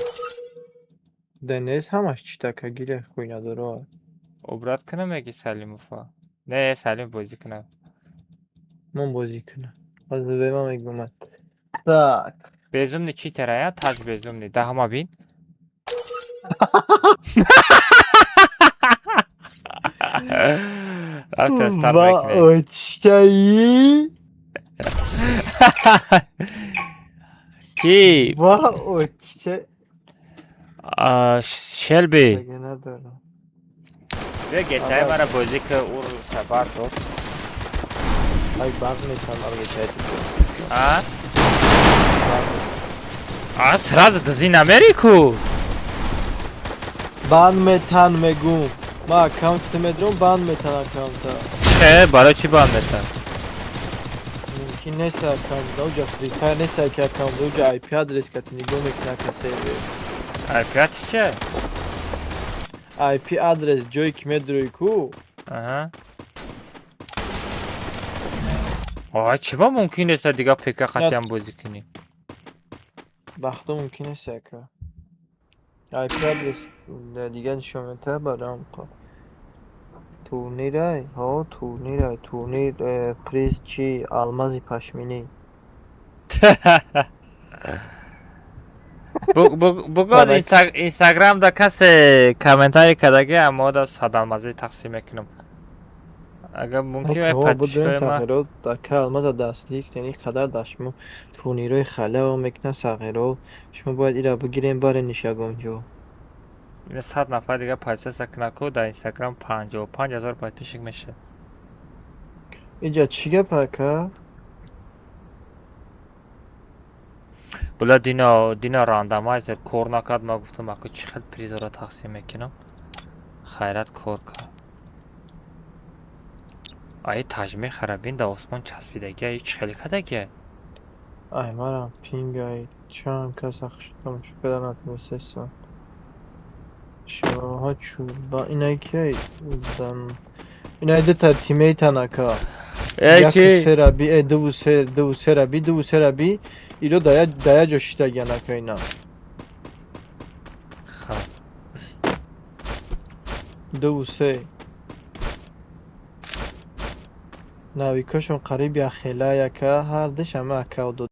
Денис ҳамаш читака гире хуй надора. Обрат кунам яки Салимова? Не, Салим бозӣ кунам. Ман бозӣ кунам. Ҳозир ба ман мегӯмад. Так. Безумный читера, я? Таҷ безумный. Даҳама бин. Рафта старт Ва мекунем. очкаи. Ки? Ва очка. Шелби. Дига надорам. Бия гетаи мара бозӣ ки ур сабар то. Ай барқ метавонам гетаи ту. А? А сразу дизӣ намери ку? Банд метан мегум. Ма аккаунт медром банд метан аккаунта. Че, барои чӣ банд метан? Мумкин нест аккаунт, уҷа Free Fire нест ки аккаунт, уҷа IP адрес кати нигоҳ мекунад ка сервер. IP че? IP адрес ҷое ки медрои ку. Аҳа. Ой, чӣ ба мумкин нест дига ПК қатиам бозӣ кунӣ? Бахто мумкин нест ака. IP адрес дига нишон метаҳад барои ҳам турнирай, ҳо турнирай, турнир приз чи алмази пашминӣ. Бугод Инстаграмда касе комментарий кардаги аммо да сад алмазӣ тақсим мекунам. Агар мумкин ай подписчикои ма сағиро ака алмаза дастгирӣ кунед, ин қадар дар шумо турнирҳои халява мекунад сағиро. Шумо бояд ира бигирем барен ягон ҷо. Ина 100 нафар дига подписаться кунад ку дар Инстаграм 55 000 подписчик мешавад. Иҷа чӣ гап ака? Була дина рандомайзер кор накард, ман гуфтам ака чӣ хел призора тақсим мекунам. Хайрат кор кард. Ай таҷ мехара бин дар осмон часпидаги, ай чӣ хеле кадаги? Ай марам пинг ай чанд кас тамошо карда натонистестам. Чоҳа чӯба инай ки ай зан инай дута тиммейтан ака. Эй ки? Як сера би э дуву се дуву сера би дуву сера би иро да як ҷо шиштагиан ака ина. Хаб. Дуву се. Навикошон қариб яхела яка ҳардуш ҳама акав дод.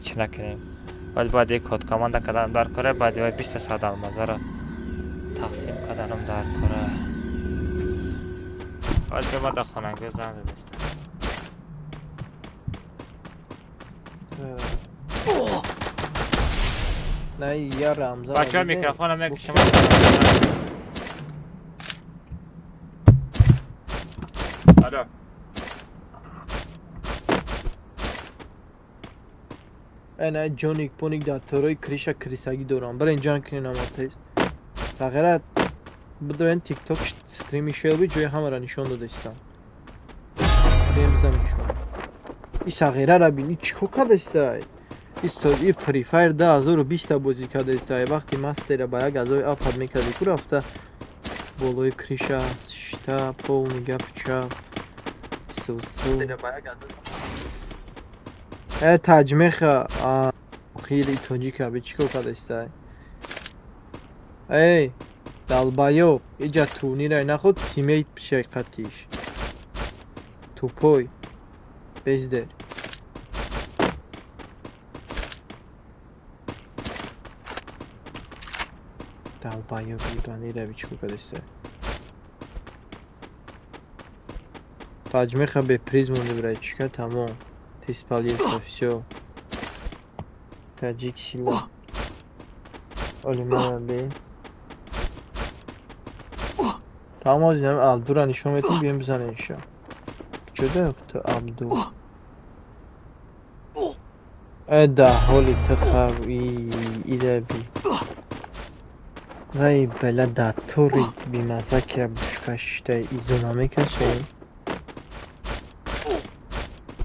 Чӣ накунем? Баъд бояд як код команда карданам дар кора, баъди вай 20 сад алмазаро тақсим карданам дар кора. Баъд ба ман дар хонагиҳо занг задастам. На я рамза. Бачаҳо микрофонро мекушам. Алло. Ана ҷоник поник дар торои криша крисагӣ дорам. Барен ҷанг кунен ама тез. Тағйират бидорен TikTok стрими Шелби ҷои ҳамаро нишон додастам. Бем бизан нишон. И сағирара бин, и чӣ кор кардастай? И Free Fire 2020 бозӣ кардастай. Вақти мастера ба як азои апад мекарди ку рафта болои криша шита полный гапи чап. Сусу. Э таҷмеха охири тоҷика би чӣ кор кардастай? Эй долбоёб, иҷа турнирай наход тиммейт пишай қатиш. Тупой. Бездер. Долбоёб ебаный би чӣ кор кардастай? Таҷмеха бе приз монди братишка, тамом. Ты спалился, всё. Таджик сила. Оли мана бе. Тамом озинам Абдура нишон метем, биём бизанем иша. Куҷода ту Абду? Да ҳоли ту хар идаби. Вай бела да тури бимаза кира бушка шишта изо намекашем.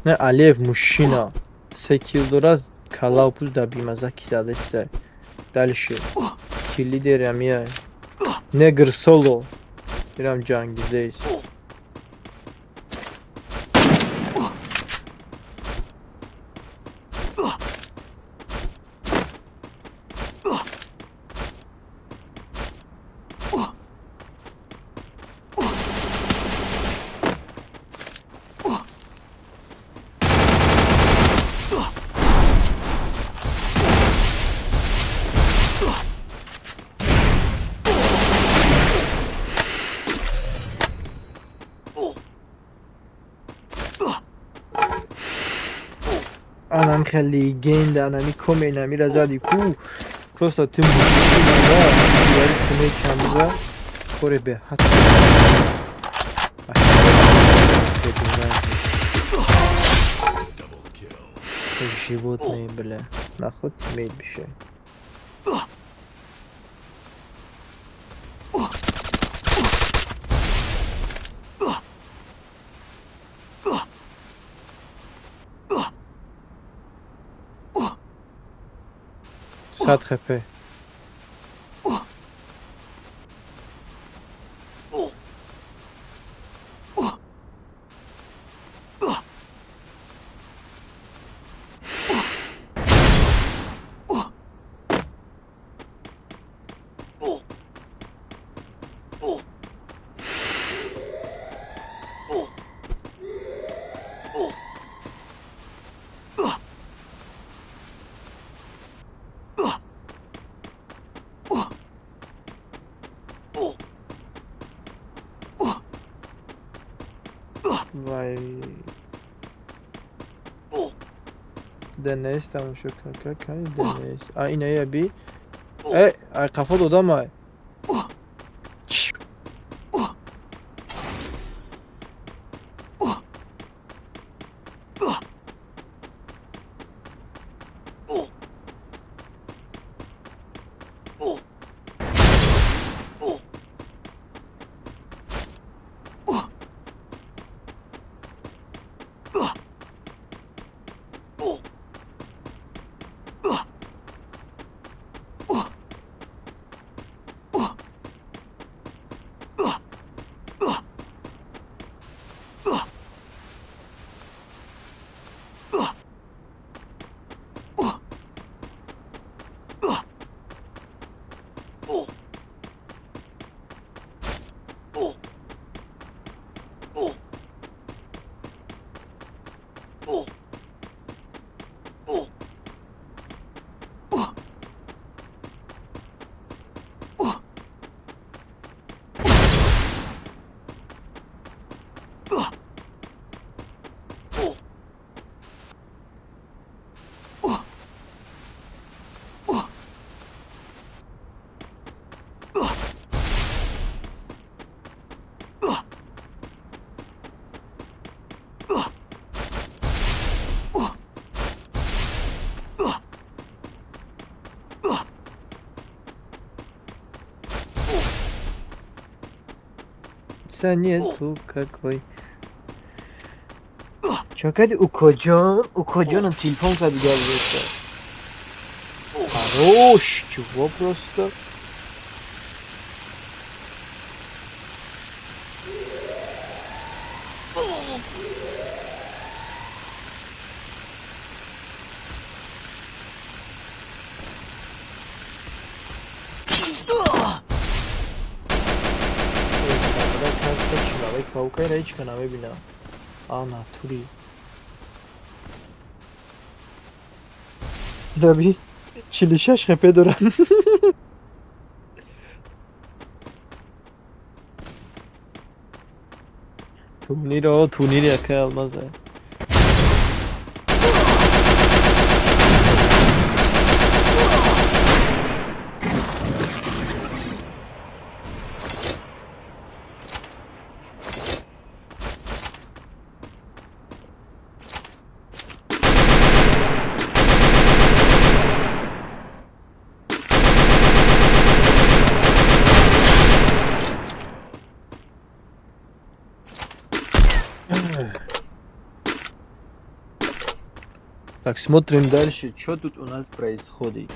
Не Алиев мужчина. Се кил дорад калау пуз да бимаза ки задеста. Дальше. Ки лидер амия. Негр соло. Ирам ҷангидест. Анам хеле легенда, анами коме, инамира зади ку. Просто ты мужчина, да? Яри куме чамза, коре бе хат. Животные, бля. Нахуй тебе бише. Сад хп. Вай. Денес тамошо кака кани Денес. А ина би. Э, ай қафо додам ай. Нету какой. Чо кади укоҷон? Укоҷонам телефон кади гап зада. Хорош, чего просто? Паука речка намебинам. А натури. Раби 46 хп дорам. Турниро, турнир яка алмаза. Так, смотрим дальше, что тут у нас происходит.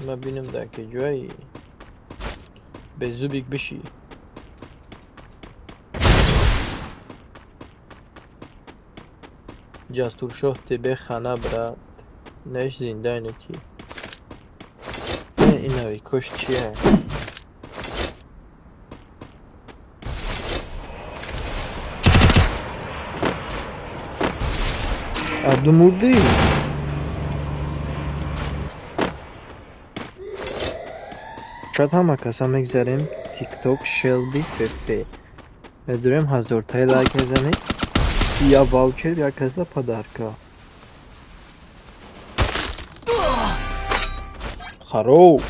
Ма бинем дар ки ҷои безубик бишӣ. Ҷастуршоҳ тебе хана, брат. Неш зинда ки. Инави кош чия? Абду мурдӣ? Шояд ҳама каса мегзарем TikTok Shelby FF. Медурем ҳазортаи лайк мезанем. Я ваучер, я каса подарка. Хорош.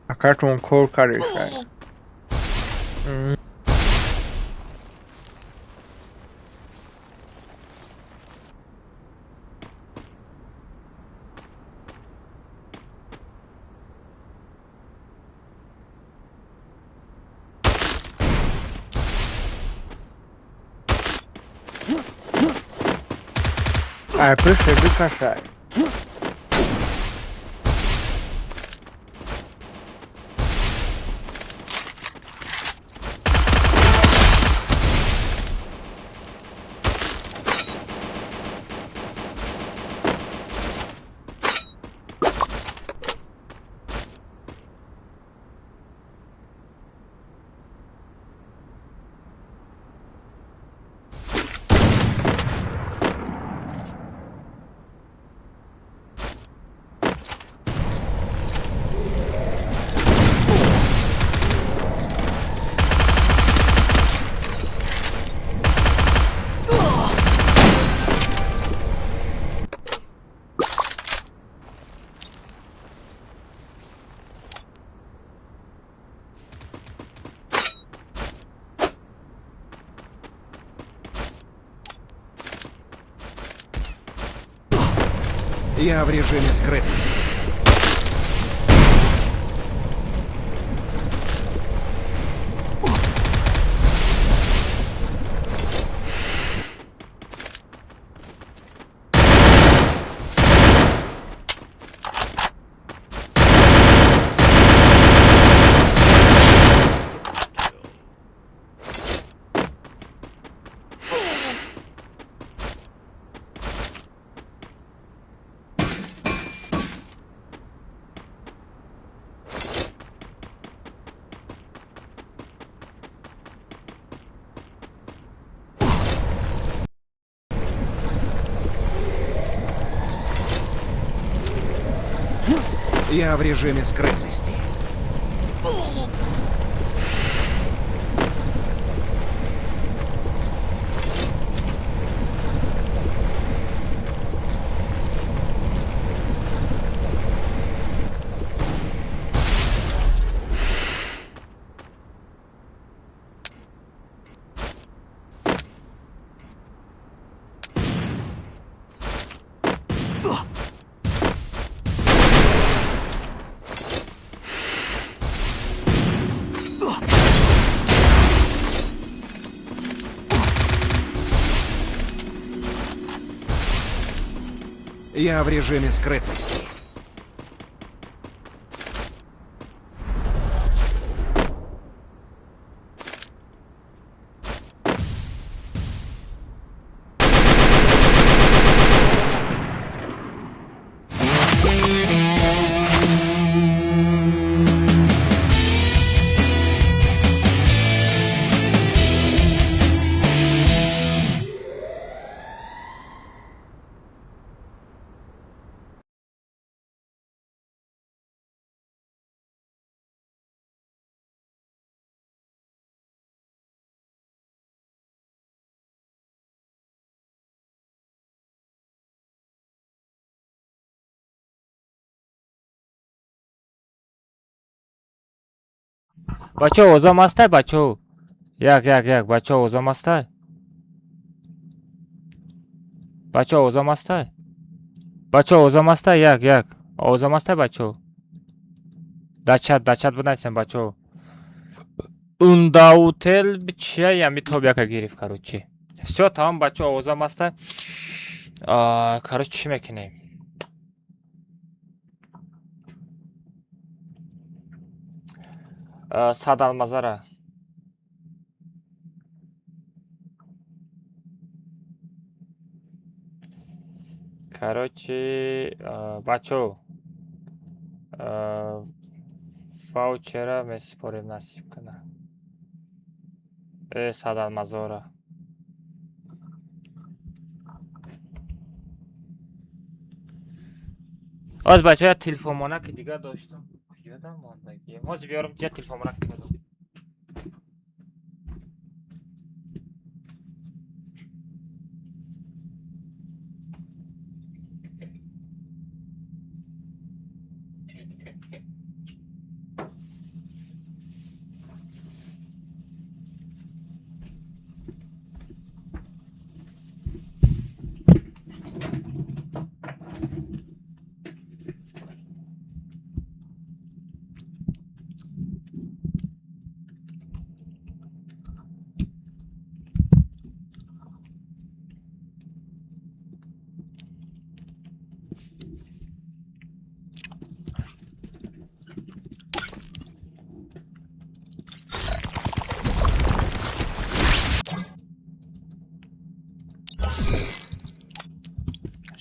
Акатон кор каришай. I appreciate the кашай. Я в режиме скрытности. Я в режиме скрытности. Я в режиме скрытности. Бачо, овозам ҳастай, бачо? Як, як, як, бачо, овозам ҳастай? Бачо, овозам ҳастай? Бачо, овозам ҳастай? Як, як. Овозам ҳастай, бачо? Дар чат, дар чат бинависем, бачо. Ундаутел чия ями топ яка гирифт, короче. Всё, тамом, бачо, овозам ҳастай. Короче, чӣ мекунем? 100 алмазара. Короче, бачо, ваучера месупорем, насиб кунад. Э, 100 алмазора. Оз, бачо, я телефонмонаки дигар доштам. Куҷода мондагием? Ҳозир биёрам, я телефонмонаки дигар дорам.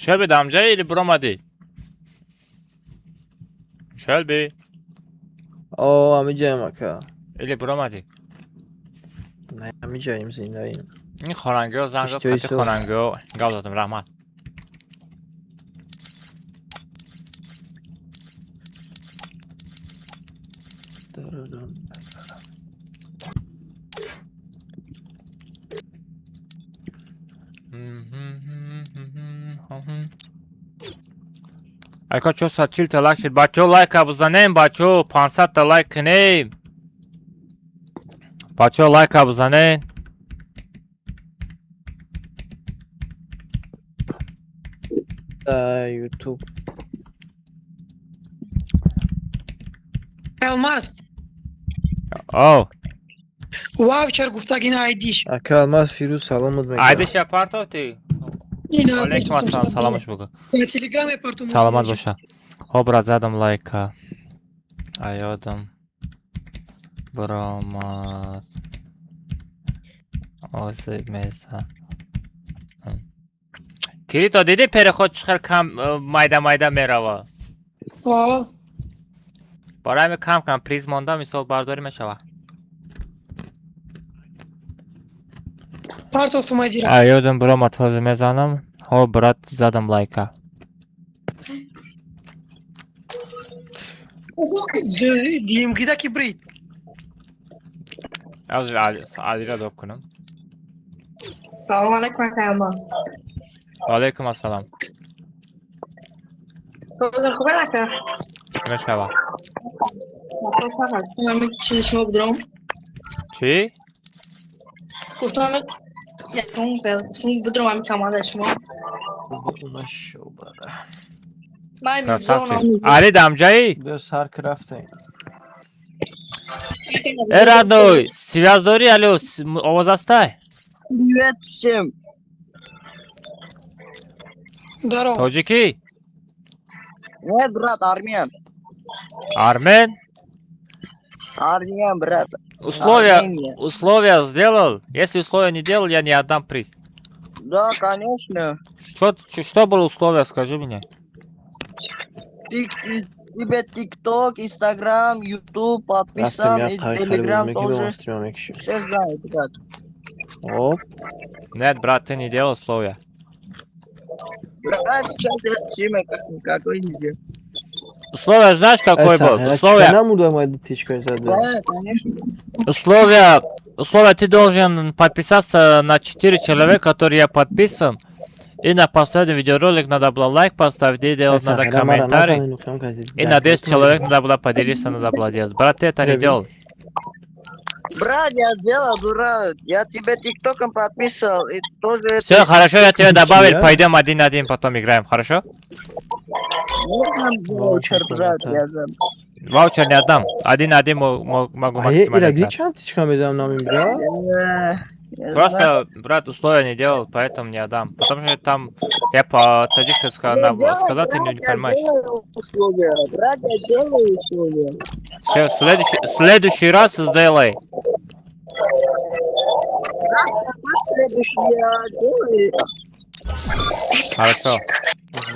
Шелби, дамҷа или буромадӣ? Шелби. О, ҳамиҷаем, ака. Или буромадӣ? Не, ҳамиҷаем, зиндаем. Ин хонангиҳо занг зад, Иштиҳои хати соз. хонангиҳо гап задам, раҳмат. Ака, 440 та лайк шид. Бачо, лайка бизанем, бачо, 500 та лайк кунем. Бачо, лайка бизанем. Ютуб. Алмаз. О. Ваучер гуфтагина айдиш. Ака Алмаз, Фирӯз саломат мегӯяд. Айдиша партофтӣ? Ина. Алейкум ассалом, саломаш бугӯ. Телеграме партум. Саломат боша. Хоб, брат, задам лайка. Аёдам. Буромад. Озир мезанам. Кирито, дидӣ, переход чӣ хел кам майда майда мерава? О. Барои ҳамин кам кам приз монда, мисол, бардорӣ мешава. Партофтум айдира. Аёдам буромад, ҳозир мезанам. Хоб, брат, задам лайка. Димкида ки брид. Ҳозир Алира доб кунам. Салом алейкум, ака Алмаз. Ва алейкум ассалом. Созор хуб, ака? Мешава. Гуфтам чизи шумо бидорам. Чӣ? Гуфтам якум бидорам ҳами командаи шумо. Ман Красавчик. Али, дамҷаӣ? Биё, сар ки рафтем. Э, родной, связь дорӣ, алё, овоз ҳастай? Привет всем. Здорово. Тоҷикӣ? Нет, брат, армян. Армен? Армян, брат. Условия, Армения. условия сделал? Если условия не делал, я не отдам приз. Да, конечно. Что было условия, скажи мне. Тебе ТикТок, Инстаграм, Ютуб Рафтем подписан, як и қайқари боз Телеграм мекунем, тоже. стрима мекушем. Все знают, брат. Оп. Нет, брат, ты не делал условия. Брат, сейчас я стриме какой везде. Условия знаешь, какой был? Условия. Намуда омад тичкаи зада. Да, конечно. Условия, ты должен подписаться на 4 человека, которые я подписан. И на последний видеоролик надо было лайк поставить, и делать надо комментарий. И на 10 человек надо было поделиться, надо было делать. Брат, ты это не делал. Брат, я сделал, дурак. Я тебе тиктоком подписал. И тоже это... Все, хорошо, я тебя добавил, Чья? пойдем один-один, потом играем, хорошо? Можно ваучер, брат, я за... Ваучер не отдам. Один-один могу Ае максимально ира ди играть. чанд тичка мезанам намембира? Я знаю. Просто, брат, условия не делал, поэтому не отдам. Потому что там я по-таджикски Я делаю, сказал, ты брат, не я понимаешь. делаю условия. Брат, я делаю условия. Все, следующий раз сделай. Брат, следующий я делаю. Хорошо.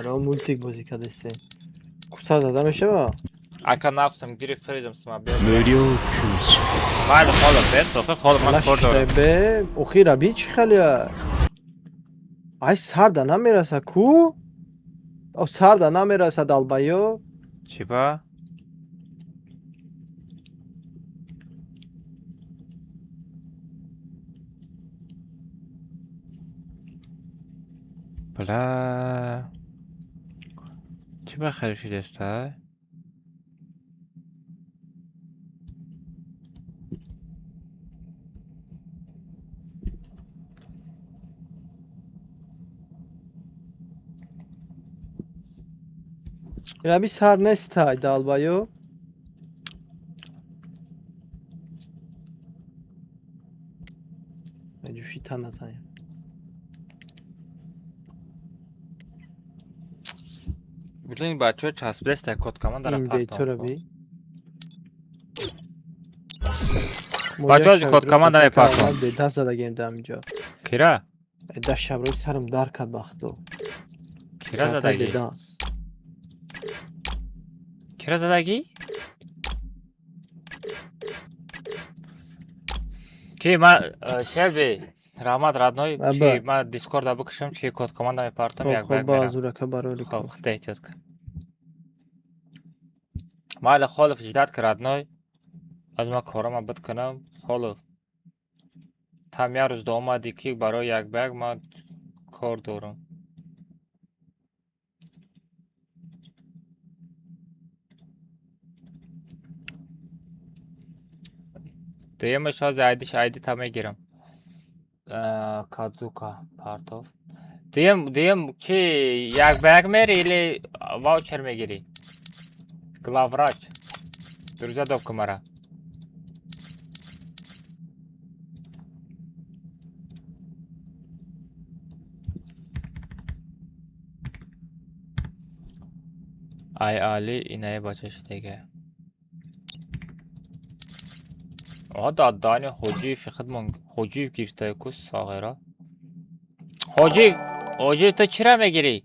Ро мультик бозӣ кардесте. Кусар зада мешава? Ака нафсам гирифт фридом сма бе. 無料空所 Майли холо бес, охи холо ман кор дорам. Бе, охи раби чӣ хеле? Ай сарда намераса ку? О сарда намераса далбаё? Чиба? Бля. Чиба хеле шидеста? Раби сар нестай далбаё? Ҷӯши тан назанем. Блин, бачаҳо часпидеста код командара Ин партом. ту раби. Бачаҳо код команда мепартом. Даст задагем дам инҷо. Кира? Да шаброи сарам дар кард бахто. Кира задагӣ? Даст. Кира задагӣ? Ки ма Шелби, раҳмат родной, чи Аба. ма дискорда бикушам, чи код команда мепартом, Хоб як ба хоб як мерам. базурака бароли Хоб, худо эҳтиёт кун. Майли Холов ждать ки родной. Аз ма корама бит кунам. Холов. Там як рӯз омадӣ ки барои як ба як ман кор дорам. Дуюмаш ҳозир айдиш айди та мегирам. Кадзука партов. Дуюм чи як ба як мери или ваучер мегирӣ? Главврач. Друзья доб кун мара. Ай Али инаи бачаши дига. Оҳа да Дани Ҳоҷиев хидмон Ҳоҷиев гирифта ку сағира. Ҳоҷиев, Ҳоҷиев ту чира мегирӣ?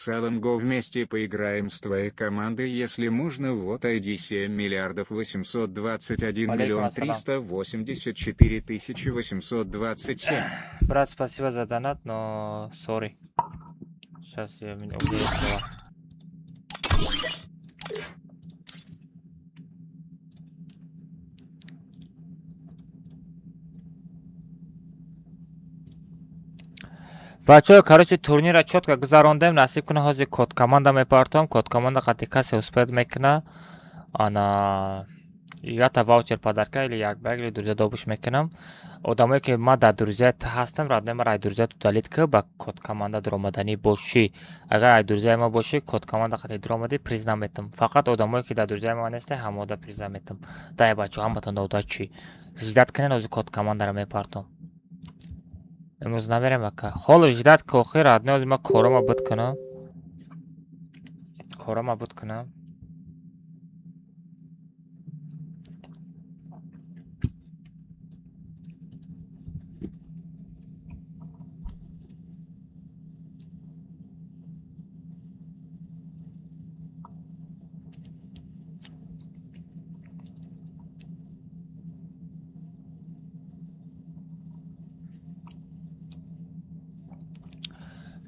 Салом, го вместе поиграем с твоей командой, если можно. Вот ID 7 миллиардов 821 Алейкум миллион ассалам. 384 тысячи 827. Брат, спасибо за донат, но сори. Сейчас я меня убью слова. Бачаҳо, короче, турнира чётко гузарондем, насиб кунад ҳозир код команда мепартом, код команда қати касе успеет мекуна. Ана ята ваучер подарка или як ба як или друзья добуш мекунам. Одамое ки ман дар друзья ту ҳастам, родной мара ай друзья ту удалить ки ба код команда дуромаданӣ бошӣ. Агар ай друзьяи ма бошӣ, код команда қати дуромадӣ приз наметам. Фақат одамое ки дар друзьяи ма нестанд, ҳамода приз наметам. Дай бачаҳо, ҳаматон удачи. Ждать кунед, ҳозир код командаро мепартом. Имрӯз намерем ака. Ҳоло ждать ки охир родной ҳозир ман корома буд кунам. Корома буд кунам.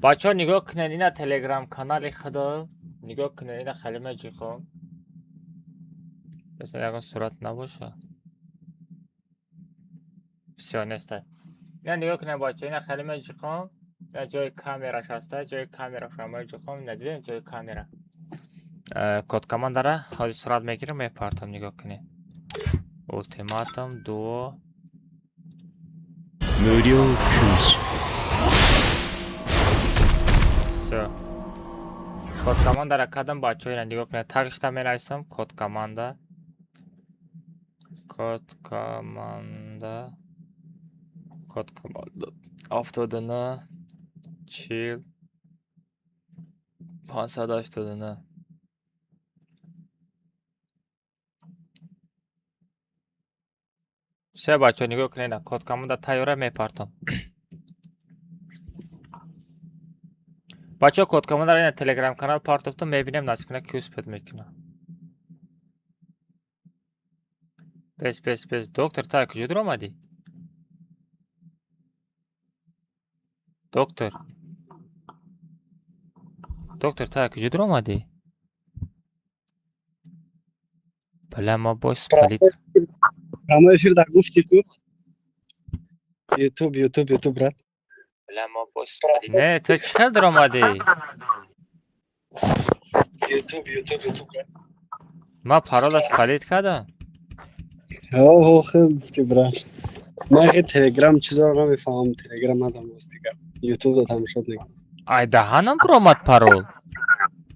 Бачаҳо нигоҳ кунед ина телеграм канали худо. Нигоҳ кунед ина Халима Ҷихон. Беса ягон сурат набоша. Всё, нестай. Ина нигоҳ кунед бачаҳо, ина Халима Ҷихон. Ина ҷои камераш ҳаста, ҷои камера Халима Ҷихон. Ина дидед ҷои камера. Код командара ҳозир сурат мегирам, мепартам, нигоҳ кунед. Ултиматум, дуо. 無料君主。 Всё. Код командара кардам, бачаҳо, ина нигоҳ кунед. Тагшта менависам код команда. Код команда. Код команда. 79 40 589. Всё, бачаҳо, нигоҳ кунед, ина код команда тайёра, мепартом. Бачаҳо, код командаро ина телеграм канал партофтам, мебинем, насиб кунад, ки успеть мекунад. Бес, бес, бес. Доктор, та куҷо дуромадӣ? Доктор. Доктор, та куҷо дуромадӣ? Бля, ма боз спалить. Прямой эфир да гуфти ку. Ютуб, Ютуб, Ютуб, брат. Бля, ма боз спалить. Не, ту чӣ хел дуромадӣ? Ютуб, Ютуб, Ютуб, брат. Ма парола спалить кардам? Ҳо, хел гуфти, брат. Ман хе Телеграм чизоро намефаҳмам, Телеграм надам боз дигар. Ютуб да тамошо мекунам. Ай, даҳанам буромад парол.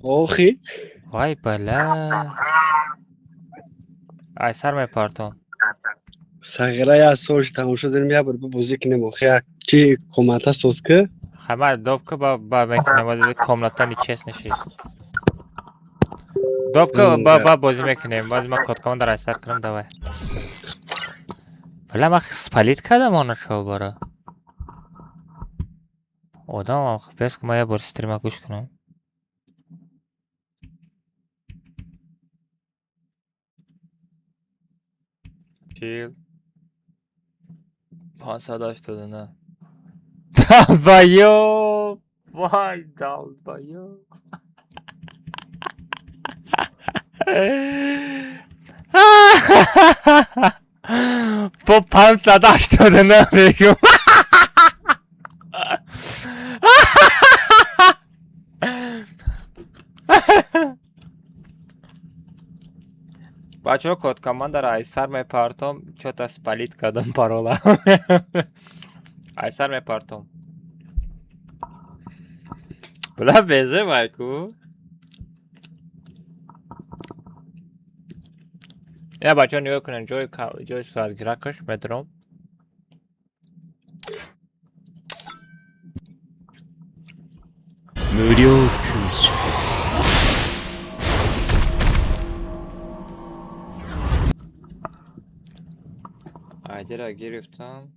Охи. Вай, бала. Ай, сар мепартом. Сағира, як сол тамошо дорем, як бор бозӣ кунем, охи, як чи комната соз ки. Хама добка ба мекунем, аз комната нечестно шид. Добка ба бозӣ мекунем. Боз ма код команда ра сар кунам, давай. Бля, ма спалить кардам она шо бара. Одам бес ма як бор стрима гӯш кунам. 40 589. Долбоёб! Вай, долбоёб! Бо 589 мегум. Бачаҳо, код командара ай сар мепартом, чё-то спалить кардам парола. Ай сар мепартом. Бля, безе майку. Я, бачаҳо, нигоҳ кунед, ҷои суратгиракаш медуром. 無料君主。 Айдира гирифтам.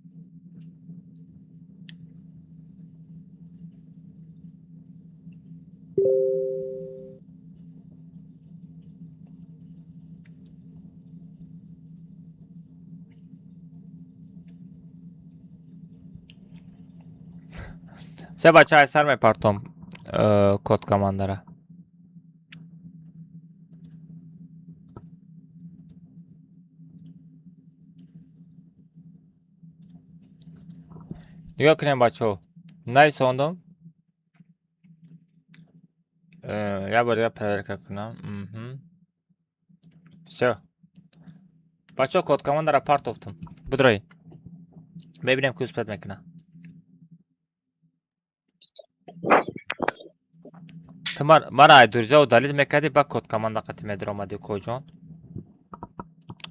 Се, бача, ай сар мепартом код командара. Нигоҳ кунем, бачаҳо. Нависондам. Як бор дигар проверка кунам. Всё. Бачаҳо, код командара партофтам. Бидроед. Мебинем, ки успеть мекунад. Ту мара ай друзья удалить мекардӣ, ба код команда қати медиромадӣ, коҷон?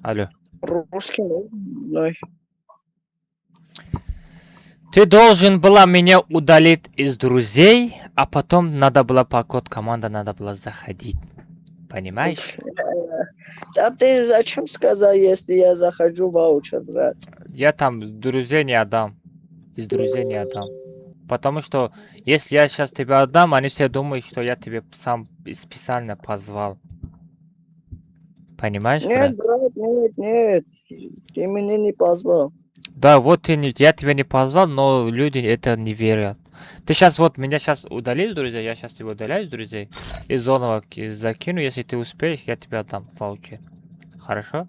Алло. Русский, ну. Ты должен была меня удалить из друзей, а потом надо было по код команда надо было заходить. Понимаешь? Да ты зачем сказал, если я захожу ваучер, брат? Я там друзей не отдам. Из друзей не отдам. Потому что если я сейчас тебя отдам, они все думают, что я тебе сам специально позвал. Понимаешь, Нет, брат? брат, нет, нет. Ты меня не позвал. Да, вот ты не, я тебя не позвал, но люди это не верят. Ты сейчас вот меня сейчас удалил, друзья, я сейчас тебя удаляю из друзей. И заново закину, если ты успеешь, я тебе отдам ваучер. Хорошо?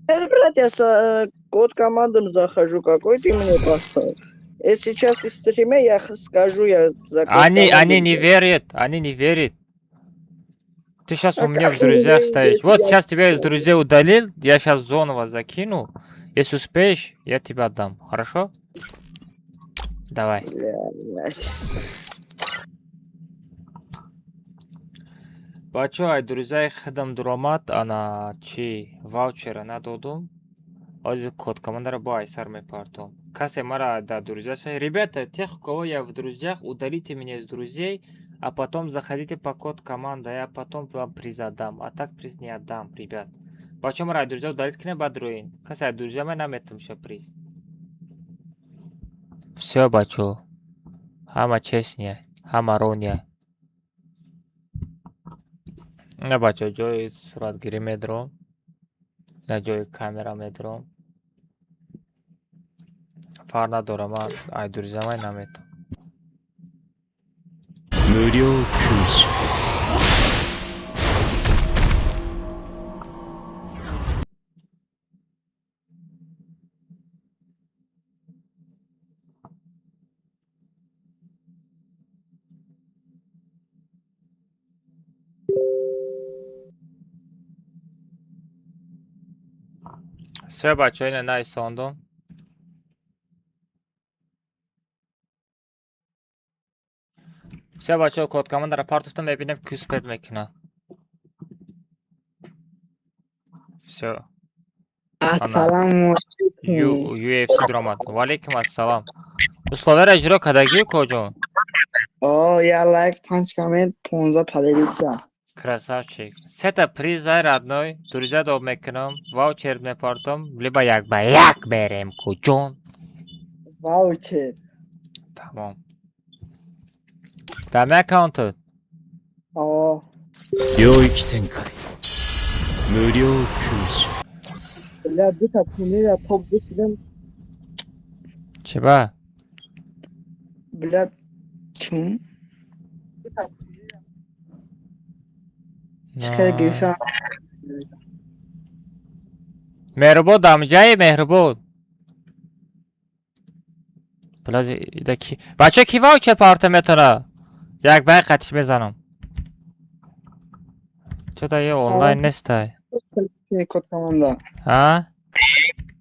Нет, брат, я с код командам захожу, какой ты мне поставил? Если сейчас ты в стриме, я скажу, я за код Они, команду они не делаю. верят, они не верят. Ты сейчас у меня в друзьях стоишь. Вот сейчас тебя из друзей удалил, я сейчас зоново закину. Если успеешь, я тебя отдам. Хорошо? Давай. Бачо, ай друзья хидам дуромад, ана чи ваучера надодум. Ҳозир код командара бо айсар мепартом. Касе мара да друзья. Ребята, тех, у кого я в друзьях, удалите меня из друзей, а потом заходите по код команда, я потом вам приз отдам. А так приз не отдам, ребят. Бачо мара друзья удалить кне бадруин. Касе ай друзья ман наметум ша приз. Всё, бачо. Ҳама честния, ҳама рония. На бачо, ҷои суратгирӣ медром. На ҷои камера медром. Фарқ надорам, ман ай друзьямай наметам. 無料空所 Всё, бачо, ина найсондум. Всё, бачо, код командара партофтам, мебинем ки успеть мекунад. Всё. Ассалому Ю UFC дуромад. Ва алейкум ассалам. Условияро иҷро кардагӣ, коҷон? О, я лайк, панҷ коммент, 15 поделиться. Красавчик. Сета призай родной, друзья доб мекунам, ваучер мепартом, либо як ба як берем, коҷон. Ваучер. Тамом. Дами аккаунтат? О. 領域展開無料空所 Бля, дута турнира топ ду шудам. Чӣ ба? Бля, чун? Чӣ хеле гирифтам. Меҳрубод дамҷаи Меҳрубод. Блази ида ки бача ки ваучер парта метона? Як ба як қатиш мезанам. Чода е онлайн нестай. Код команда. А?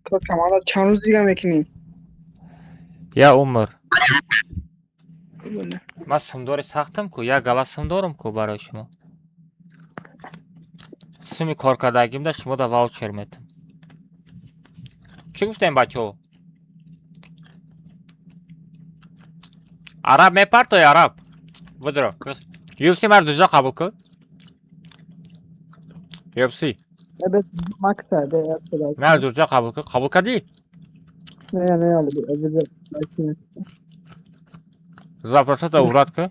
Код команда чанд рӯз дига мекунӣ? Я умр. Ман сумдори сахтам ку, як гала сум дорам ку барои шумо. Суми коркардагимда шумо да ваучер метам. Чӣ гуфтем, бачаҳо? Араб мепартои араб. Будро. UFC мар дужа қабул кун. UFC. Мар дужа қабул кун. Қабул кардӣ? Не, не, не. Запросата урад кун.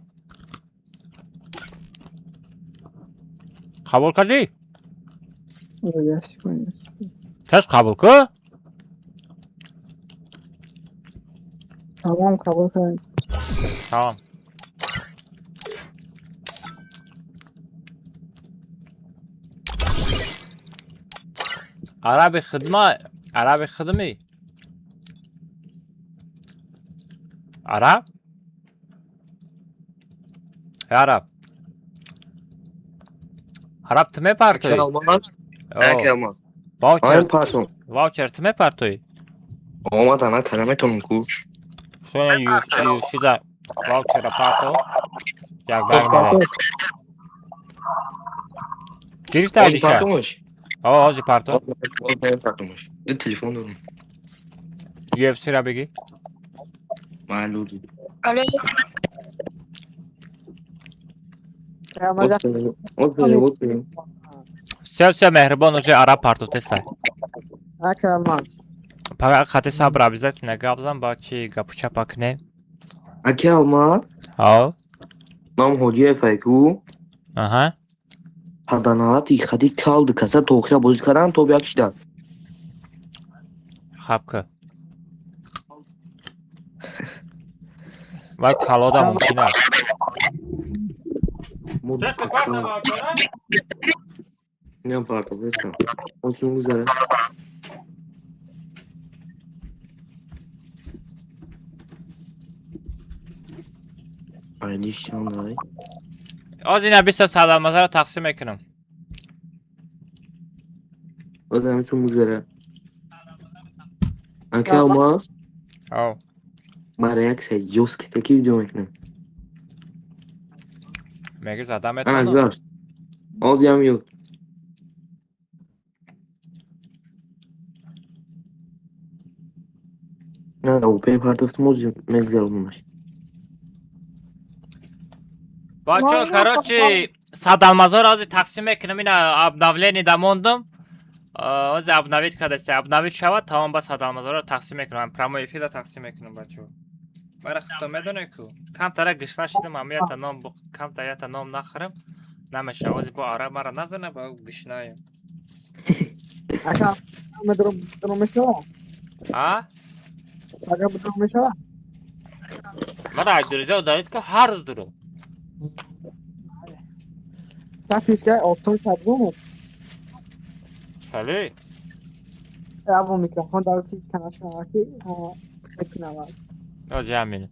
Қабул кардӣ? Тез қабул кун. Тамом, қабул кардам. Тамом. Араби хидма, араби хидми. Араб? Араб. Араб ту мепартоӣ? Алмаз. Ваучер. Ваучер ту мепартоӣ? Омада на кара метонам ку. Соня UFC да ваучера парто. Як бар мерем. Гирифта Алиша? О, ҳозир парто. Ду телефон дорам. UFC ра бигӣ. Маълуди. Алло. Всё, всё, меҳрибон, уже араб парту тестай. Акрамаз. Фақат хати сабр обязательно гап зан, ба чи гапу чапа кунем. Аки Алмаз? Ҳо. Ном Ҳоҷиев айку. Аҳа. Паданалати хади калды каса тохира бозӣ кардан то як шидан. Хаб ка. Вай калода мумкин аст. Не партов нестам. Он гузара. Айлиш чандай. Оз ина 20 та сад алмазаро тақсим мекунам. Одам музара. Ака Алмаз? Ав. Ма реаксия жёсткий таки видео мекунам. Меги зада Ана метавонам? гузашт. Ҳозирам ё. На, ОП партофтум, ҳозир мегзаронамаш. Бачо, короче, 100 алмазоро ҳозир тақсим мекунам. Ина обновление да мондум. Ҳозир обновить кардааст. Обновить шавад, тамом, ба 100 алмазоро тақсим мекунам. Прямой эфирда тақсим мекунам, бачо. Мара худто медонед ку. Камтара гушна шидам, ам ята ном камтар ята ном нахӯрам. Намешава. Ҳозир бо араб мара назана, ба гушнаем. Ака, медром медром мешава? А? Ака, медром мешава? Мара друзья удалить ка, ҳар рӯз дуру. Тафи ка осон шабгум. Хали? Або микрофон дар чи конечно ки мекунам. Ҳозир як минут.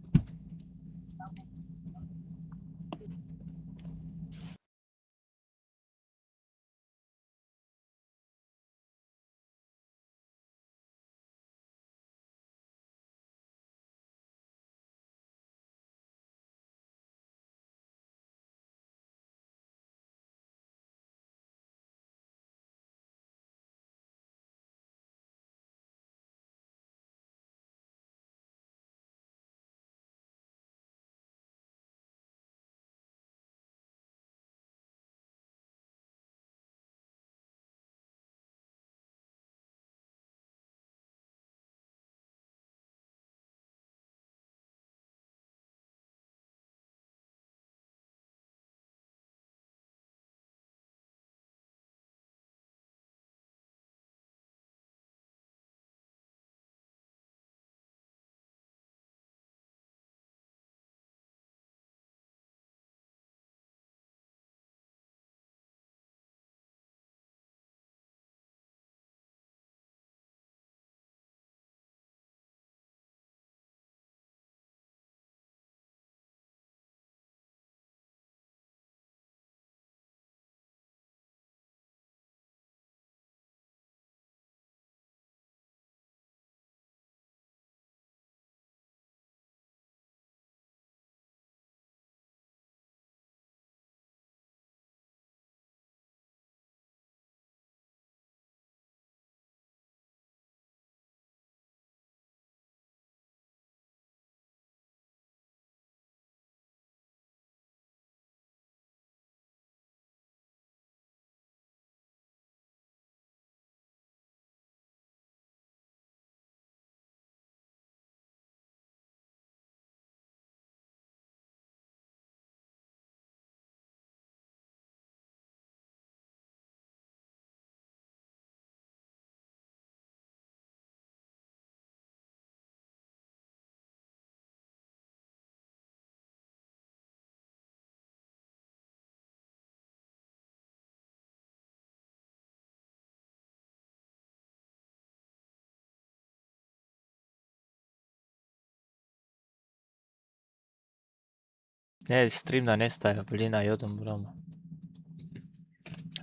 Не, стрим да нестая, блин, а ёдам бурама.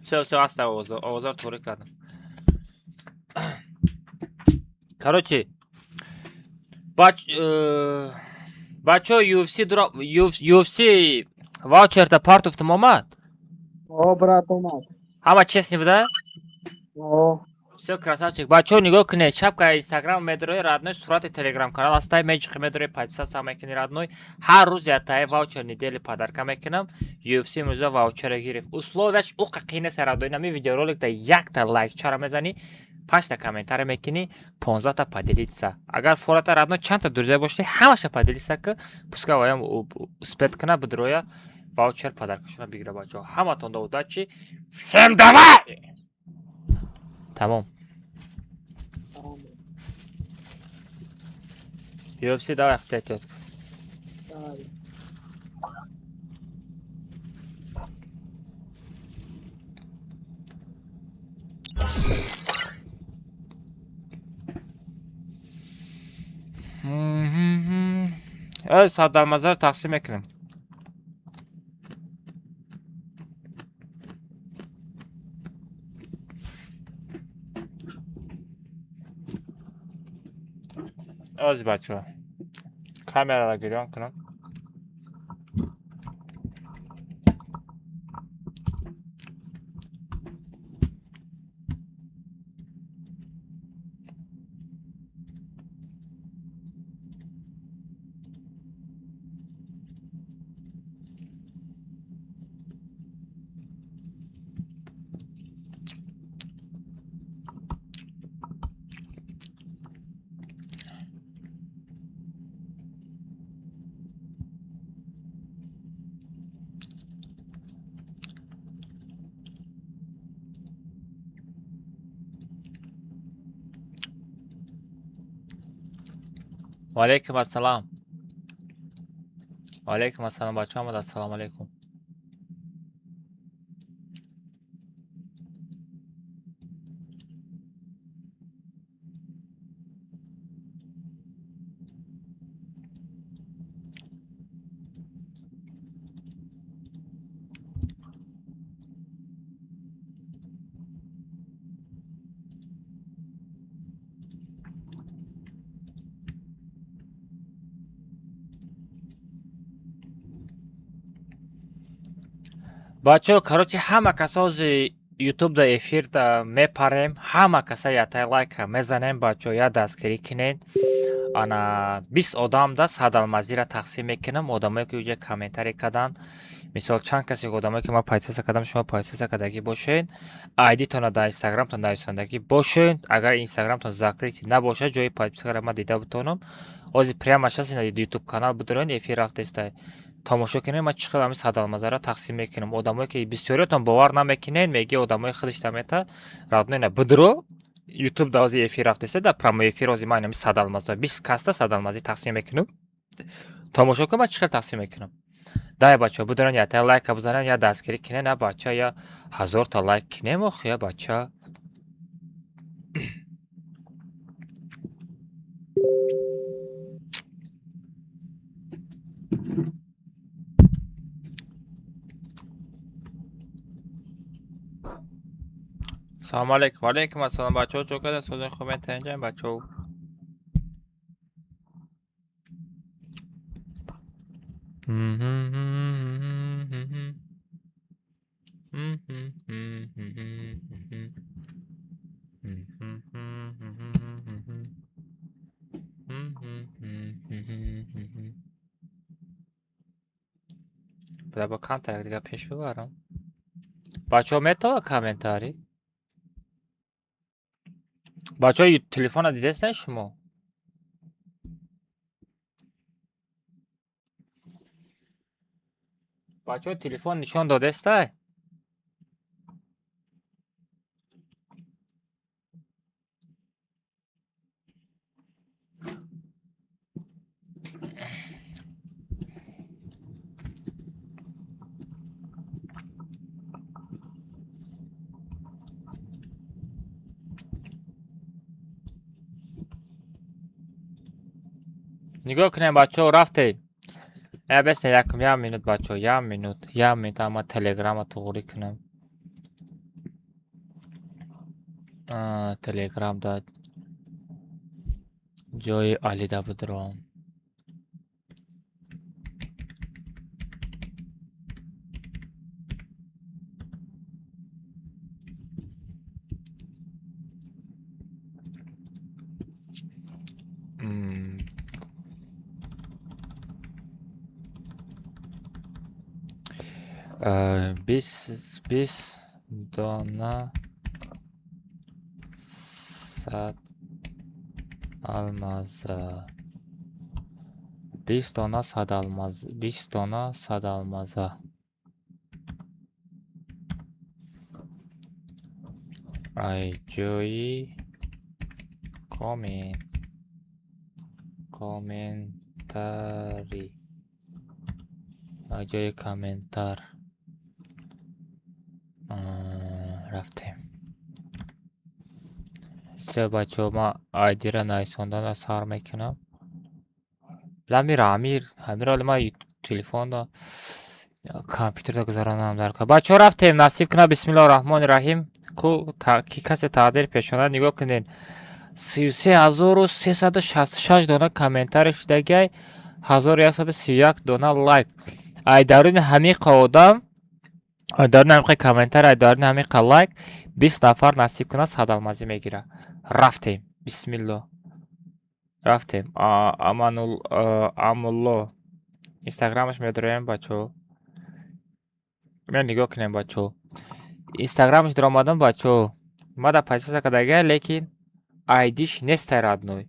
Всё, всё, аста овозор туғри кардам. Короче, бачо, UFC дура UFC ваучерта партуфтум, омад? О, брат, омад. Ҳама честный буда? О. Всё, красавчик. Бачо, нигоҳ кунед, шапка Инстаграм медрои, родной, сурати Телеграм канал астай, меҷиқи медрои, подписаться мекунӣ, родной. Ҳар рӯз ятаи ваучер недели подарка мекунам. UFC имрӯза ваучера гирифт. Условияш уқа қиин нест, родной. Нами видеороликда якта лайк чара мезанӣ, панҷта комментарий мекунӣ, 15та поделиться. Агар фората, родной, чандта друзья бошӣ, ҳамаша поделиться ки, пускай ваям успеть куна, бидроя, ваучер подаркашона бигира, бачаҳо. Ҳаматонда удачи. Всем давай! Тамом. UFC, давай, тетка. Давай. Э, 100 алмазаро тақсим мекунем. Ози, бачаҳо, камераро гирён кунам. Ваалайкум ассалам. Ваалайкум ассалам, бачаҳо омад. Ассалому алайкум. Бачаҳо, короче, ҳама каса ҳози ютуб да эфир да мепарем, ҳама каса ятай лайка мезанем, бачаҳо, я дастгирӣ кинен. Ана 20 одам да 100 алмазира тақсим мекунам, одамое ки уҷа комментарий карданд. Мисол, чанд касе одамое ки ман подписаться кардам, шумо подписаться кардагӣ бошед, айдитонро дар инстаграмтон нависондагӣ бошед. Агар инстаграмтон закрытый набошад, ҷои подпискаро ман дида бутонам. Ҳозир прямо сейчас ютуб канал бидорен, эфир рафтеста, тамошо кунед, ман чӣ қадр ҳамин 100 алмазаро тақсим мекунам. Одамое ки бисёриятон бовар намекунед, меги одамои худашта мета родной на бидро ютуб да ҳозир эфир рафтеста, дар прямой эфир ҳозир ман ҳамин 100 алмаза 20 каста 100 алмазӣ тақсим мекунам. Тамошо кун, ман чӣ қадр тақсим мекунам. Дай, бачаҳо, бидорен, ята лайка бизанен, я дастгирӣ кунед. Я бача, я 1000-та лайк кинем охи, я бача. Салому алейкум. Ваалейкум ассалом, бачаҳо, чо карда созин, хубен, тенҷан, бачаҳо? Буда бо камтарак дига пеш бибарам. Бачаҳо, метава комментарий? Бачаҳо, телефона дидестен шумо? Бачаҳо, телефон нишон додестай? Нигоҳ кунем, бачаҳо, рафтем. Э, бесне, якум, як минут, бачаҳо, як минут, як минут, ама телеграма туғрӣ кунам. Телеграм да ҷои алида будуром. 20 дона 100 алмаза, 20 дона 100 алмаз, 20 дона 100 алмаза ай ҷои комментарий, ай ҷои комментар. Рафтем. Се, бачаҳо, ман айдира нависонданро сар мекунам. Ламир, амир, амир, ҳоли ман телефонда, компютерда гузаронам дар кор. Бачаҳо, рафтем, насиб кунад. Бисмиллоҳи раҳмони раҳим. Ку ки касе тақдир пешонад. Нигоҳ кунед. 33 366 дона комментарий шудагиай, 1131 дона лайк. Ай даруни ҳамиқа одам, ай даруни ҳамиқа комментарий, ай даруни ҳамиқа лайк 20 нафар насиб кунад, 100 алмазӣ мегирад. Рафтем, бисмилло, рафтем. Амулло, инстаграмаш медроем, бачаҳо. Мея, нигоҳ кунем, бачаҳо. Инстаграмаш даромадам, бачаҳо. Мада подписка кардагия, лекин айдиш нестай, родной.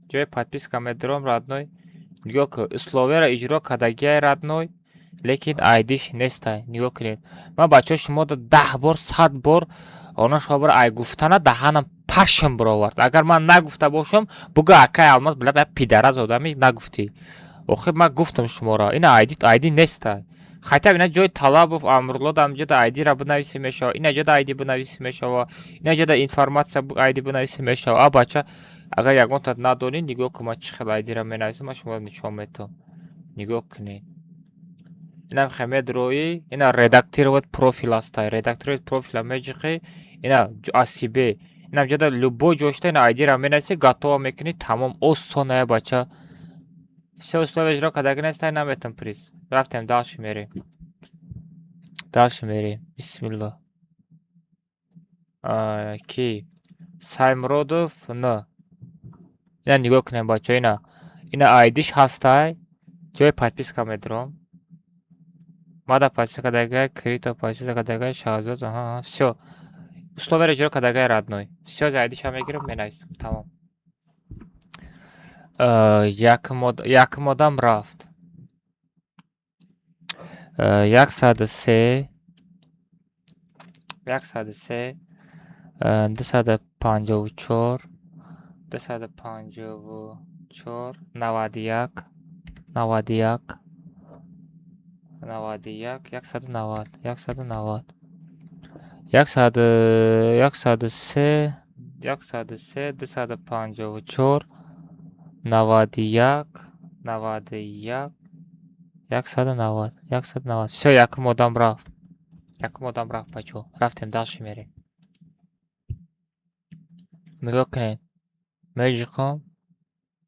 Ҷои подписка медорам, родной. Нигоҳ кун, условияро иҷро кардагиай, родной, лекин айдиш нестай. Нигоҳ кунед. Ман, бачаҳо, шумода 10 бор, 100 бор она шобара ай гуфтана даҳанам пашм бировард. Агар ман нагуфта бошам, бугӯ: «Акай Алмаз, била, пидараз одами, нагуфтӣ». Охир ман гуфтам шуморо. Ина айди, айди нестай. Хотя ина ҷои Талабов Амрулло дар ҷода айдира бинависӣ мешава, ина ҷода айди бинависӣ мешава, ина ҷода информация айди бинависӣ мешава. А бача, агар ягонта надонӣ, нигоҳ кун, ман чӣ хел айдира менависам, ман шуморо нишон метавам. Нигоҳ кунед. Инам хе медроӣ, ина редактировать профил ҳастай. Редактировать профила меҷиқӣ, ина о себе. Инам ҷода любой ҷошта ина айдира менависӣ, готово мекунӣ, тамом, осоная, бача. Все условия иҷро кардаги нестай, наметам приз. Рафтем, дальше мерем. Дальше мерем. Бисмилло. Ки? Саймуродов Н. Ина нигоҳ кунем, бачаҳо, ина. Ина айдиш ҳастай. Ҷои подписка медорам. Мада подписка кардагай, крипто подписка кардагай, Шаҳзод, аҳа, всё. Условияро иҷро кардагай, родной. Всё, айдиша мегирам, менависам. Тамом. Якум одам рафт. 103, 103, 254, 254, 91, 91, 91, 190, 190, яксаду, 103, 103, 254, 91, 91, 190, 190. Всё, якум одам рафт. Якум одам рафт, бачаҳо. Рафтем, дальше мерем. Нигоҳ кунед. Меҷиқам.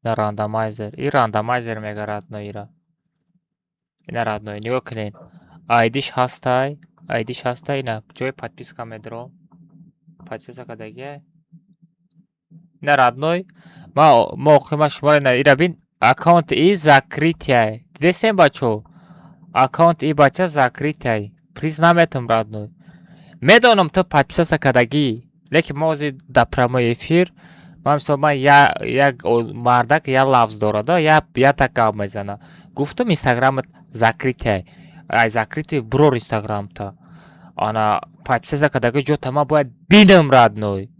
На рандомайзер. И рандомайзер мега, родной, ира. Ина, родной, нигоҳ кунед. Айдиш ҳастай, айдиш ҳастай, ина ҷои подписка медорам. Подписка кардагия. Ина, родной, ма мо охир ма шуморо ина ира бин, аккаунт и закрытый. Дидестем, бачаҳо? Аккаунт и бача закрытый. Приз наметам, родной. Медонам, ту подписаться кардагӣ, лекин мо ҳозир дар прямой эфир, ман мисол, ман як мардак як лафз дорада, як гап мезана. Гуфтам, инстаграмат закрытый. Ай закрытый брор инстаграмта. Ана подписаться кардагӣ ҷота ман бояд бинам, родной.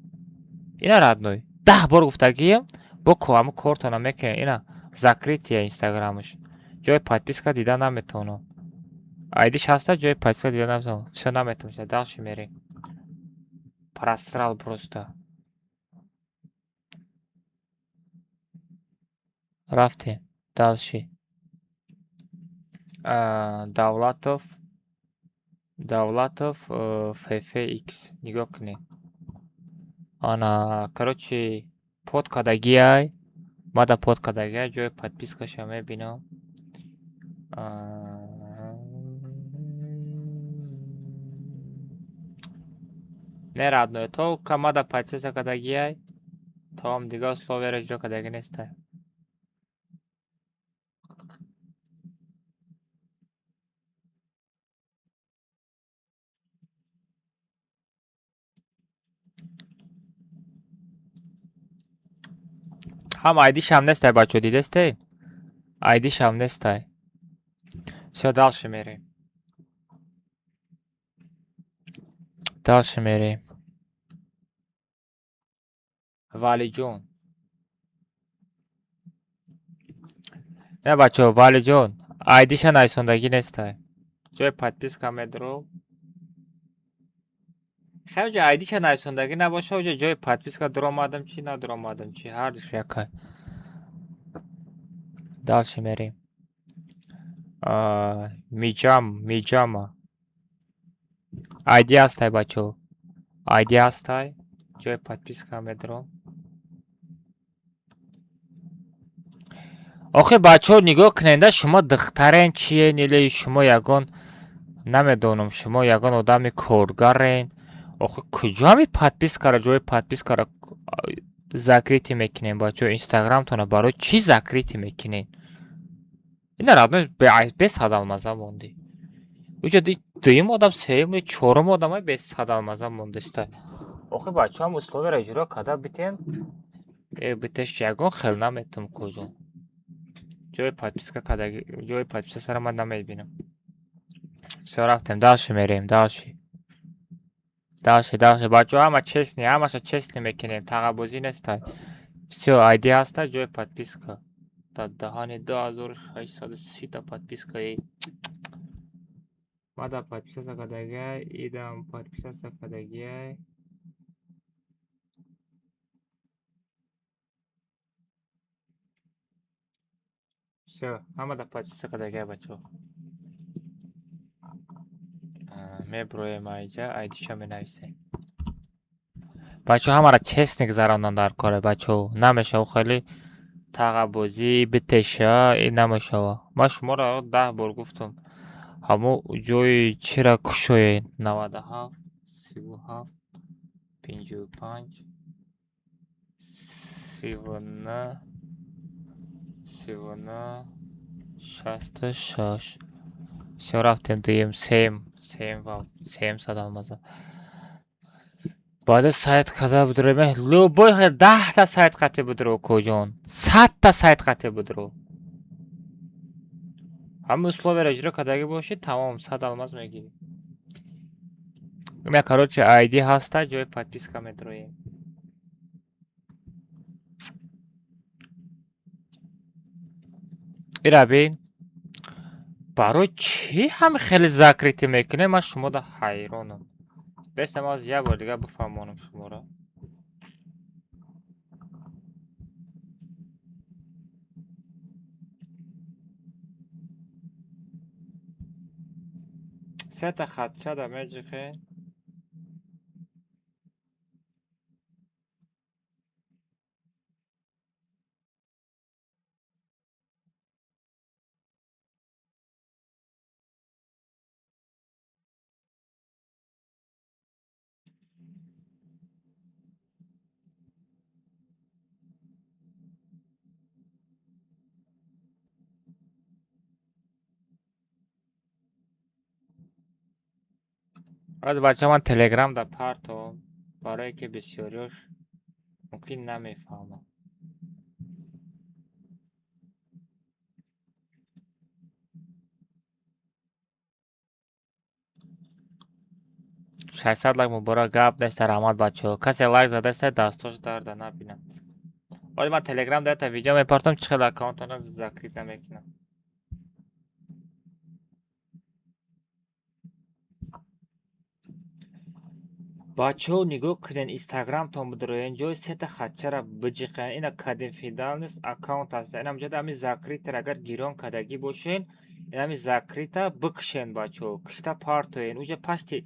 Ина, родной. 10 бор гуфтагием, бо ҳамун кортона мекунем. Ина закрытый инстаграмаш. Ҷои подписка дида наметавонам. Айдиш ҳаста, ҷои подписка дида наметавонам. Всё, наметавонам. Дальше мерем. Просрал просто. Рафтем. Дальше. Давлатов, Давлатов ФФХ. Нигоҳ кунед. Ана, короче, под кардагиай. Мада под кардагиай, ҷои подпискаша мебинам. Не, родной, только мада подписка кардагиай. Тамом, дигар условияро иҷро кардагӣ нестай. Ҳам айдишам нестай, бачаҳо, дидестед? Айдишам нестай. Всё, дальше мерем. Дальше мерем. Валиҷон. Не, бачаҳо, Валиҷон, айдиша нависондагӣ нестай. Ҷои подписка медорам. Хеле ҷо айдиша нависондагӣ набоша, оҷо ҷои подписка дуромадам чӣ, надуромадам чӣ, ҳардуш якай. Дальше мерем. Миҷам, Миҷама. Айди ҳастай, бачаҳо. Айди ҳастай. Ҷои подписка медорам. Охи, бачаҳо, нигоҳ куненда, шумо духтарен, чиен или шумо ягон, намедонам, шумо ягон одами коргарен. Охи, куҷо ҳами подпискара, ҷои подпискара закрытый мекунем, бачаҳо? Инстаграмтона барои чӣ закрытый мекунем? Ина, родной, бесад алмаза мондӣ. Уҷа дуюм одам, сеюм, чорум одамай бесад алмаза мондеста. Охи, бачаҳо, ҳам условияро иҷро карда битен, битеш ягон хел наметум. Куҷо ҷои подписка кардаги, ҷои подписка сара ман намебинам. Всё, рафтем, дальше мерем, дальше, дальше, дальше. Бачаҳо, ҳама честный, ҳамаша честный мекунем, тағабозӣ нестай. Всё, айди ҳаста, ҷои подписка дар даҳани 2630-та подписка. Мада подписаться кардагиай, идам подписаться кардагиай. Всё, ҳамада подписка кардагиай, бачаҳо. Меброем айҷа, айдиша менависем. Бачаҳо, ҳамаро честный гузарондан дар коре, бачаҳо. Намешава хеле тағабозӣ битеша, и намешава. Ман шуморо 10 бор гуфтам. Ҳамо ҷои чира кушоед: 97, 37, 55, 39, 39, 66. Всё, рафтем дуюм, сеюм, сеюм ва сеюм сад алмаза. Баъда сайт када будроем, любой 10-та сайт қатӣ будро, куҷон, 100-та сайт қатӣ будро. Ҳамин условияро иҷро кардагӣ бошед, тамом, 100 алмаз мегирӣ. Я, короче, айди ҳаста, ҷои подписка медроем. Ира бин. Барои чӣ ҳами хеле закрытый мекунем, ман шумода ҳайронам. Бестам, аз як бор дига бифаҳмонам шуморо. Сета хатчада меҷиқен. Аз бача, ман телеграм да партом, барое ки бисёриёш мумкин намефаҳмам. 600 лайк муборак, гап неста, раҳмат, бачаҳо. Касе лайк задаста, дастош дарда набинам. Оли ман телеграм да ята видео мепартом, чӣ хел аккаунтона закрыть намекунам. Бачаҳо, нигоҳ кунед, инстаграмтон бидроен, ҷои сета хатчара биҷиқен. Ина, конфиденциальность аккаунт аст. Инам ҷода ҳами закрытыйра агар гирон кардагӣ бошен, инами закрыта бикушен, бачаҳо, кишта партоен. Уже пашти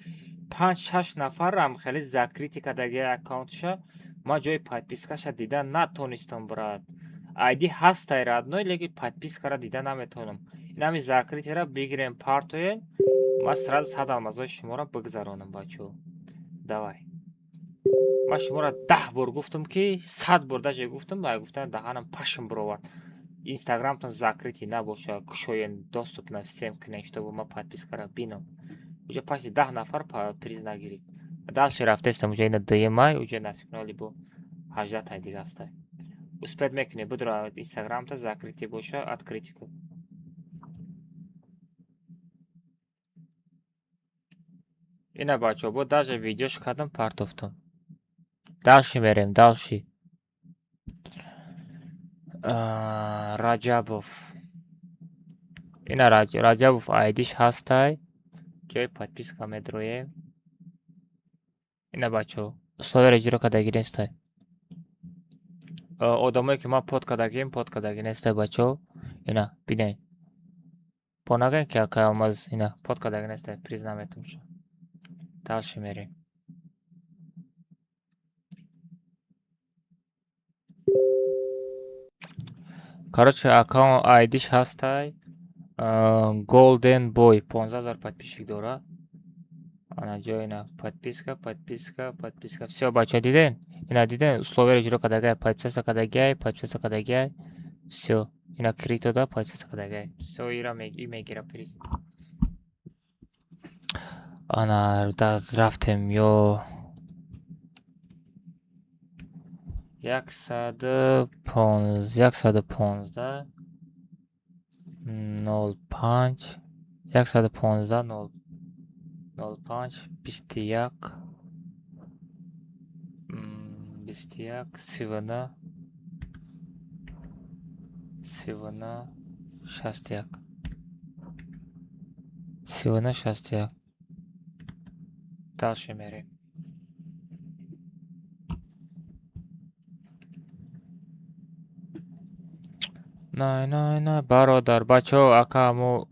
панҷ шаш нафарам хеле закрытый кардагии аккаунтша, ман ҷои подпискаша дида натонистам, брат. Айди ҳастай, родной, лекин подпискара дида наметавонам. Инами закрытыйра бигирем, партоен, ман сразу 100 алмазои шуморо бигзаронам, бачаҳо. Давай. Ман шуморо 10 бор гуфтам, ки 100 бор даже гуфтам, ва гуфтан даҳанам пашм бировард. Инстаграмтон закрытый набоша, кушоен, доступ на всем кунен, чтобы ман подпискара бинам. Уже пашти 10 нафар приз нагирид. Дальше рафтестам, уже ина дуюмай, уже насиб бо 18-тай дига ҳастай. Успеть мекунӣ, будро, инстаграмта закрытый боша, открытый кун. Ина, бачаҳо, бо даже видеош кардам, партофтам. Дальше мерем, дальше. Раҷабов. Ина, Раҷабов айдиш ҳастай. Ҷои подписка медроем. Ина, бачаҳо, условияро иҷро кардагӣ нестай. Одамое ки ман под кардагим, под кардагӣ нестай, бачаҳо. Ина, бинед. Бо нагӯем ки акай Алмаз, ина, под кардагӣ нестай, приз наметум. Дальше мерем. Короче, аккаунт айдиш ҳастай. Golden Boy 15 000 подписчик дора. Ана ҷои ина подписка, подписка, подписка. Всё, бачаҳо, диден? Ина диден? Условияро иҷро кардагай, подписаться кардагай, подписаться кардагай. Всё. Ина крито да подписаться кардагай. Всё, ира и мегира приз. Ана рафтем ё 115, 115 05, 115 0 05 21, 21 39 39 61, 39 61. Дальше мерем. Най, най, най, бародар, бачаҳо, ака, ҳамо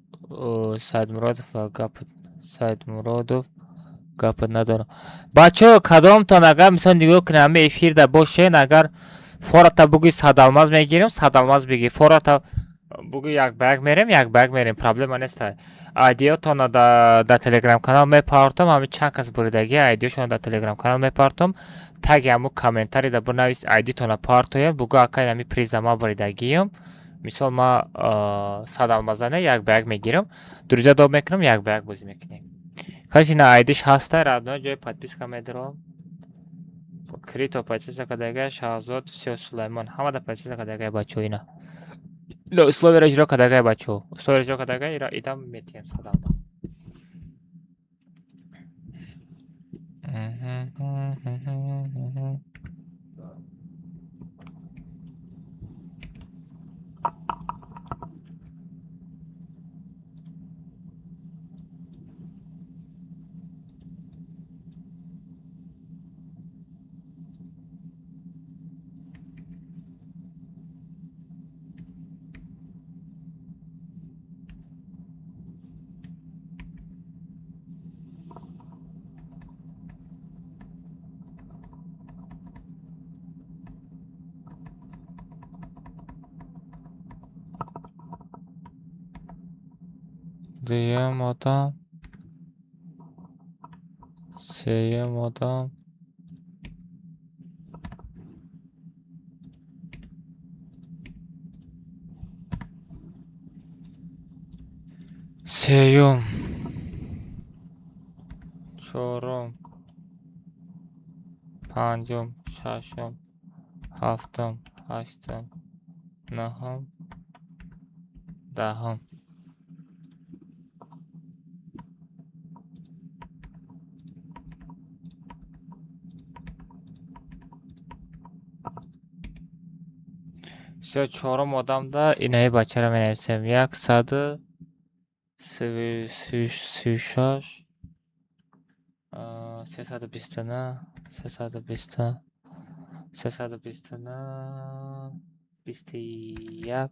Саидмуродов гап, Саидмуродов гап надорам. Бачаҳо, кадомтон агар мисол нигоҳ кунед, ҳама эфирда бошен, агар фората бугӯи 100 алмаз мегирем, 100 алмаз бигир, фората бугӯи як ба як мерем, як ба як мерем, проблема нест. Айдиётонро дар телеграм канал мепартом, ҳамин чанд кас буридагӣ айдиёшонро дар телеграм канал мепартом, таги ҳамун комментарийда бинавис, айдитонро партояд, бугӯ ака, ҳами приза ман буридагиюм. Мисол, ма 100 алмаза не, як ба як мегирам, друзья доб мекунам, як ба як бозӣ мекунем. Короче, ина айдиш ҳаста, родной, ҷои подписка медорам. Крито подписка кардагай, Шаҳзод, всё, Сулаймон, ҳамада подписка кардагай, бачаҳо, ина. Ина условияро иҷро кардагай, бачаҳо. Условияро иҷро кардагай, ира идам метиҳем 100 алмаз. Дуюм одам, сеюм одам, сеюм, чорум, панҷум, шашум, ҳафтум, ҳаштум, нӯҳум, даҳум. Всё, чорум одамда инаи бачаро менависем. 136, 329, 320, 329, 21, 21,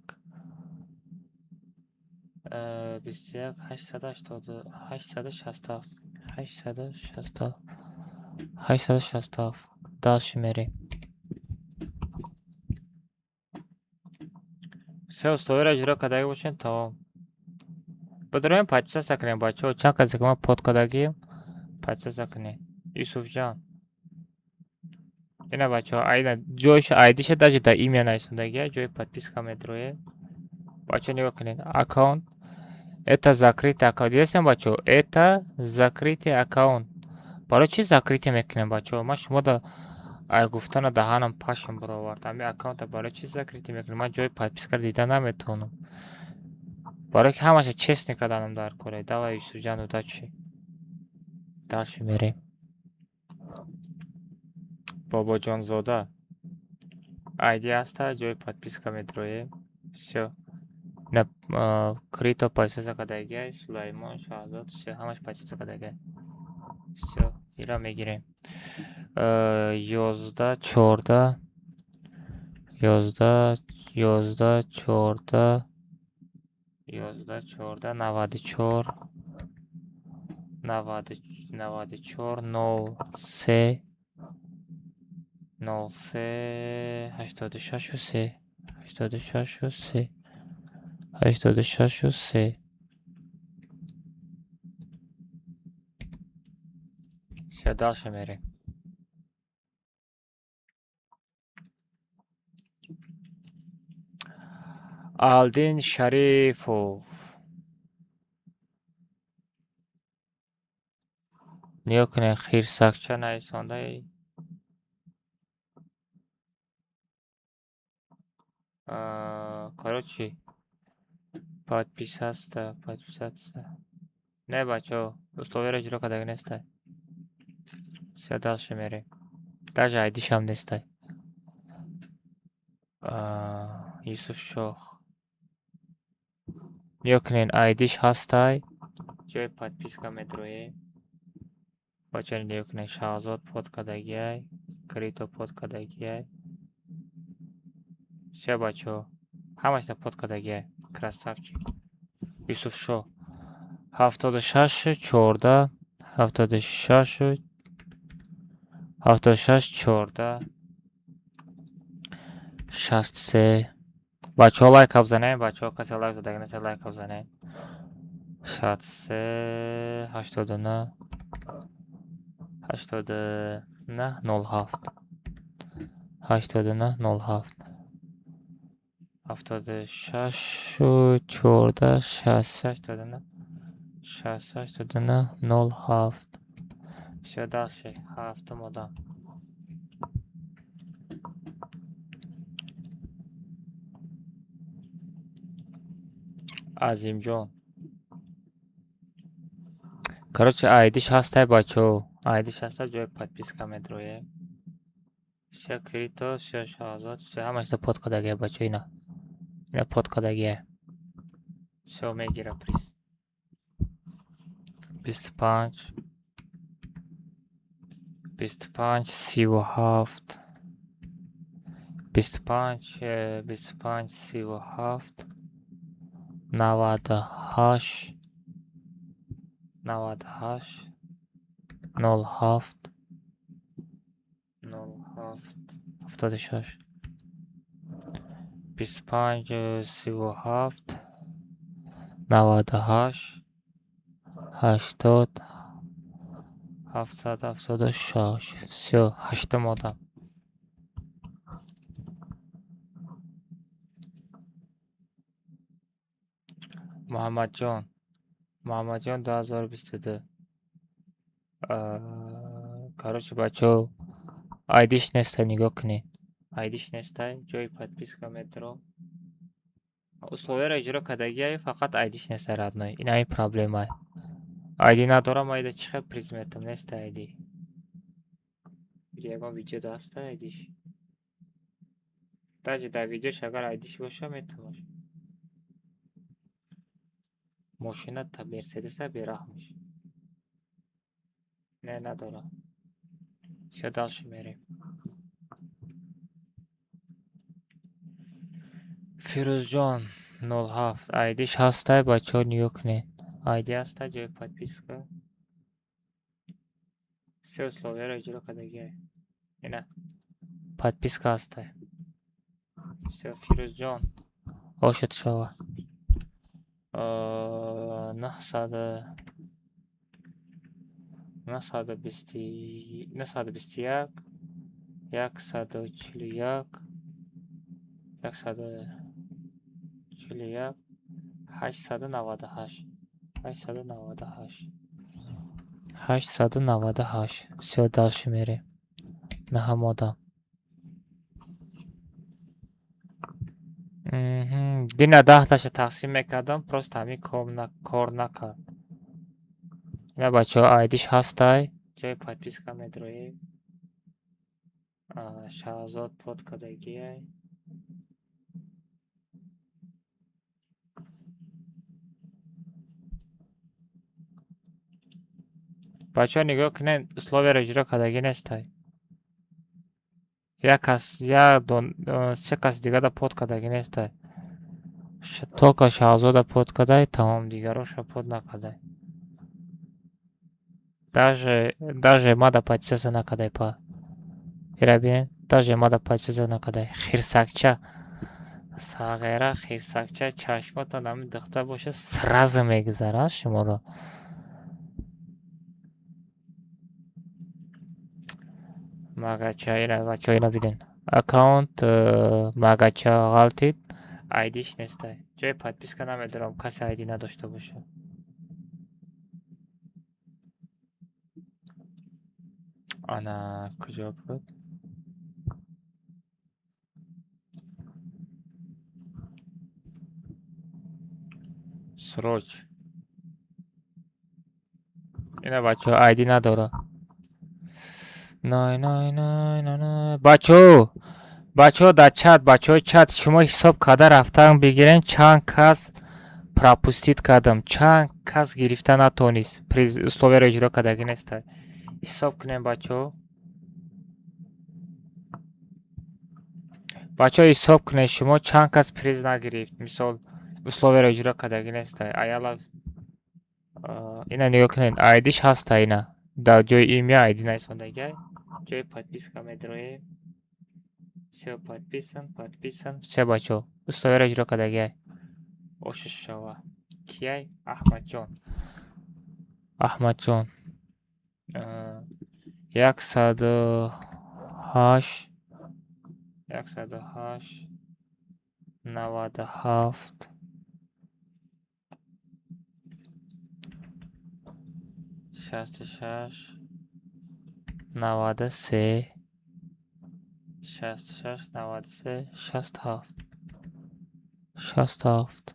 880, 867, 867, 867. Дальше мерем. Се условияро иҷро кардагӣ бошед, тамом. Бидороем, подписаться кунем, бачаҳо. Чанд касе ки ман под кардагием, подписаться кунед. Юсуфҷон. Ина бачаҳо, айна ҷояш айдиша даже дар имя нависондагия, ҷои подписка медроем. Бачаҳо, нигоҳ кунед. Аккаунт это закрытый аккаунт. Дидесем, бачаҳо? Это закрытый аккаунт. Барои чӣ закрытый мекунем, бачаҳо? Ман шумо да ай гуфтана даҳанам пашм баровард. Ҳамин аккаунта барои чӣ закрытый мекунем? Ман ҷои подпискаро дида наметавонам. Барои ки ҳамаша честный карданам дар кора. Давай, Юсуфҷан, удачи. Дальше мерем. Бобоҷонзода. Айди ҳаста, ҷои подписка медроем. Всё. На крито подписка кардагиай, Сулаймон, Шаҳзод, всё, ҳамаш подписка кардагиай. Всё, ира мегирем. 11 14, 11, 11 14, 11 14, 94, 94, 03, 03, 86 3, 86-3, 86-3. Всё, дальше мерем. Алдин Шарифов. Нигоҳ кунед, хирсакча нависондаи. Короче, подписаться, подписаться. Не, бачаҳо, условияро иҷро кардаги нестай. Всё, дальше мерем. Даже айдишам нестай. Юсуфшоҳ. Нигоҳ кунед, айдиш ҳастай. Ҷои подписка медроем. Бачаҳо, нигоҳ кунед, Шаҳзод под кардагиай, Крито под кардагиай. Всё, бачаҳо, ҳамашта под кардагиай. Красавчик. Юсуфшоҳ. 76 14, 76, 76 14, 63. Бачаҳо, лайка бизанем, бачаҳо, касе лайк задаги нест, лайка бизанем. 63, 89, 89, 07, 89, 07, 76 14, 63, 89, 63, 89, 07. Всё, дальше. Ҳафтум одам. Азимҷон. Короче, айдиш ҳастай, бачаҳо. Айдиш ҳастай, ҷои подписка медроем. Всё, Крито, всё, Шаҳзод, всё, ҳамашта под кардагия, бачаҳо, ина. Ина под кардагия. Всё, мегира приз. 25, 25, 37, 25, 25, 37, 98, 98, 07, 07, 76. 25, 37, 98, 80, 776. Всё, ҳаштум одам. Муҳаммадҷон. Муҳаммадҷон 2022. Короче, бачаҳо, айдиш нестай, нигоҳ кунед. Айдиш нестай, ҷои подписка метро. Условияро иҷро кардагиай, фақат айдиш нестай, родной. Ин ҳамин проблемае. Айди надорам, айда чӣ хел приз метам, нестай айди. Ягон видео ҳастай айдиш. Даже дар видеош агар айдиш боша, метавонаш. Мошина та Мерседеса бераҳмаш. Не, надорам. Всё, дальше мерем. Фирӯзҷон 07, айдиш ҳастай, бачаҳо, нигоҳ кунед. Айди ҳастай, ҷои подписка. Все условияро иҷро кардагиай. Ина подписка ҳастай. Всё, Фирӯзҷон, ошад шава. 900, 920, 921, 141, 141, 898, 898, 898. Всё, дальше мерем. Наҳам одам. Дина 10-таша тақсим мекардам, просто ҳамин кор накард. Ина, бачаҳо, айдиш ҳастай, ҷои подписка медроем. Шаҳзод под кардагиай. Бачаҳо, нигоҳ кунед, условияро иҷро кардагӣ нестай. Як кас, як дон, се кас дигара под кардагӣ нестай. Только Шаҳзода под кардай, тамом, дигароша под накардай. Даже мада подписаться накардай па. Ира бинед, даже мада подписаться накардай. Хирсакча. Сағира, хирсакча, чашмотон ҳамин духта боша, сразу мегузара шуморо. Магача, ина бачаҳо, ина бинен. Аккаунт магача ғалтид, айдиш нестай. Ҷои подписка намедорам, касе айди надошта боша. Ана куҷо буд? Сроч. Ина бачаҳо, айди надора. Най най най най най. Бачаҳо, бачаҳо дар чат, бачаҳои чат, шумо ҳисоб карда рафтан бигирен, чанд кас пропустить кардам, чанд кас гирифта натонист, приз условияро иҷро кардагӣ нестай. Ҳисоб кунем, бачаҳо. Бачаҳо, ҳисоб кунед, шумо чанд кас приз нагирифт, мисол условияро иҷро кардагӣ нестай. Аяла ина нигоҳ кунед, айдиш ҳаста, ина. Дар ҷои имя айди нависондагиай. Ҷои подписка медроем. Всё, подписан, подписан. Всё, бачаҳо, условияро иҷро кардагиай. Ошиш шава. Кияй? Аҳмадҷон. Аҳмадҷон. 108, 108, 97, 66, 93, 66, 93, 67, 67,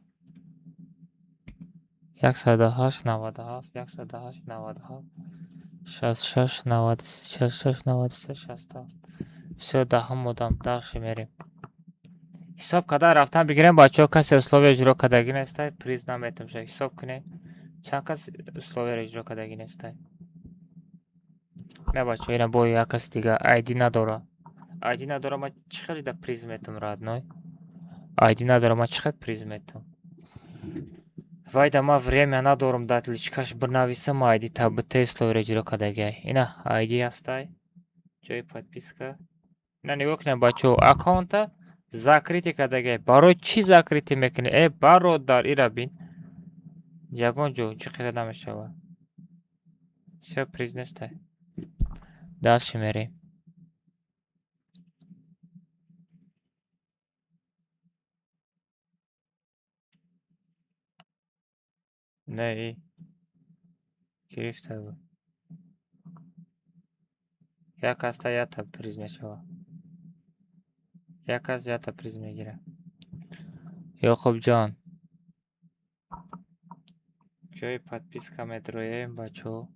108, 97, 108, 97, 66, 93, 66, 93, 67. Всё, даҳум одам, дальше мерем. Ҳисоб карда рафтан бигирем, бачаҳо, касе условия иҷро кардагӣ нестай, приз наметам ша. Ҳисоб кунед. Чанд кас условияро иҷро кардагӣ нестай? Не, бачаҳо, ина бо як каси дига айди надора. Айди надора, ман чӣ хеле да приз метам, родной? Айди надора, ман чӣ хел приз метам? Вайда ман время надорам, дар личкаш бинависам айди та бите условияро иҷро кардагиай. Ина айди ҳастай. Ҷои подписка. Ина нигоҳ кунед, бачаҳо, аккаунта закрытый кардагиай. Барои чӣ закрытый мекунӣ? Э, бародар, ира бин. Ягон ҷо ҷиқида намешавад. Всё, приз нестай. Дальше мерем. Не, и гирифта буд. Як каста якта приз мешавад. Як кас якта приз мегирад. Ёқубҷон. Ҷои подписка медроем, бачаҳо.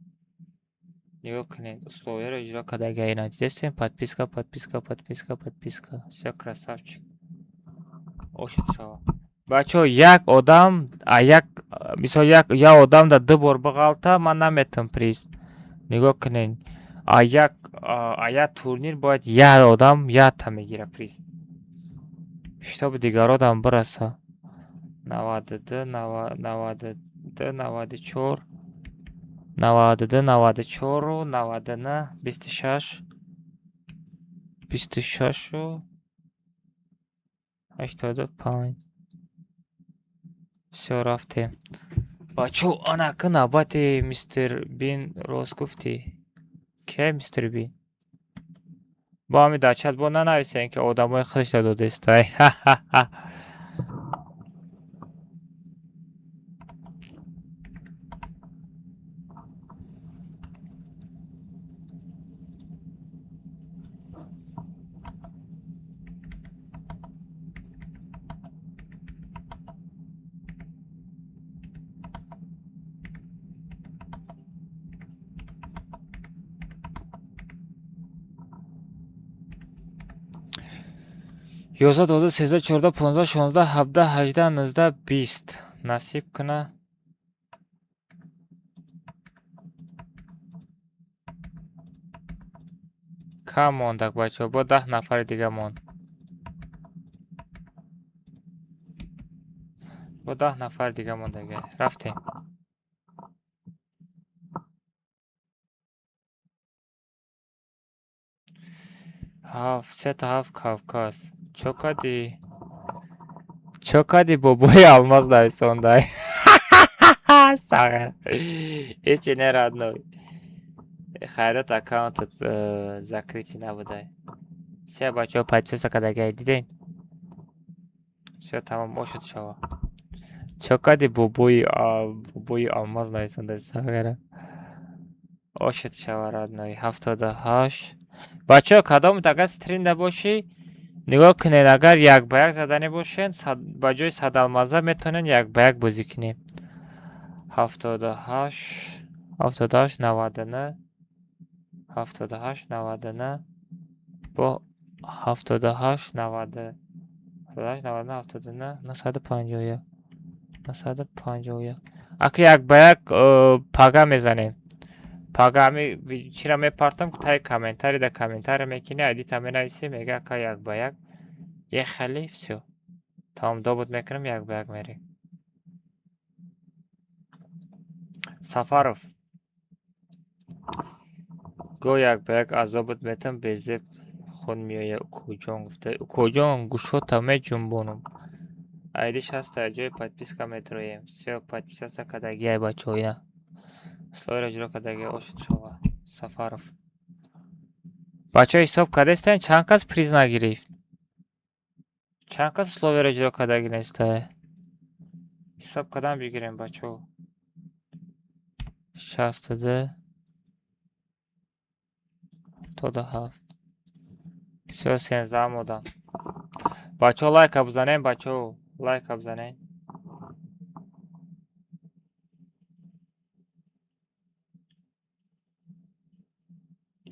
Нигоҳ кунед, условияро иҷро кардагиай. Ина дидестем, подписка, подписка, подписка, подписка. Всё, красавчик. Ошид шава. Бачаҳо, як одам, а як, мисол, як одам да ду бор биғалта, ман наметам приз. Нигоҳ кунед. А як турнир бояд як одам якта мегира приз. Шитоби дигародам бираса. 92, 92, 94, 92, 94-у, 99, 26, 26-у, 85. Всё, рафтем. Бачаҳо, анака навбати мистер Бин рост гуфтӣ. Кия мистер Бин? Бо ҳамин дар чат бо нанависем, ки одамои худашро додестай. 11, 12, 13, 14, 15, 16, 17, 18, 19, 20. Насиб куна. Кам мондак, бачаҳо, бо 10 нафари дига монд. Бо 10 нафари дига мондага. Рафтем. Ҳафт, сета ҳафт Кавказ. Чо кардӣ? Чо кади, бобои алмаз нависондай? Сағир. Ҳечи не, родной. Хайрат, аккаунтат закрытый набудай. Все, бачаҳо, подписаться кардагиай, диден? Все, тамом, ошуд шава. Чо кади, бобои алмаз нависондай, сағира? Ошуд шава, родной. 78. Бачаҳо, кадомут агар стримда бошӣ, нигоҳ кунед, агар як ба як заданӣ бошен, ба ҷои садалмаза метавонед як ба як бозӣ кунем. 78, 78, 99, 78, 99, бо 78, 90, 78, 99, 79, 951, 951. Ака, як ба як пага мезанем. Пага ами чира мепартам, таи комментарий да комментарий мекунӣ, айдита менависӣ, мега, ака, як ба як. Ехали, всё. Тамом, добуд мекунам, як ба як мерем. Сафаров. Го як ба як азобут метам, безеб хун меоя, укоҷон гуфта. Укоҷон, гӯшота меҷунбонам. Айдиш ҳаста, ҷои подписка метроем. Всё, подписаться кардагиай, бачаҳо, ина. Условияро иҷро кардагиай, ошуд шава. Сафаров. Бачаҳо, ҳисоб кардастен, чанд кас приз нагирифт? Чанд кас условияро иҷро кардаги нестай? Ҳисоб кардан бигирем, бачаҳо. 62, 77. Всё, 13-ам одам. Бачаҳо, лайка бизанем, бачаҳо, лайка бизанем.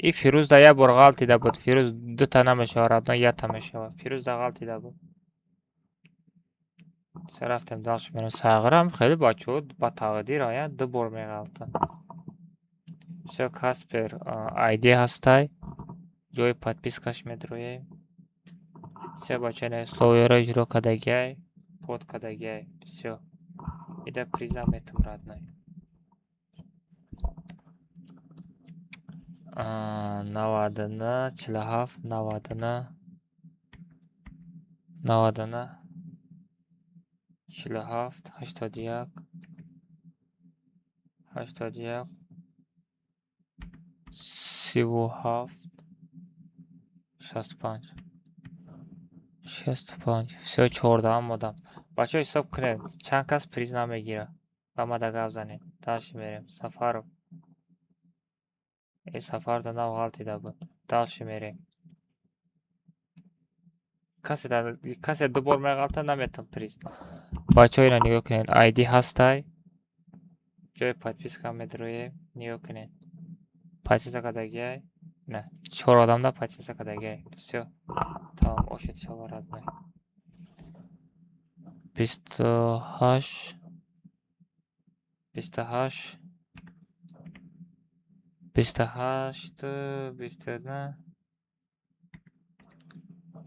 И Фирӯз да як бор ғалтида буд. Фирӯз дута намешавад, родной, якта мешавад. Фирӯз да ғалтида буд. Се рафтем, дальше мерем. Сағирам хеле бачаҳо ба тақдир ая ду бор меғалтанд. Всё, Каспер ID ҳастай. Ҷои подпискаш медроем. Всё, бачаҳо, ина условияро иҷро кардагиай, под кардагиай. Всё. Ида приза метам, родной. 99, 47, 99, 99, 47, 81, 81, 37, 65, 65. Всё, 14-ам одам. Бачаҳо, ҳисоб кунед, чанд кас приз намегирад. Ба ма да гап занед. Дальше мерем. Сафаров. Э, Сафар да нав ғалтида буд. Дальше мерем. Касе ду бор меғалта, наметам приз. Бачаҳо, ина нигоҳ кунед. ID ҳастай. Ҷои подписка медроем. Нигоҳ кунед. Подписка кардагиай. На, чор одамда подписка кардагиай. Всё. Тамом, ошуд шава, родной. 28, 28, 28, 29,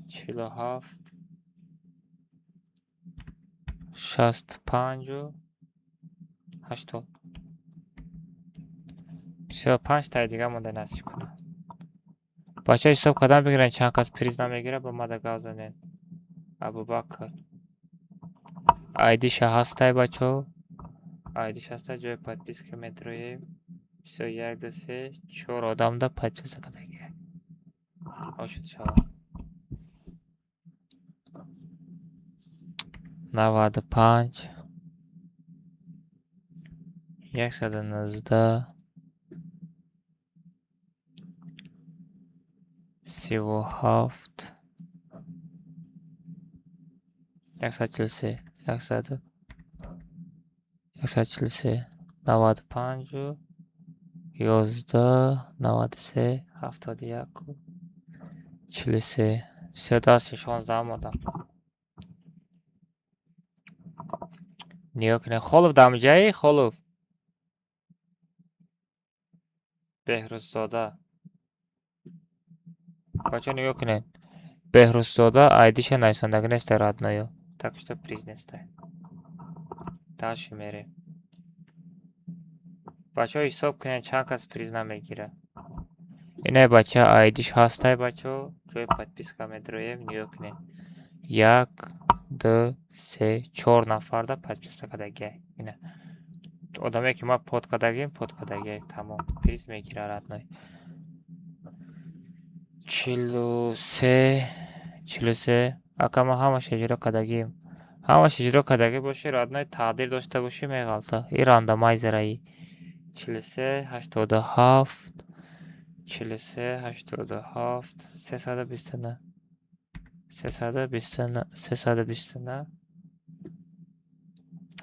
47, 65-у 80. Всё, панҷтаи дига монда, насиб кунад. Бачаҳо, ҳисоб кардан бигиранд, чанд кас приз намегирад, ба ма да гап занед. Абубакр. Айдиша ҳастай, бачаҳо. Айдиш ҳастай, ҷои подписка медроем. Всё, як, ду, се, чор одамда подписка кардагиай. Ошуд шава. 95, 119, 37, 143, 143, 95-у 11, 93, 71-у 43. Всё, дальше 16-ам одам. Нигоҳ кунед. Холов дамҷаи? Холов. Беҳрӯззода. Бачаҳо, нигоҳ кунед. Беҳрӯззода айдиша нависондаги нестай, роднойо. Так что приз нестай. Дальше мерем. Бачаҳо, ҳисоб кунед, чанд кас приз намегирад. Инай бача айдиш ҳастай, бачаҳо. Ҷои подписка медроем, нигоҳ кунед. Як, Ду, се, чор нафарда подписка кардагиай. Ина одаме ки ман под кардагим, под кардагиай, тамом, приз мегира, родной. 43, 43. Ака, ман ҳамаша иҷро кардагим. Ҳамаша иҷро кардагӣ бошӣ, родной, тақдир дошта бошӣ, меғалта. И рандомайзераи. 43, 87, 43, 87, 329, 329, 329,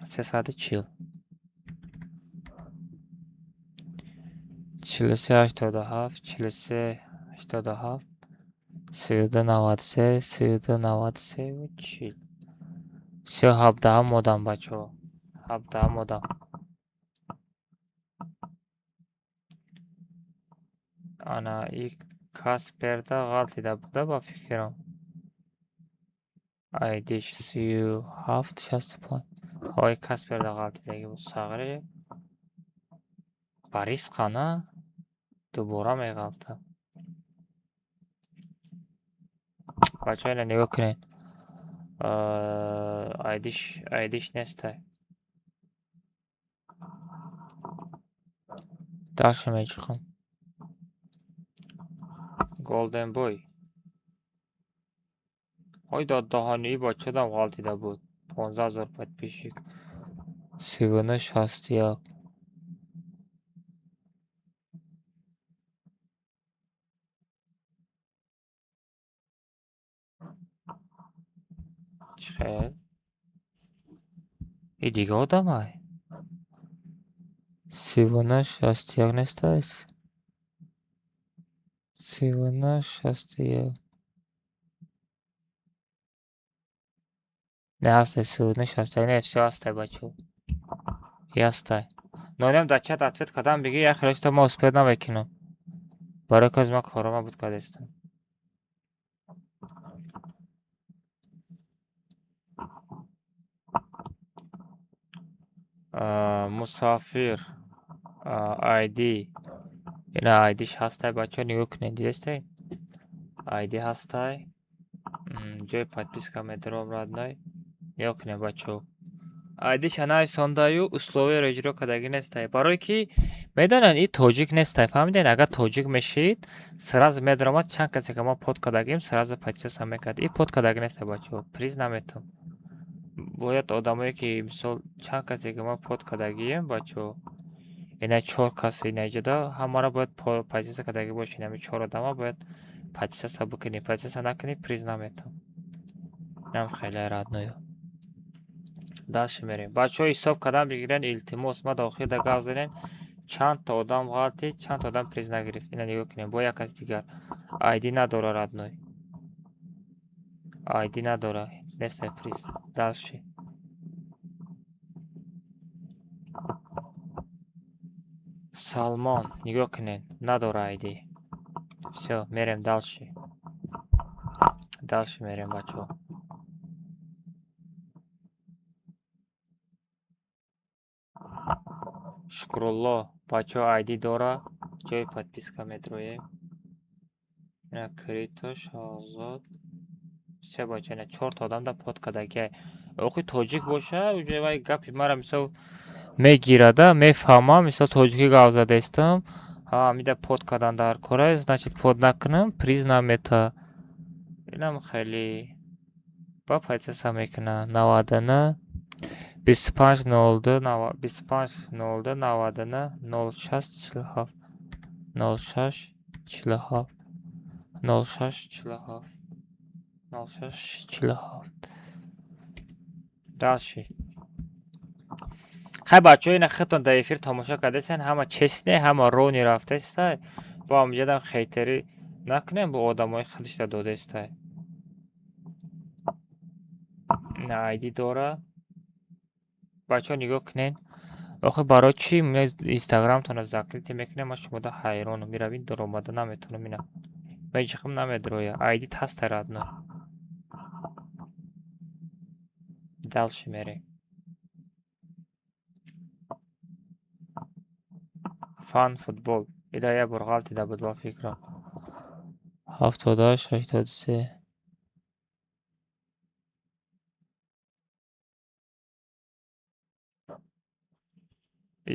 340. 43, 87, 43, 87, 32, 93, 32, 93-ву 40. Всё, 17-ум одам, бачаҳо. 17-ум одам. Ана и Касперда ғалтида буда, ба фикрам. Айдиш 37, 65. Ҳои, Касперда ғалтидагӣ буд. Сағри Борис қана дубора меғалта. Бачаҳо, ина нигоҳ кунед. Айдиш нестай. Дальше меҷиқам. Голден Бой. Ой, даҳании бачадам ғалтида буд. 15 000 подписчик. 39, 61. Чӣ хел? И дига одамай? 39, 61 нестай? 39, 61. Не, ҳастай, 39, 61. Не, всё, ҳастай, бачаҳо. Ҳастай. Нолям дар чат ответ кардам, биги як хелошта ма успеть намекунам. Барои ки ҳозир ман корома буд кардастам. Мусофир айди. Ина айдиш ҳастай, бачаҳо, нигоҳ кунед, дидестай? Айди ҳастай. Ҷои подписка медорам, родной. Нигоҳ кунед, бачаҳо. Айдиша нависондаю условияро иҷро кардагӣ нестай. Барое ки медонанд, и тоҷик нестай, фаҳмидед? Агар тоҷик мешид, сразу медаромад, чанд касе ки мо под кардагим, сразу подписаться мекард. И под кардагӣ нестай, бачаҳо. Приз наметам. Бояд одамое ки, мисол, чанд касе ки мо под кардагием, бачаҳо. Ина чор кас ина иҷода, ҳамаро бояд подписаться кардагӣ бошед. Ҳами чор одама бояд подписаться бикунӣ. Подписаться накунӣ, приз наметам. Инам хеле, родной. Дальше мерем. Бачаҳо, ҳисоб кардан бигирен, илтимос, ма дохилда гап занем. Чанд та одам ғалтид, чанд та одам приз нагирифт. Ина нигоҳ кунем, бо як каси дигар. Айди надора, родной. Айди надора. Нестай приз. Дальше. Салмон, нигоҳ кунед, надора айди. Всё, мерем дальше. Дальше мерем, бачаҳо. Шукрулло, бачаҳо, айди дора, ҷои подписка медроем. Ина Крито, Шоҳзод. Всё, бачаҳо, ина чорта одам да под кардагиай. Охи тоҷик боша, уҷои вай гапи мара мисол мегирада, мефаҳмам, мисол тоҷикӣ гап задаистам. Ҳа, амида под кардан дар кора, значит, под накунам, приз намета. Инам хеле ба подписаться мекуна. 99, 25, 02, 25, 02, 99, 06, 47, 06, 47, 06, 47, 06, 47. Дальше. Хай, бачаҳо, ина худтон дар эфир тамошо кардастен, ҳама честне, ҳама рони рафтастай. Бо ҳамҷадам хейтерӣ накунем, бо одамои худишда додастай. Ина айди дора. Бачаҳо, нигоҳ кунед. Охи барои чӣ инстаграмтонро закрытый мекунем, ман шумода ҳайронам. Миравин даромада наметавонам ина. Меҷиқим, намедроя. Айдит ҳастай, родной. Дальше мерем. Фан футбол. Ида як бор ғалтида буд, ба фикрам. 78, 83.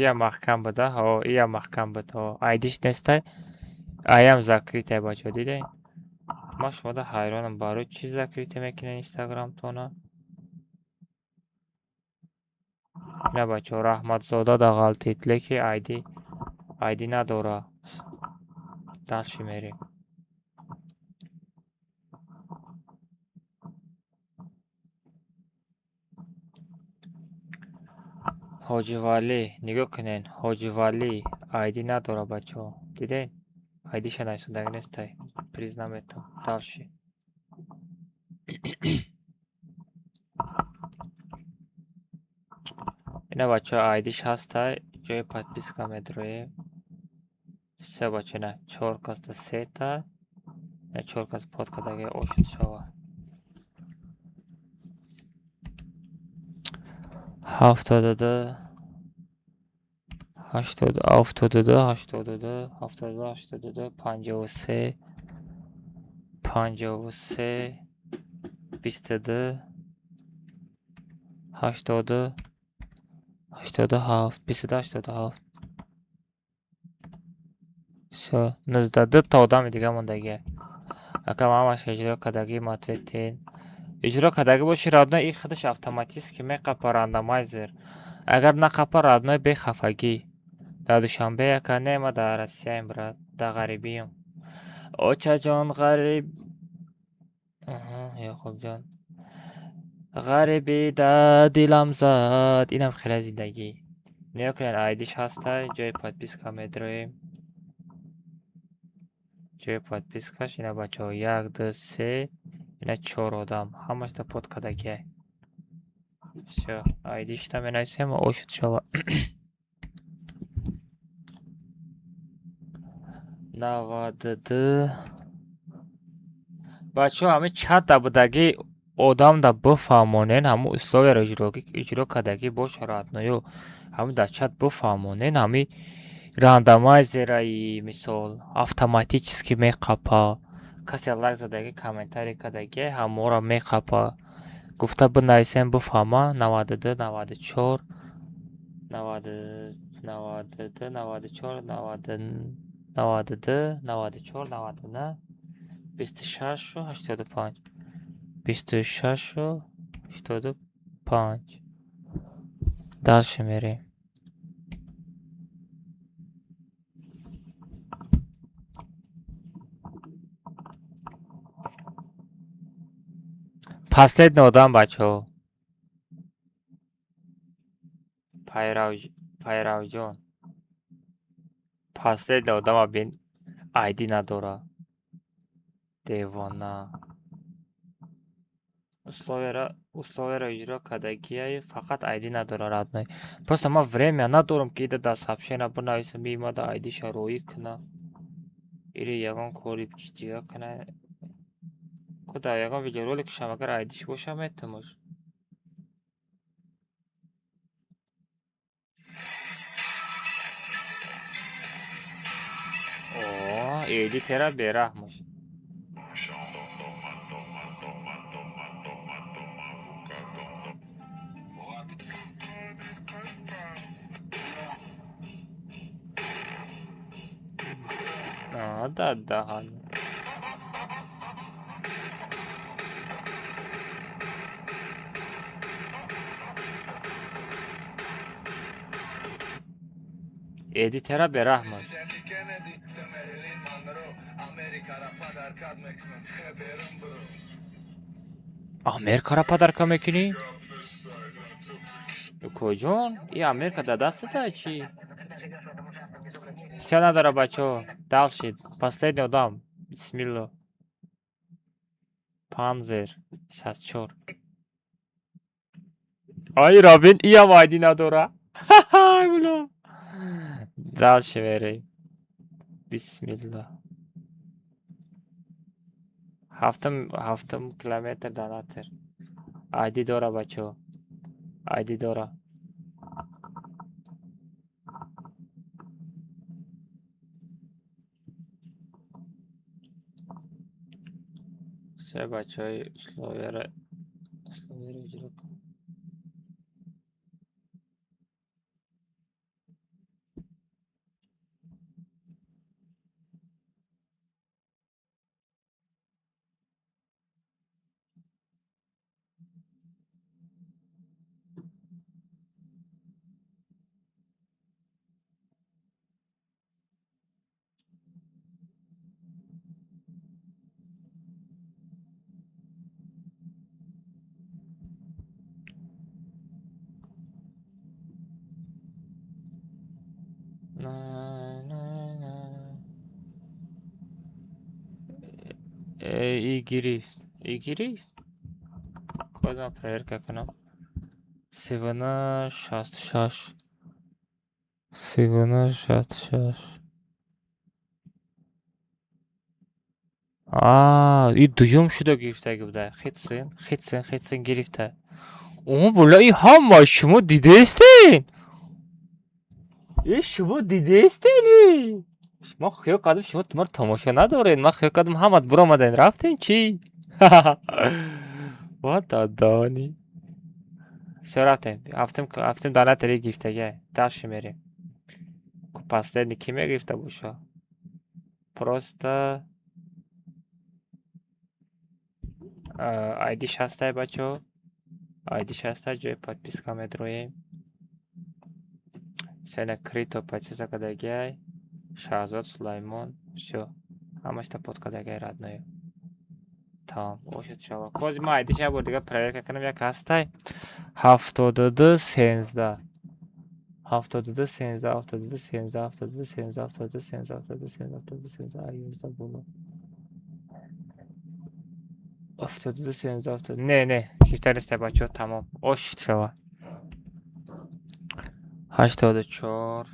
Ия маҳкам буда, ҳо, ия маҳкам буд, ҳо. Айдиш нестай, аям закрытай, бачаҳо, дидем? Ман шумода ҳайронам, барои чӣ закрыта мекунед инстаграмтона? Ина бачаҳо, Раҳматзода дағалтид, леки айди надора. Дальше мерем. Ҳоҷивалӣ, нигоҳ кунед, Ҳоҷивалӣ айди надора, бачаҳо. Дидед? Айдиша нависондаги нестай. Приз наметам. Дальше. Ина бачаҳо, айдиш ҳастай, ҷои подписка медроем. Все, бача, ина чор каста сета, ина чор кас под кадаги ошуд шава. 72, 72, 82, 72, 82, 53, 53, 22, 80, 87, 22, 87. Всё, 19, дута одами дига мондагия. Акам ҳамаш иҷро кардагӣ матветин. Иҷро кардагӣ боши, родной, и худаш автоматически меқапа рандомайзер. Агар нақапа, родной, бехафагӣ. Дар Душанбе яка не, ма дар Россияем, брат, дар ғарибием. Очаҷон ғариб. Аҳа, Ёқубҷон. Ғарибӣ да дилам зад. Инам хеле зиндагӣ. Нигоҳ кунед, айдиш ҳастай, ҷои подписка медроем. Ҷои подпискаш ина бачаҳо, як, ду, се, ина чор одам. Ҳамаш да под кардагиай. Всё, айдишта менависем ва ошуд шава. 92. Бачаҳо, ҳамин чатда будагӣ одамда бифаҳмонен, ҳамун условияро иҷро кардагӣ боша, родною. Ҳамун дар чат бифаҳмонен, ҳами рандомайзераи мисол автоматически меқапа. Касе лайк задагӣ, комментарий кардагӣ, ҳаморо меқапа. Гуфта бинависем, бифаҳма. 92, 94, 92, 94, 92, 94, 99, 26-у 85. 26-у 85. Дальше мерем. Последний одам, бачаҳо. Пайравҷон. Последний одама бин, айди надора. Девона. Условияро иҷро кардагиай, фақат айди надора, родной. Просто ман время надорам, ки ида дар сообщения бинависам, биомада айдиша роӣ куна. Или ягон кори дига куна. Ку дар ягон видеороликшам агар айдиш боша, метавонаш. О, эдитера бераҳмаш. А, да, да. Эдитера бераҳмаш. Америкаро подарка мекунӣ? Куҷон? И Америка дар дастата чӣ? Всё надора, бачаҳо. Дальше. Последний одам. Бисмилло. Панзер. 64. Ай, Робин, иам айди надора. Ха-ха, було. Дальше мерем. Бисмилла. Ҳафтум километр донатор. Айди дора, бачаҳо. Айди дора. Се бачаҳои условияро иҷро кун. И гирифт, и гирифт. Боз ман проверка кунам. 39 66, 39 66. А, и дуюм шуда гирифтаги буда. Хитсин, хитсин, хитсин гирифта. О, була, и ҳама шумо дидаистен? И шумо дидаистен? Ман хиёл кардам, шумо маро тамошо надоред. Ман хиёл кардам, ҳамат биромаден, рафтен, чӣ? Ва дадани. Всё, рафтем. Ҳафтум, ҳафтум донатори гирифтага. Дальше мерем. Последний ки мегирифта боша? Просто айди шастай, бачаҳо. Айди шастай, ҷои подписка медроем. Сена крито подписка кардагиай. Шаҳзод Сулаймон. Всё. Ҳамашта под кардагиай, родной. Тамом, ошуд шава. Кози ман айдиш як бор дига проверка кунам, як ҳастай. 72 13. 72 13, 72 13, 72 13, 72 13, 72 13, 72 13, ай 11 боло. 72 13, ҳафтоду. Не, не, гирифта нестай, бачаҳо, тамом. Ошуд шава. 84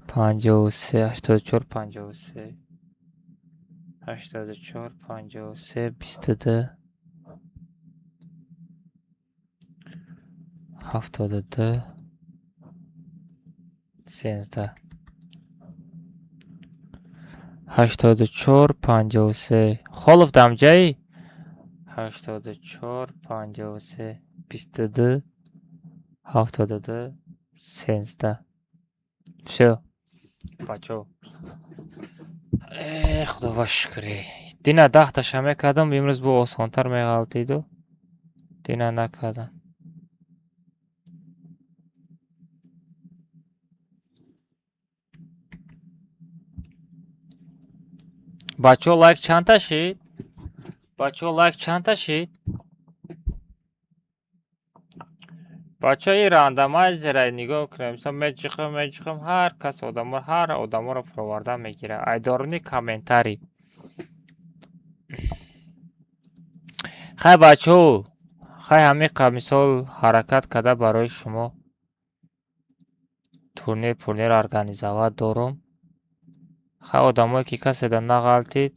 53, 84 53, 84 53, 22 72 13. 84 53. Холов дамҷаи? 84 53 22 72 13. Всё. Бачаҳо. Э, худо шукре. Дина 10 таша мекардам, имрӯз бо осонтар меғалтиду. Дина накардам. Бачаҳо, лайк чандта шид? Бачаҳо, лайк чандта шид? Бачаҳо, ин рандомайзера нигоҳ кунем. Мисол, меҷиқам, меҷиқам, ҳар кас одамо, ҳар одаморо фуроварда мегирад. Айдорони комментарий. Хай, бачаҳо, хай, ҳамиқа мисол ҳаракат карда барои шумо турнир пурнир организовать дорум. Хай, одамое ки каседа нағалтид,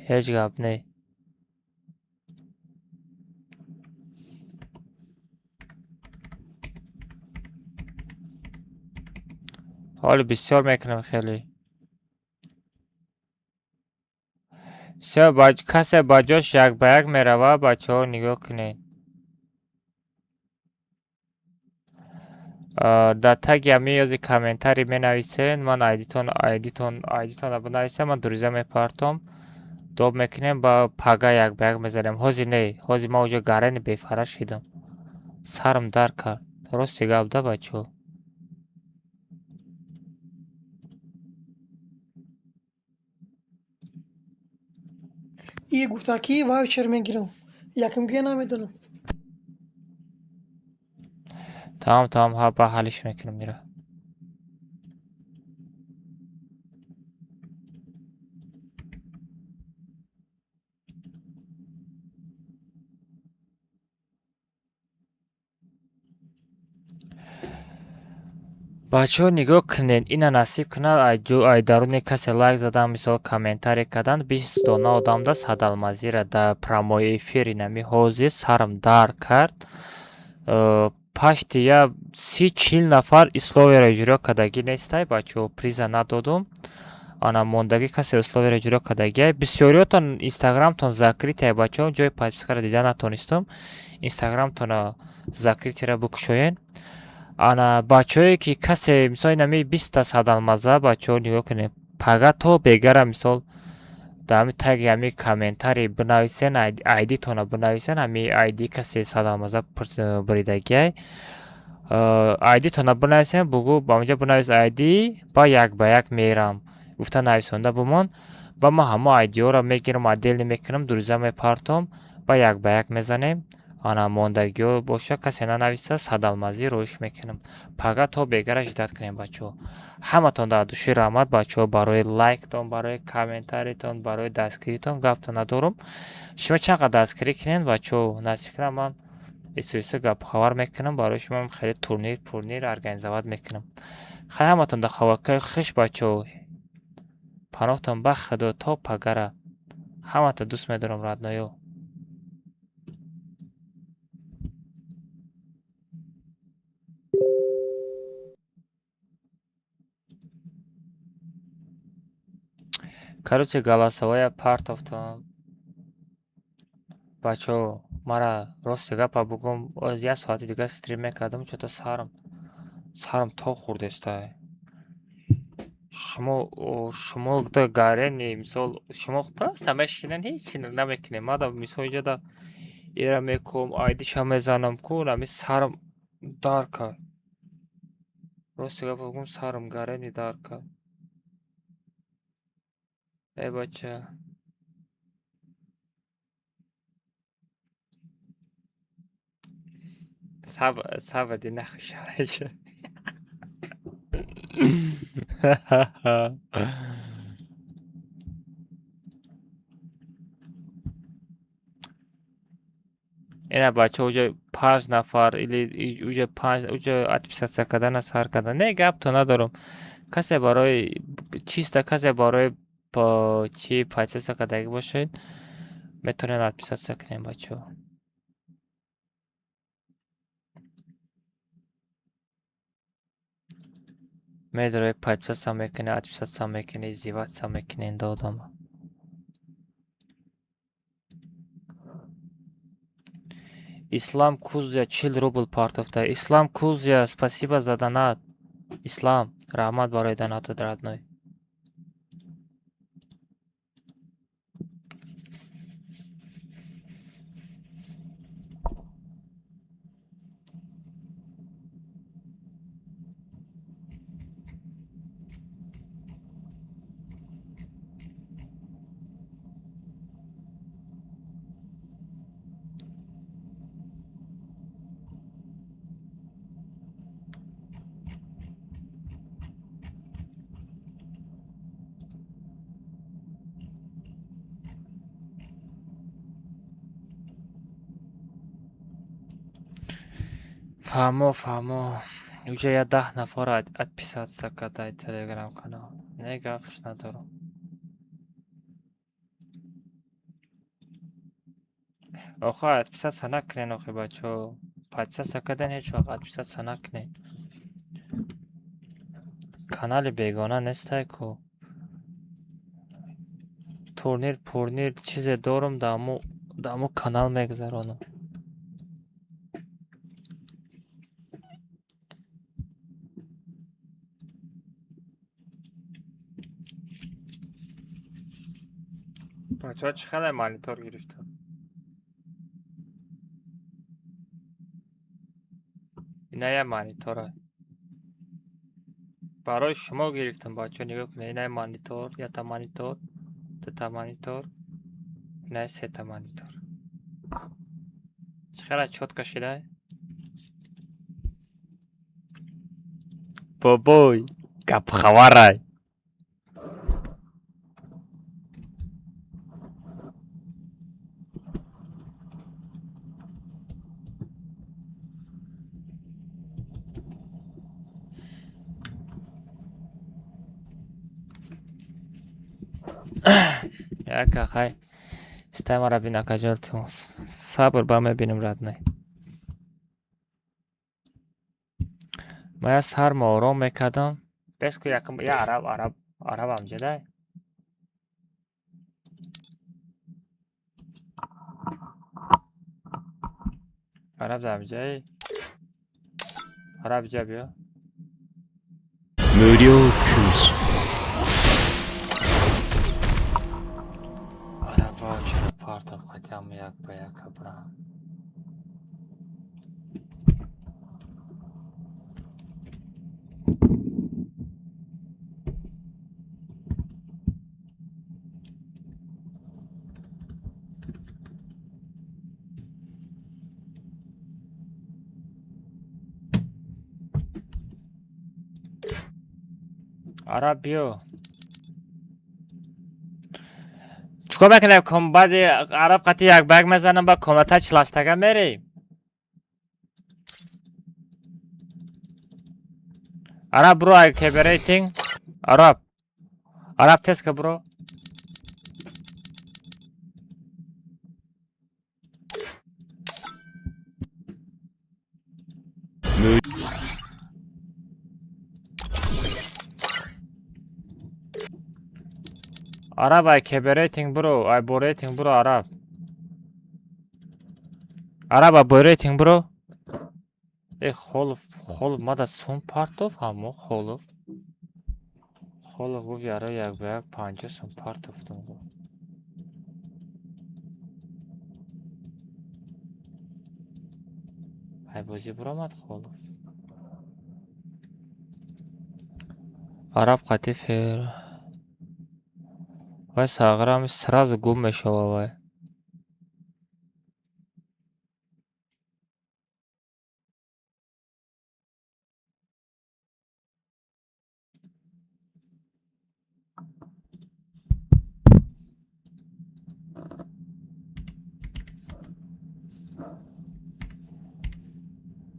ҳеҷ гап не. Ҳоли бисёр мекунем хеле. Всё, касе ба ҷош як ба як мерава, бачаҳо, нигоҳ кунед. Дар таги ҳамин ёзи комментарий менависен, ман айдитон, айдитон, айдитонро бинависем, ман друзья мепартом. Доб мекунем, ба пага як ба як мезанем. Ҳозир не, ҳозир ман уже гарани бефара шидам. Сарам дард кард. Рости гап да, бачаҳо. И гуфта ки ваучер мегирам. Якумгия намедонам. Тамом, тамом, ҳа, ба ҳаллиш мекунам ира. Бачаҳо, нигоҳ кунед, ина насиб кунад, ай даруни касе лайк задан, мисол комментарий кардан, 20 дона одамда садалмазира дар прямой эфир инами ҳозир сарам дард кард. Пашти я 30-40 нафар условияро иҷро кардагӣ нестай, бачаҳо, приза надодум. Ана мондагӣ касе условияро иҷро кардагиай. Бисёриётон инстаграмтон закрытый, бачаҳо, ҷои подпискаро дида натонистум. Инстаграмтонро закрытыйро бикушоен. Ана бачаҳое ки касе, мисол, инами 20-та садалмаза, бачаҳо, нигоҳ кунед. Пага то бегара, мисол, дар ҳами таги ҳами комментарий бинависен, айдитонро бинависен, ҳами айди касе садалмаза буридагиай. Айдитонро бинависен, бугӯ ба онҷа бинавис айди, ба як ба як мерам. Гуфта нависонда бимон. Ба ман ҳамо айдиҳоро мегирам, отдельно мекунам, друзья мепартом, ба як ба як мезанем. Ана мондагиҳо боша, касе нанависа, садалмазӣ роиш мекунам. Пага то бегара ждать кунем, бачаҳо. Ҳаматон дар души раҳмат, бачаҳо, барои лайктон, барои комментаритон, барои дастгиритон гаптон надорум. Шумо чанд қадр дастгирӣ кунед, бачаҳо, насиб кунам ман исо гапхабар мекунам, барои шумо хеле турнир пурнир организовать мекунам. Хай, ҳаматон дар хавакаи хиш, бачаҳо. Паноҳтон ба Худо то пагара. Ҳамата дӯст медорам, родной ё. Короче, голосовая партофтам. Бачаҳо, мара рости гапа бугум, оз як соати дига стрим мекардам, чото сарам то хӯрдестай. Шумо да гарени, мисол, шумо просто мешинен, ҳеҷ намекунем. Мада мисол инҷа да ира мекум, айдиша мезанам ку, ами сарам дар кард. Рости гапа бугум, сарам гарени дар кард. Эй бача. Сабр ди нахушаша. Ина бача уже панҷ нафар или уже панҷ уже отписаться кардана сар кардан. Не, гапто надорум. Касе барои чиста, касе барои чи подписаться кардагӣ бошед, метавонед отписаться кунем, бачаҳо. Медоред, подписаться мекунед, отписаться мекунед, издеваться мекунед до одама. Ислам Кузя 40 рубл партофта. Ислам Кузя, спасибо за донат. Ислам, раҳмат барои донатат, родной. Фаҳмо, фаҳмо. Уже я 10 нафар отписаться кардай телеграм канал. Не, гапш надорам. Охо, отписаться накунед, охи, бачаҳо. Подписаться кардан ҳеҷ вақт отписаться накунед. Канали бегона нестай ку. Турнир, пурнир чизе дорум, даму канал мегузаронам. Бачаҳо, чӣ хеле монитор гирифтам? Ина я монитора. Барои шумо гирифтам, бачаҳо, нигоҳ кунед. Ина монитор, якта монитор, дута монитор, ина сета монитор. Чӣ хеле чётко шидай? Бобой, гапхабарай. Яка хай. Стай мара бин, акаҷон, илтимос. Сабр, ба мебинем, родной. Ма я сармо ором мекардам. Бес ку якм я араб араб араб амҷадай. Араб дамҷаи. Араб ҷа биё. 無料空襲 Араб ваучера партов хотя бы як ба яка брам. Араб биё. Чикор мекунем? Баъди араб қати як ба як мезанам, ба комната чилаштага мерем. Араб бро, ай кеберейтинг. Араб. Араб теска бро. Араб ай кеберейтинг бро, ай бо рейтинг бро араб. Араб ай бо рейтинг бро. Э холов, холов мада сум партов ҳамо холов. Холов гуфт яро як ба як 50 сум партофтум гуфт. Ай бозӣ биромад холов. Араб қати фер. Вай сағирам сразу гум мешава вай.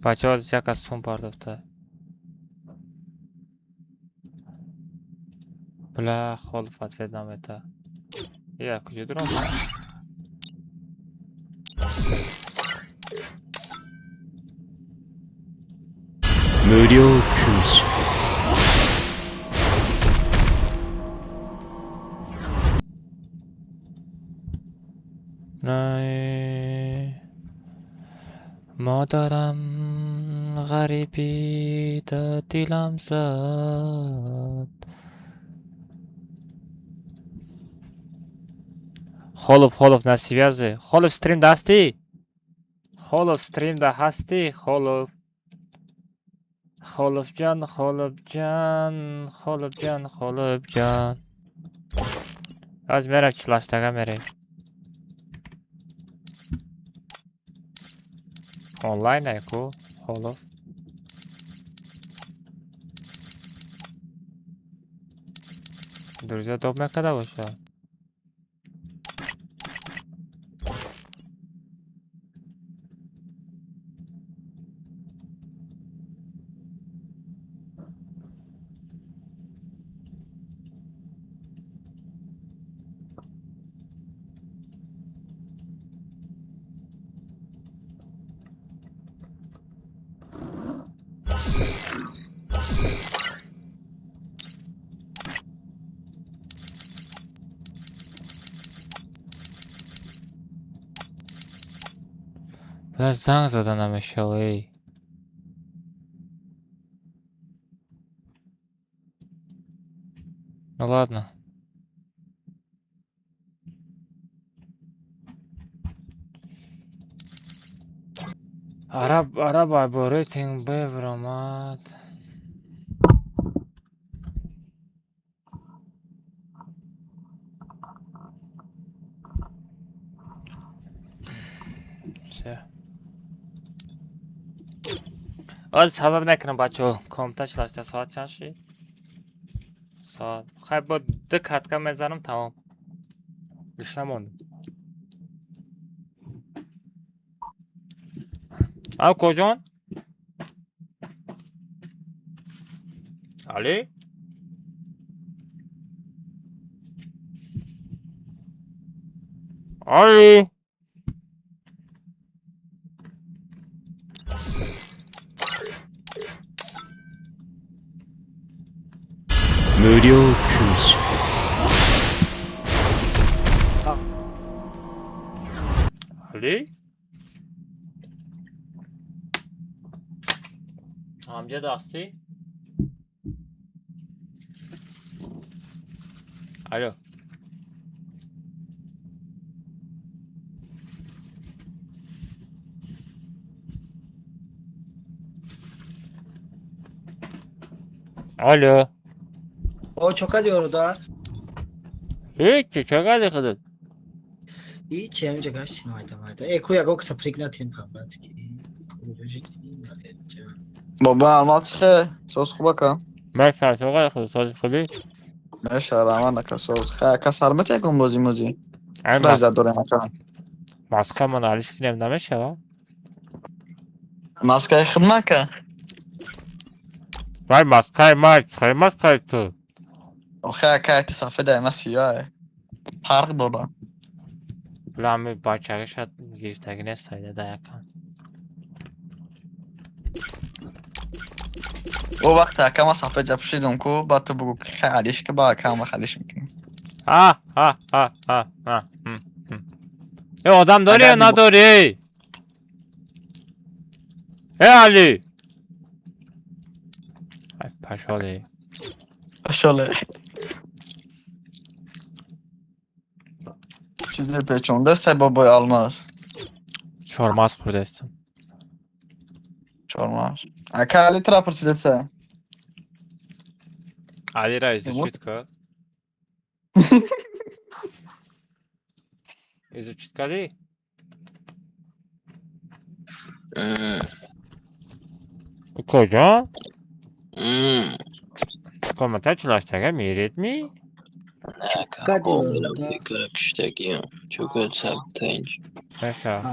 Бачаҳо як аз сум пардохта. Бля, холов ответ намета. Я куҷо дурам? 無料空所。 Най модарам ғарибӣ да дилам зад. Холов, холов на связи. Холов стрим да ҳастӣ? Холов стрим да ҳастӣ? Холов. Холовҷон, холовҷон, холовҷон, холовҷон. Аз мерам чилаштага мерем. Онлайн айку, холов. Друзья топ мекарда боша. Бля, занг зада намешава, эй. Ну ладно. Араб, араб ай бо рейтинг бебиромад. Всё. Аз ҳазат мекунам бачаҳо. Комта чилашта соат чанд шид? Соат. Хай бо ду катка мезанам тамом. Гӯш намондам. Ав коҷон? Али? Али? 無料空所。 Али? Амҷад ҳастӣ? Алё. Алё. О, чо кардӣ бародар? Ҳечи, чо кардӣ худат? Ҳичи, ҳаминҷа гаштем майда майда. Э, ку ягон каса прик натем по-братски. Баба, алмаз чихе? Сос хуба ка? Мешава, сози хуби? Мешава, раман ака соз. Хай ака сармат якун бози музи. Худо дорем ака. Маска ман алиш кунем намешава? Маскаи худ мака. Вай маскаи май, чӣ маскаи ту? Охе ака ти сафеда ма сиёҳ. Фарқ дора. Бла ами бачагиша гирифтагӣ нест сайда да якам. О вақте ака ма сафед ҷа пӯшидум ку, баъд ту бугу ки хай алиш ки ба ака ма халиш мекунем. А, а, а, а, а. Э, одам дорӣ ё надорӣ? Э, Али! Ай, пашоле. Пашоле. Чизе печонда се бобои алмаз. Чормағз хӯрдастам. Чормағз. Ака Али тура пурсидаса. Алира изучить ка? Изучить кардӣ? Куҷо? Комната чилаштага меред ми?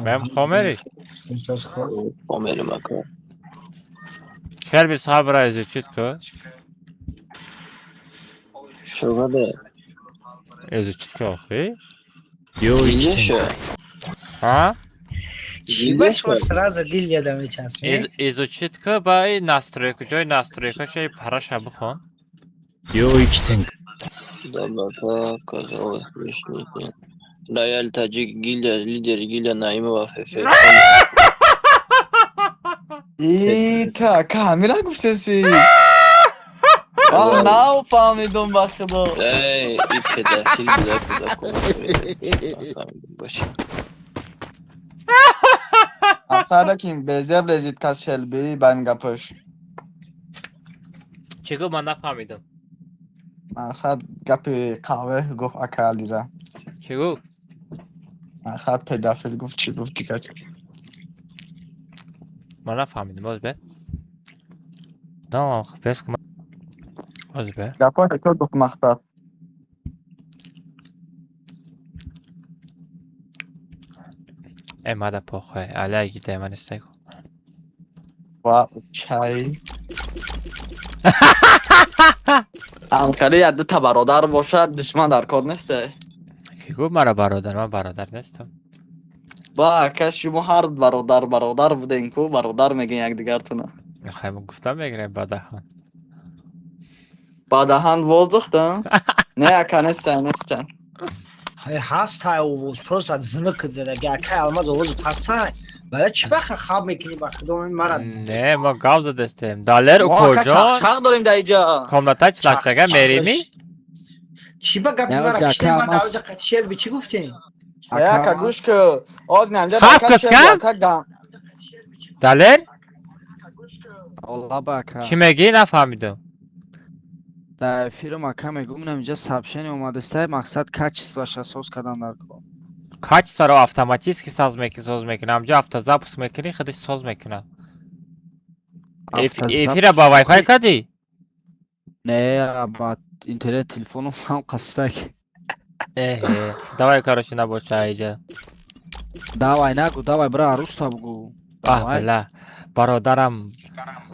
Мем хомери? Шерби сабра изучить ка? Изучить ка охи? А? Чӣ шумо сразу гильдияда мечаспед? Изучить ка ба и настройка, ҷои настройка шаи параша бихон. Роял Таджик гильдия, лидер гильдия Наимова ФФ. И та ака ҳамира гуфтаси. Ман нав фаҳмидум ба худо. Эй, и педофил буда кӯдакон. Боши. Афсара ки безеб резид кас шелби ба ин гапаш. Чӣ гуфт ман нафаҳмидам. Мақсад гапи қаҳве гуфт ака Алира. Чӣ гуфт? Мақсад педофил гуфт чӣ гуфт дигар. Ман нафаҳмидам, боз бе. Да, бес кун. Боз бе. Гапҳои то гуфт мақсад. Э, мада похуй. Аля гида ман нестай. Ва чай. Анқари як дута бародар бошад, душман дар кор несте. Ки гуфт мара бародар? Ман бародар нестам. Ба ака шумо ҳар бародар бародар будем ку, бародар мегӯен якдигартона. Хай мо гуфтам мегирем бадаҳан. Бадаҳан воздух да? Не ака нестан, нестан. Ҳаст ҳай овоз, просто зинак задаги акай алмаз овоз ҳастай. Барои чӣ баха хаб мекунӣ ба худо мара? Не, мо гап задастем. Далер укоҷон. Чақ дорем дар иҷа. Комната чилаштага мереми? Чӣ ба гапи мара киштем ман дар оҷа қати шелби чӣ гуфтем? Ака гӯш ку. Од намҷа Хаб каскан? Далер? Олаба ака. Чӣ мегӣ нафаҳмидам. Дар эфирам ака мегӯм инам инҷа сообщение омадастай мақсад качествоша соз кардан дар кор. Качестворо автоматически соз мекунад. Ҳамҷо автозапуск мекунӣ, худаш соз мекунад. Эфира ба вайфай кардӣ? Не, ба интернет телефоном ҳам қастак. Эҳе, давай короче набоша иҷа. Давай нагу, давай бира аруста бугу. Аҳ, била. Бародарам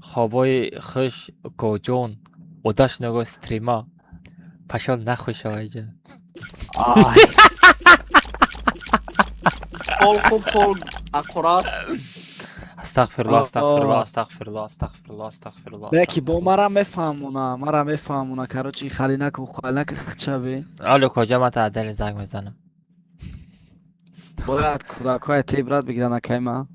хобои хуш коҷон. Одаш него стрима. Пашол нахуш иҷа. Пол хуб, пол аккурат. Астағфируллоҳ, астағфируллоҳ, астағфируллоҳ, астағфируллоҳ, астағфируллоҳ. Беки бо мара мефаҳмона, короче, хали накун, хали накун, чаби. Алло, куҷа ман та адали занг мезанам. Бояд кӯдакҳои те ибрат бигиранд акай ма.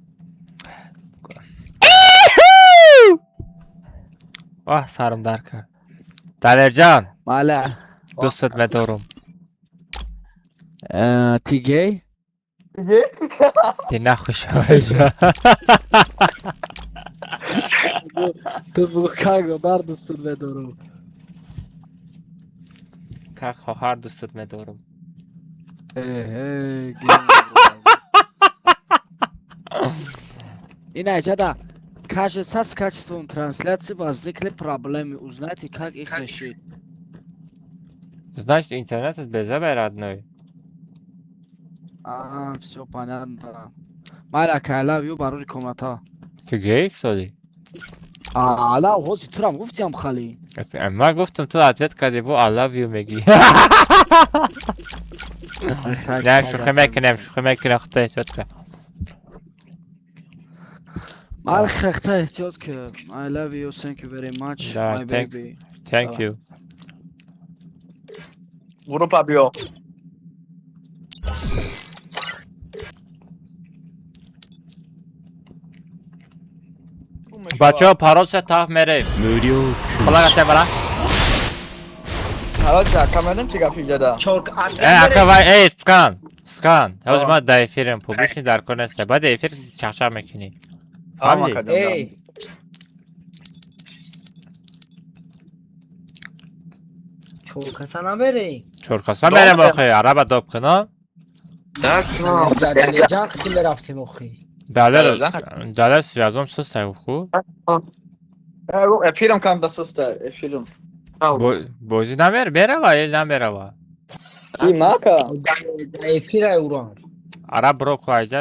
Ваҳ, сарам дард кард. Далерҷон. Бале. Дӯстат медорам. Ти гей? Ти нахуш шавайҷа. Ту бугу как додар дӯстат медорам. Как хоҳар дӯстат медорам. Эҳе, ин айҷада Кажется, с качеством трансляции возникли проблемы. Узнайте, как их решить. Значит, интернет безабай, родной. А, все понятно. Майли, ака, I love you, барори комната. Ту гейф шудӣ? Ала, ҳози турам гуфтиам хали. Ман гуфтам, ту ответ кардӣ, бо I love you мегӣ. Не, шӯхӣ мекунем, шӯхӣ мекунем, худто эҳтиёт кун. Майли, хехта эҳтиёт кун. I love you, thank you very much, Да, my thank, baby. thank you. Группа биё. Бачаҳо, парол се таф мерем. 無料 Хулага бара. Короче, ака медонӣ чӣ гапи ҷада? Э, ака вай, эй, скан. Скан. Ҳозир ман дар эфирем, публичный дар кор нест. Баъд эфир чақчақ мекунӣ. Тамом, Фаҳмидӣ? ака ҷон. Эй, чоркаса намерем? Чоркаса мерем охи, араба доб кунам. Далерҷан қити мерафтем охи. Далер, далер связом систай ху. Эфирам кам дасуста, эфирам. Бозӣ намер, мерава ё намерава? И мака? Эфира урам. Араб бро ку айҷа,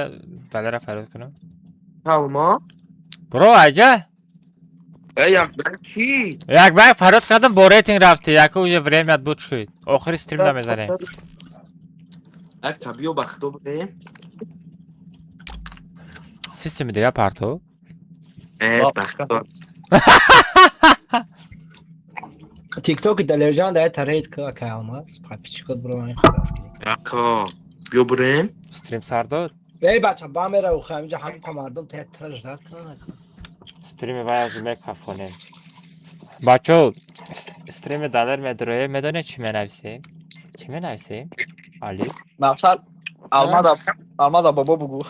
далера фарёд кунам. Ма? Бро айҷа? Э, як чи? Як бай фарёд кардам, бо рейтинг рафти, яку уже времяат буд шуд. Охири стрим намезанем. Ака биё ба худо бидем. Системи дига парту? Э, ба худо. Тиктоки Далерҷан дар тарейд ка ака Алмаз. Подписчикот бро ман худас кини. Ака, биё бирем. Стрим сар дод? Эй бача, ба мера охи, ҳаминҷа ҳамин мардум та траж дад кунан. Стрими вай аз мекафонем. Бачаҳо, стрими далер медроем, медонед чӣ менависем? Чӣ менависем? Али? Мақсад Алмаза, Алмаза бобо бугу.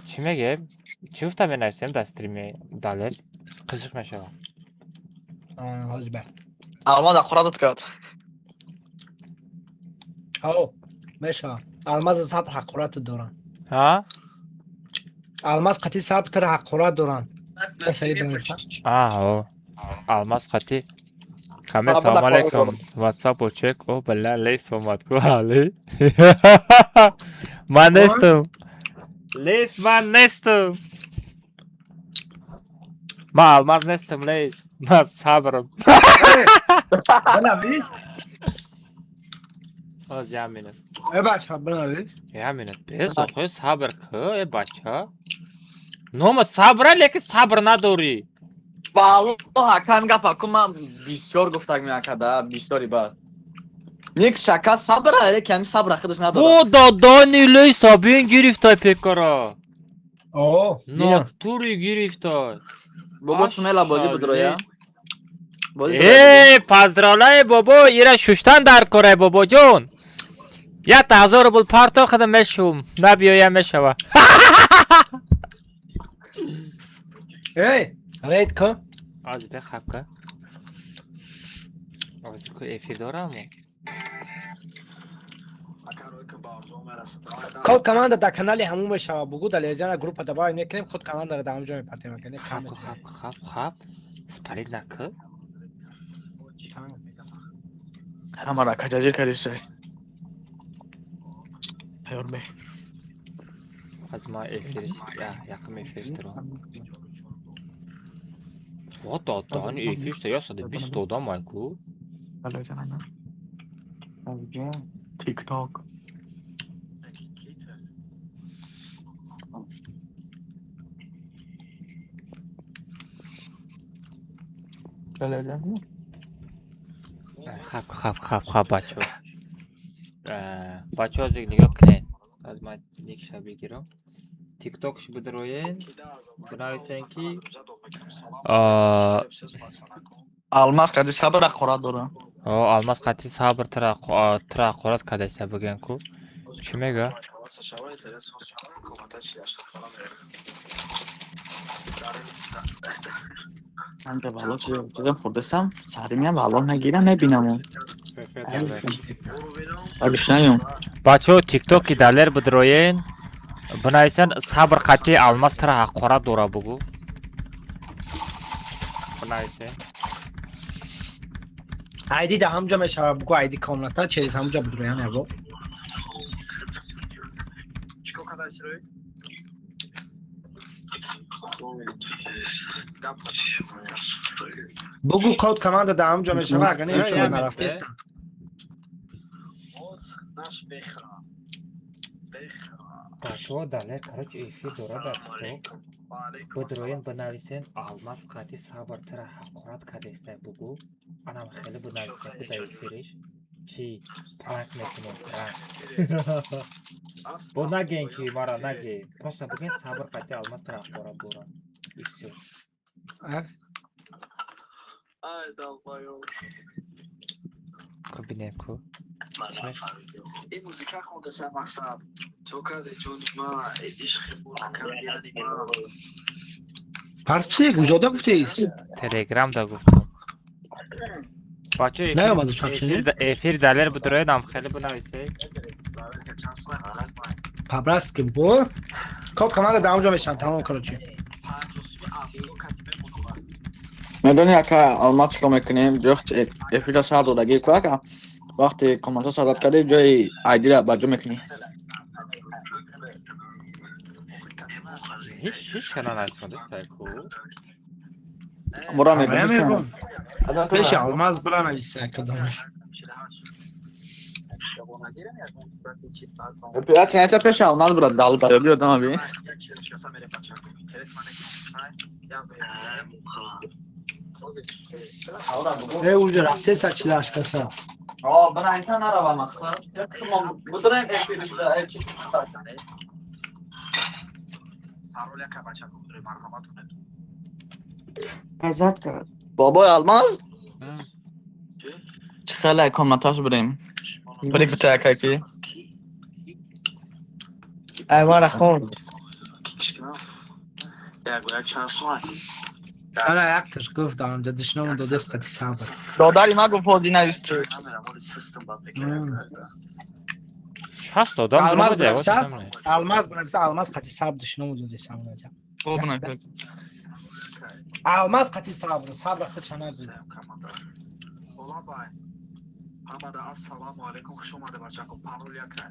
Чӣ мегем? Чӣ гуфта менависем дар стрими далер? Қизиқ мешавад. Ҳозир ба. Алмаза хурадат кард. Ҳо, мешавад. Алмаз сабр ҳақорат доранд. Ҳа? Алмаз қати сабр тар ҳақорат доранд. Аҳо. Алмаз қати. Каме салом алейкум. WhatsApp очек. О, бля, лейс омад ку али. Ман нестам. Лейс ман нестам. Ман алмаз нестам, лейс. Ман сабрам. Бинавис. Ҳоз як минут. Э бача, бинавис. Як минут. Бес охи сабр ку, э бача. Номат сабра, лекин сабр надорӣ. Ба Аллоҳ ака ҳамин гапа ку ман бисёр гуфтаг меакада, бисёри бад. Ник шака сабра, лекин ҳамин сабра худаш надорад. Бо додани лейса бин гирифтай пекара. О, Натури гирифтай. Бобо сумела бозӣ будроя. Э, поздравляю, бобо, ира шуштан дар кора, бобоҷон. Як ҳазор рубл парто хада мешум, набиёя мешава. Эй, рейд ку. Аз бехаб ка. Аз ку эфир дорам. Код команда дар канали ҳамун мешава. Бугу Далерҷана группа добавить мекунем, код командаро дар ҳамун ҷо мепартем. Хаб хаб хаб хаб. Спалит наку. Ҳамара каҷаҷир кардисай. Тайёр бе. Аз ма эфир, якум эфир дорам. Вот додани эфир шуда 120 одам ай ку. TikTok. Хаб хаб хаб хаб бачаҳо. Бачаҳо зиг нигоҳ кунед. Аз ман никша бигирам. Тиктокш бидроен, бинависен ки Алмаз қади сабр ҳақорат дора. О, Алмаз қати сабр тра ҳақорат кардаса бигӯян ку. Чӣ мега? Ман ҷа вало чизам хӯрдасам, саҳри меям вало нагирам, мебинам. Агаш наём. Бачаҳо, тиктоки далер бидроен, бинависен сабр қати Алмаз тра ҳақорат дора бугӯ. Бинависе. Айди да ҳамҷа мешава, бугу айди комната, через ҳамҷа будроян яго. Бугу код команда да ҳамҷа мешава, агар не чуна нарафтеста. Бачаҳо далер, короче, эфир дорад дар ТикТок. Бидроен бинависен Алмаз қати Сабр тира ҳақорат кардестай бугу. Анам хеле бинависен ку дар эфириш. Чи пранк мекунем, пранк. Бо нагӯен ки мара нагӯен. Просто бигӯен Сабр қати Алмаз тира ҳақорат дорад. И всё. Ку бинем ку. Ин музика хондаса мақсад. То каде ҷони ма, ишқи накардияни ма. Парчи куҷода гуфтеис? Телеграм да гуфтам. Бачаҳо Наёмаду сообщение? Эфир далер бидроед ам хеле бинависе. По-братски бо. Код команда да ҳамҷа мешавад, тамом короче. Медони ака Алмаз чикор мекунем? Ҷохт эфира сар додагӣ ку ака. Вақте команда сардад кардӣ ҷои айдира ба ҷо мекунӣ. Ҳеҷ кана нарисондестай ку. Мура мегӯм. Пеши Алмаз бира нависа кадомаш. Пеш пеши Алмаз бира дал ба биё дама би. Э уже рафтеса чилаш каса. О, бира инсан нарава мақсад. Як қисм будраем эфиришда, э чи Назад кард. Бобои Алмаз? Чӣ хеле комнаташ будем. Брик та каки. Ай мара хон. Ана якташ гуфт ҳамҷа душному додест қати сабр. Додари ма гуфт ҳози навист. 60 одам Алмаз дуруғ бинависа, Алмаз бинависа, Алмаз қати сабр душному додест ҳамонҷа. Алмаз қати сабр, сабр худ чана гуфт. Ҳамада ассалому алайкум, хуш омада бачако, парол яка.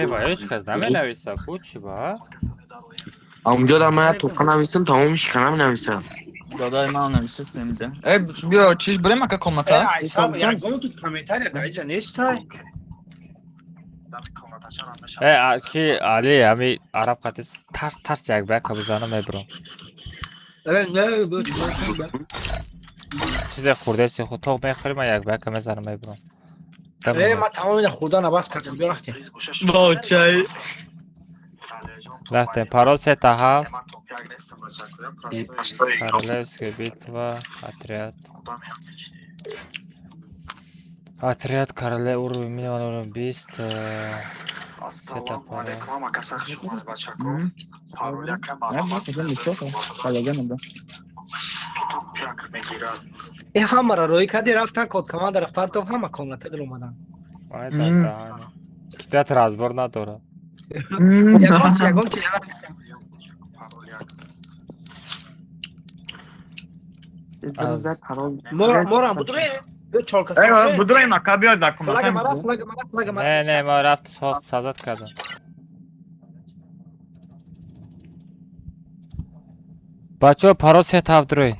Э, ва ҳеҷ кас наменависа ку чӣ ба? Онҷо да ман тоқа нависам, тамоми шикана менависам. Додари ман нависест инҷа. Э, биё чиз бурем ака комната? Э, ай сабр, ягон тут комментария да иҷа нестай. Э, ки Али ҳами араб қати тарс тарс як ба яка бизана мебурам. Э, не, бо Чизе хурдаси худ тоқ мехӯри ман як ба яка мезанам мебурам. Э, ман тамоми ина хурдана бас кардам, биё рафтем. Бочай. Рафтем. Парол 3 7. Королевская битва, отряд. Отряд короле уровень миллион уровень бист. Сета парол. Э ҳамаро рӯй кардӣ рафтан код командаро партов ҳама комната дил омадан. Вай дар даҳани. Китат разбор надорад. Ягон чи, ягон чи нарафтем. Морам будроем? Биё чор каса. Э, будроем ака биё дар комната. Флага мара, флага мара, флага мара. Не, не, ма рафт сазад кардам. Бачаҳо парол 3 7 дуроед.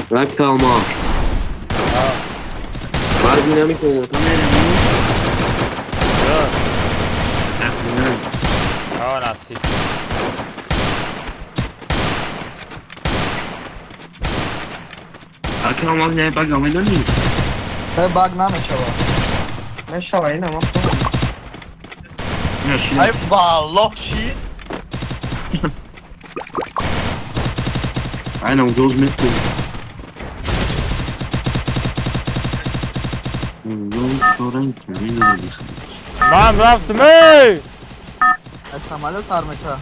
Ракалма. Барги намекунад, мерем. Ҳо, насиб. Акалмаз не бага медонӣ? Баг намешава. Мешава, ина ма. Ай валлоҳ чӣ? Айна угроз меткун. Ман рафтам, эй! Аз самолёт сар мекунад.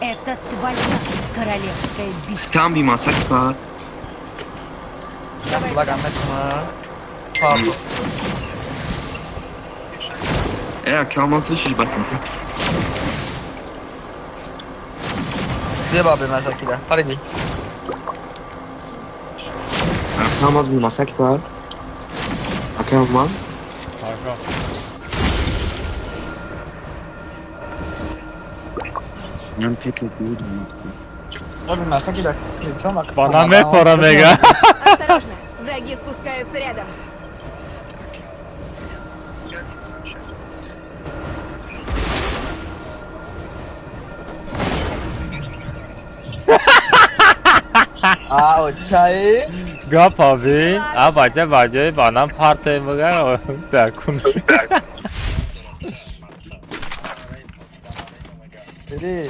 Это твоя королевская битва. Скамби масак па. Лагам метунам. Э, акалмаз слышишь, бакин? Бия ба бемазакида. Фариди. Акалмаз масак па. Акалмаз. Хорошо. Нам текла буду. Ба намепора мега. Осторожно, враги спускаются рядом. А, чай. Гапа бин, а бача баҷои банан парте мега дакун. Бери.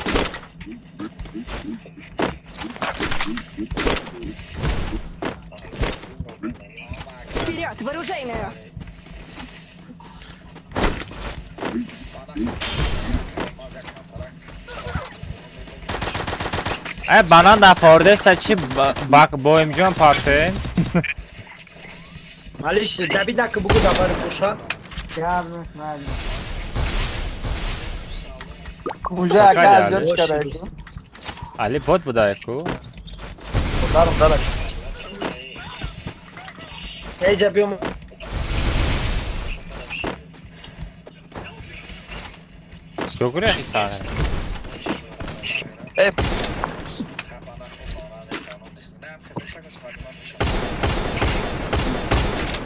Вперед, в оружейную! Э, банан дар фордеста чи боимҷон партен? Малиш, давид нака бугу давари боша. Уже ака аз ёд чикара. Али бот буда ку? Даром дарак. Эҷа биём. Чокури ахи сара? Э,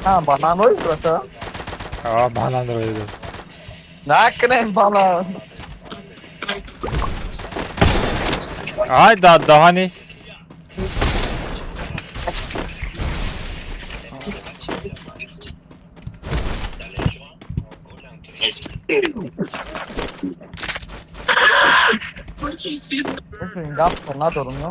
А, банан рой просто? А, банан рой. Накунем банан. Ай, да, даҳаниш. Гап надорум, ну?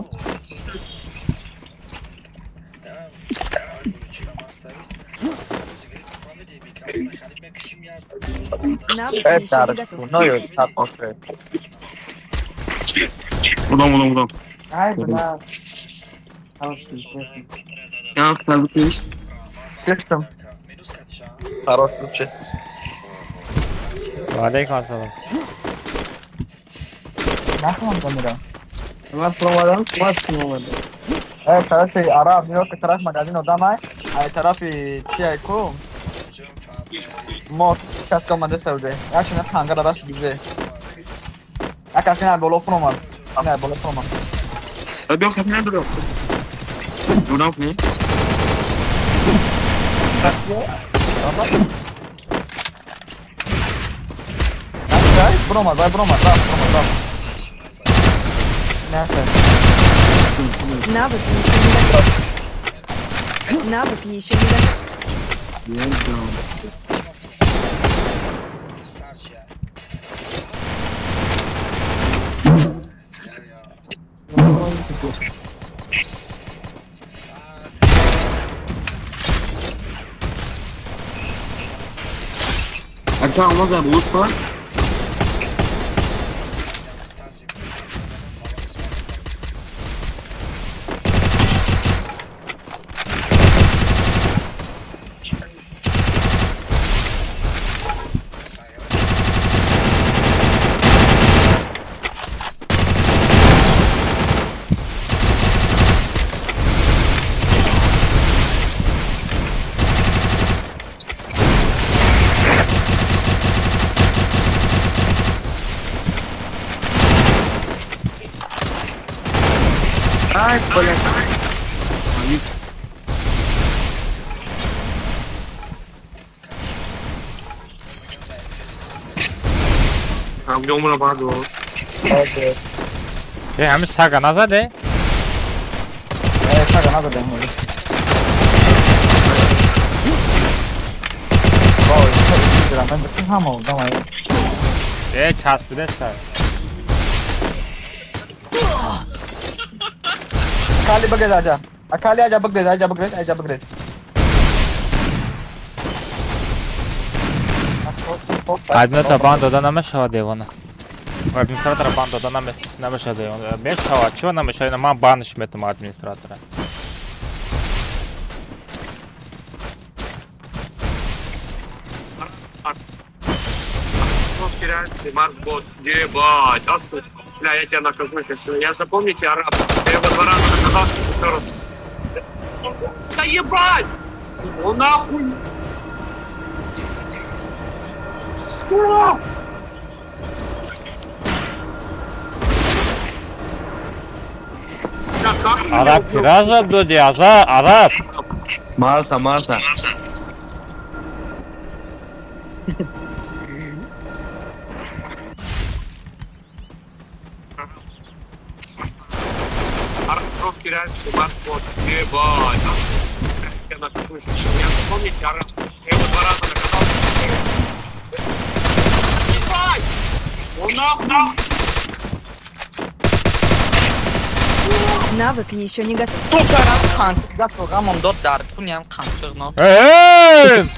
Навык еще не готов. Удам, удам, удам. Ай, бля. Я табикиш. Кештам. Хорош случай. Ва алейкум ассалом. Нахрен камера. Ман промадам, ман промадам. Э, тарафи араб, нигоҳ ки тарафи магазин одам ай, ай тарафи чи ай ку? Мо кас ки омада савде. Як шина тангара даст гизе. Як кас ина боло фуромад. Ина боло фуромад. Биё хат надорам. Удам кунӣ? Буромад, вай буромад, рафт, буромад, рафт. Не, Навык еще не готов. Навык еще не готов. Ака, алмаз булут па? Ай, блядь. Э, ҳамин сага назаде? Э, сага назаде. Э, часпиде саг. Akali baggage आजा अकाली आजा बगेज आजा बगेज आजा बगेज Админатор банд дода намешавад девона. Администратора банд дода намешавад девона. Мешавад, чего намешавад? Ман банш метам администратора. Ебать, бля, я тебя накажу сейчас. Я запомните, араб. Я его 2 раза наказал, что еще раз. Да ебать! Он нахуй! Что? Араб кираза доди, аза, араб! Марса, Марса. Ебать, я накажу сейчас. Я запомните, араб. Я его 2 раза наказал. Ебать! Он нахуй! Навык еще не готов. Эй!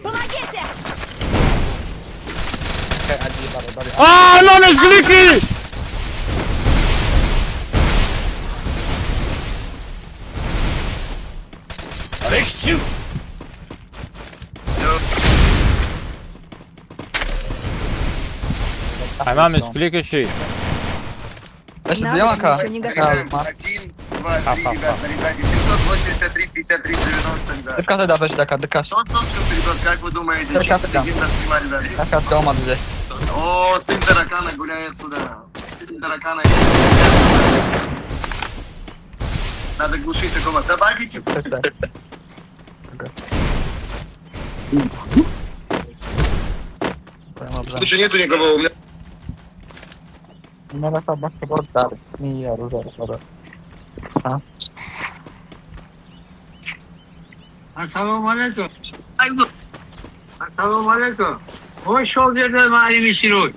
Помогите! А, номер глики! Аймам мискликаши. Навык еще не готов. 1, 2, 3, ребят, нарезайте. 783, 53, 90, ребят. Ребят, как вы думаете, чем следим на стрима, ребят? О, сын таракана гуляет сюда. Сын таракана. Надо глушить такого. Забагите. Тут еще нету никого у меня. Ассаламу алейкум. Ассаламу алейкум. Ой, шогирдои маълими Широз.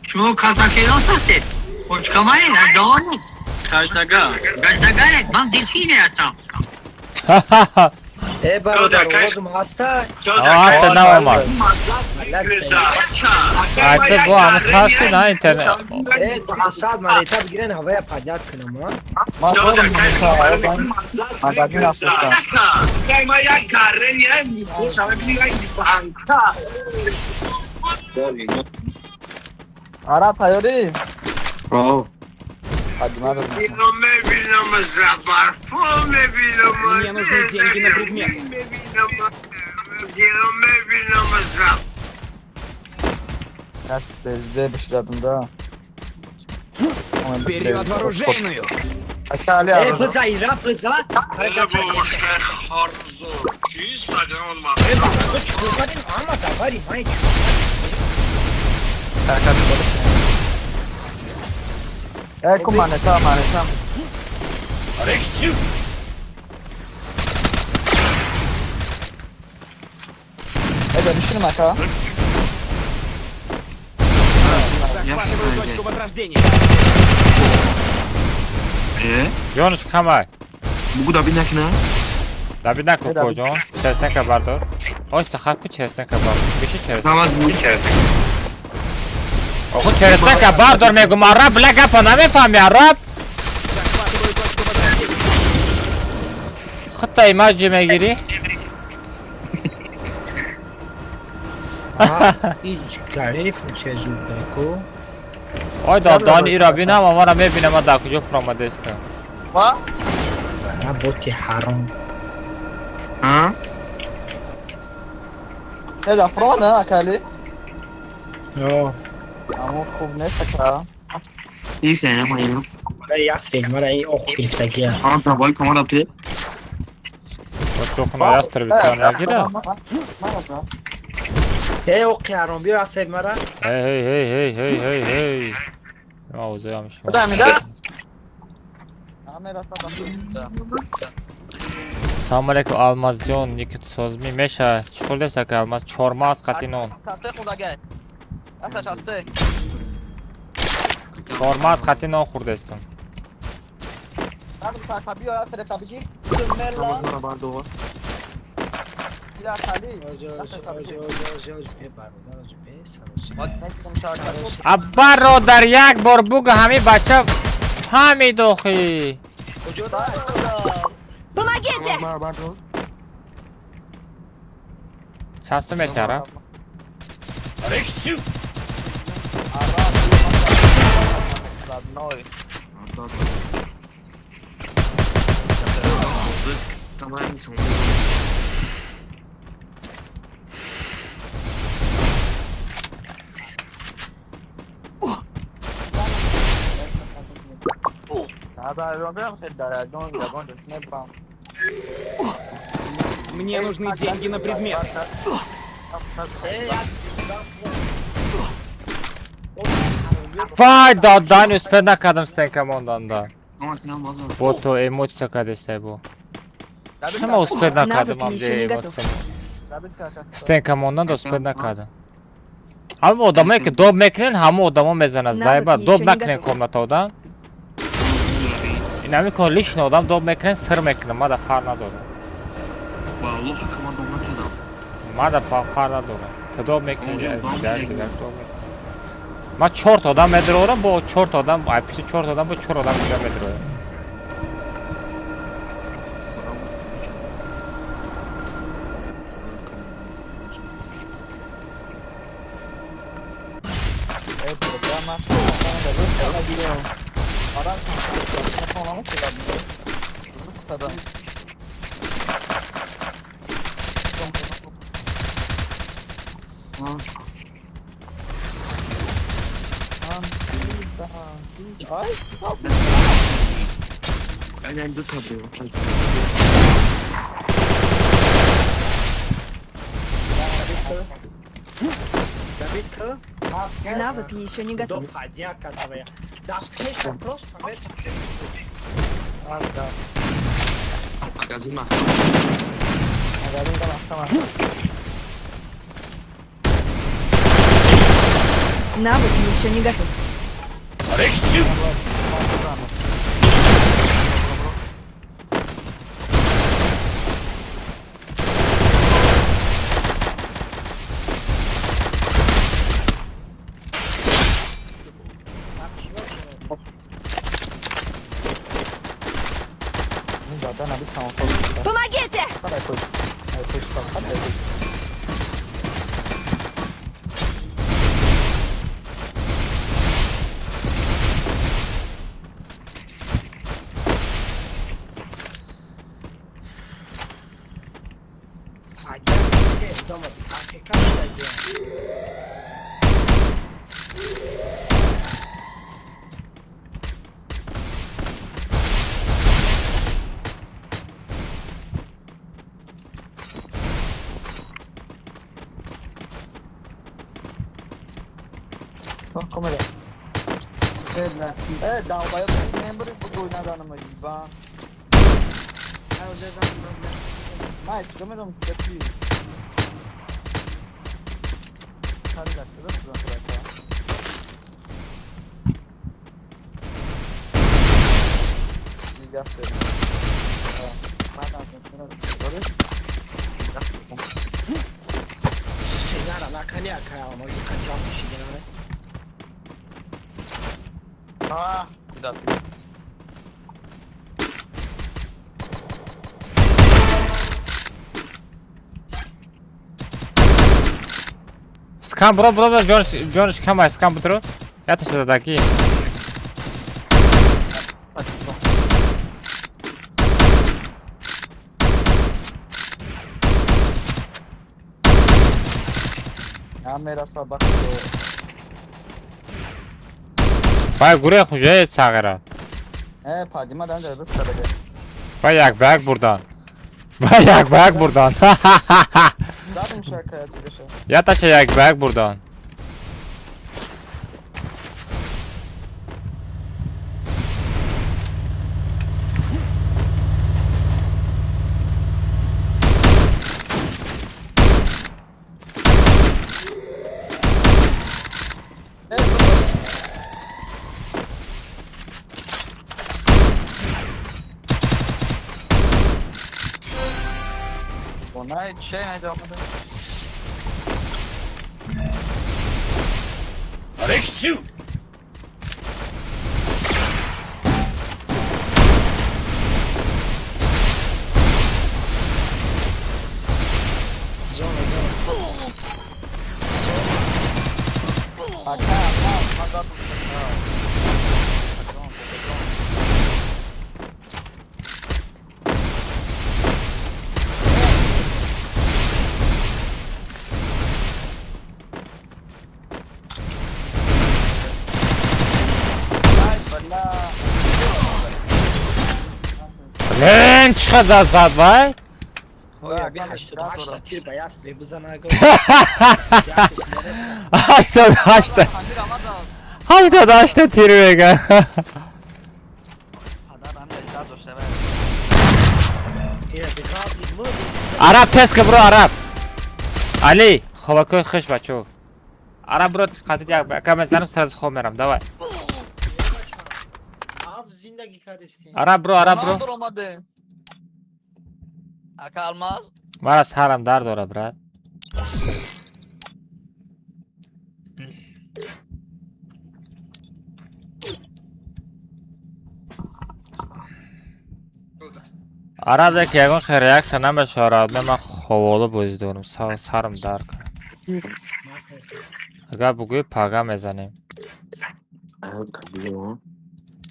Шумо казакерон ҳастед? Ҳоҷкамаред, ардавонед? Гаштага. Гаштагаед, ман дельфине ҳастам. Э, бародар, овозум ҳаста? Ҳаста, наомад. Айта бо ҳама сарши на интернет. Э, асад марета бигирен, ҳавая поднять кунам, а? Араб тайёрӣ? Мне нужны деньги на предметы. Вперед в оружейную! Э, биза, ира, биза! Ecco maneta, maneta. Захватываю точку возрождения. Ҷонш камай. Бугу дабид накина? Дабид наку ко ҷон. Черсенка бардор. Оҳиста хаб ку черсенка бардор. Биши черсенка. Охо черсенка бардор мегум араб бля гапа намефаҳми араб. Худта имаҷи мегирӣ? Ой додани иро бинам, амара мебинам, ман дар куҷо фуромадаистам. Боти ҳаром. Э, фуромада, акали? О. Аму хуб нест ака. Мара ин ох гирифтагия. Чохуна ястреб тиён нагира. Эй оқи ҳаром биё ястреб мара. Эй эй эй эй эй эй эй. Мавзӯям шумо. Салом алейкум Алмазҷон, никит созми меша. Чӣ хӯрдест ака Алмаз? Чормағз қати нон. Чормағз қати нон хӯрдестам. Бародар як бор буга ҳамин бача фаҳмид охи. Помогите! Чанд сум метара? Мне нужны деньги на предметы. Вай, додан успед накардам стенка монданда. Бо то эмоция кадестай бо. Чама успед накардам амде эмоция. Стенка монданда успед накардам. Ҳама одамое ки доб мекунен, ҳама одамо мезанад. Зайба доб накунен комната ода. Ин ҳамин кор лишний одам доб мекунен, сир мекунам, мада фарқ надорам. Мада фарқ надорам. Ту доб мекунӣ, дигар дигар доб мекунӣ. Ман чорта одам медурорам, бо чорта одам, ай пиши чорта одам, бо чор одам дигар медурорам. Навык еще не готов. Навык еще не готов. Помогите! Скам бро бро бро ҷонш ҷонш кам аст скам бутро. Я ташта даки. Вай гурехт уже сағира. Э, падима дан ҷой бис кадаге. Вай як ба як бурдан. Вай як ба як бурдан. Задум шака чигаша. Я таша як ба як бурдан. Най, че най да омада. Алексю! Зона, зона. Ака, ака, ма задум. Блин, чӣ қадар зад вай? Ой, би 88 тир ба як стрел бизана. 88 88 тир мега. Араб тез ка бро араб. Али, хобакои хуш бачо. Араб бро қатид як ка мезанам сразу хоб мерам. Давай. Араб бро, араб бро. Ака алмаз. Мара сарам дард дора, брат. Араб ки ягон хел реаксия намешавад, ман ховолу бозӣ дорам, сарам дард кард. Агар бугӯӣ пага мезанем.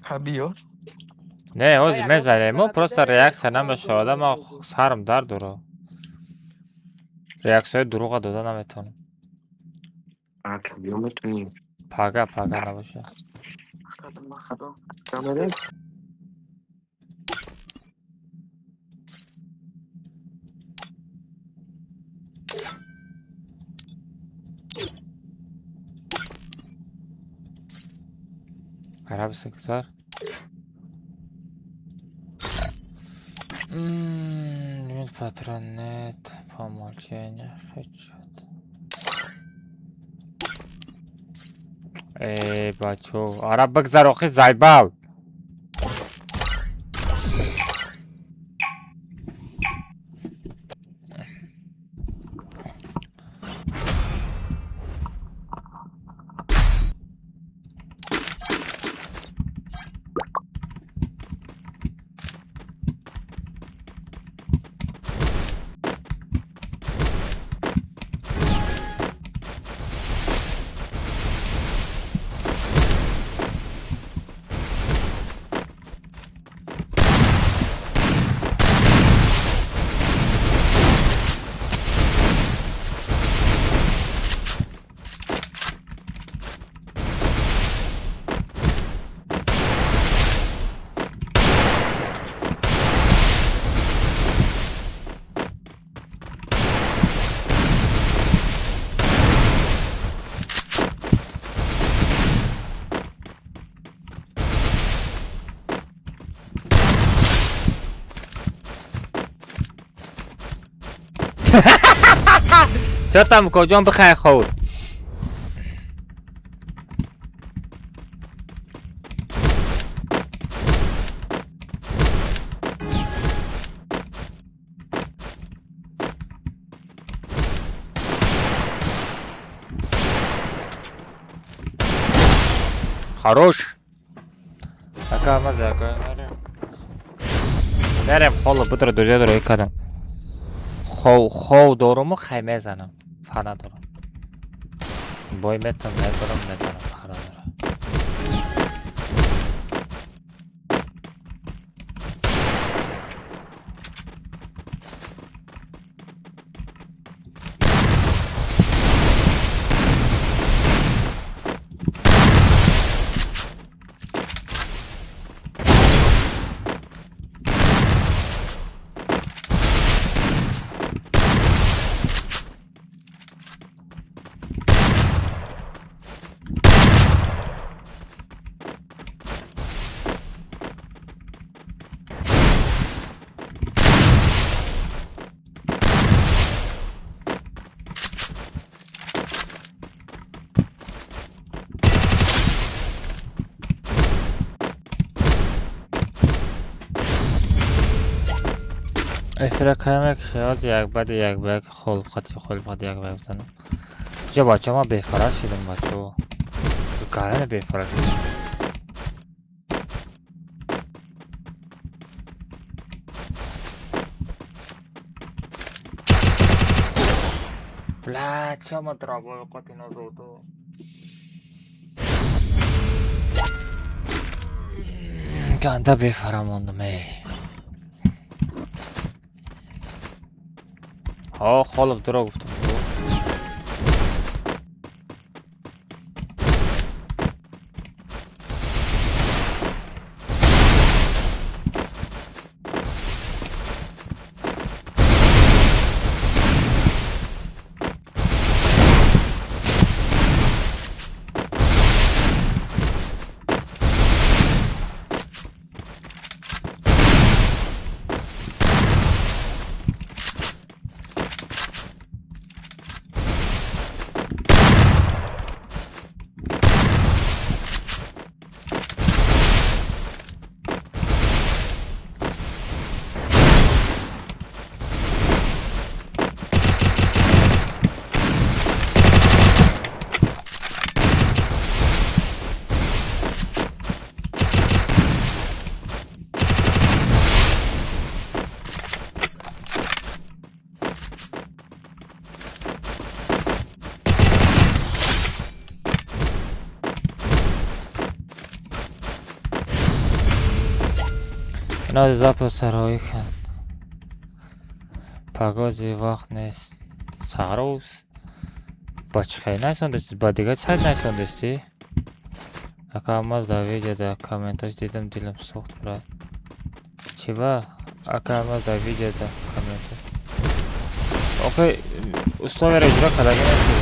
Кабиё? Не, ҳозир мезанем, мо просто реаксия намешавад, ман сарам дард дорад. Реаксияҳои дурӯға дода наметавонам. Пага, пага набошад. Араб сексар. Лимит патронет, по умолчанию, хедшот. Эй, бачо, араб бигзар охи зайбал. Чё там, куҷон бихай хӯр? Хорош. Ака маза ака. Нерем холо бутро дуря дуро кадам. Хов хов доруму хай мезанам. Фана дорам. Бой метам медорам мезанам фана дорам. Эфира кай мекушад, як баъди як ба як холфқати холфқати як ба як бизанам. Ҷа бачаҳо, ман бефараз шудам, бачаҳо. Гарани бефараз шудам. Бля, чё ма дробой қати назоду. Ганда бефара мондам, эй. Ҳо, холов дуро гуфтам. Инози запис сароӣ кун. Пагози вақт нест. Сарӯз. Ба чӣ хел насондасти? Ба дигар сайт насондасти? Ака Алмаз дар видео дар комменташ дидам, дилам сӯхт, брат. Чӣ ба? Ака Алмаз дар видео дар комменташ. Охи, условияро иҷро кардаги нестӣ.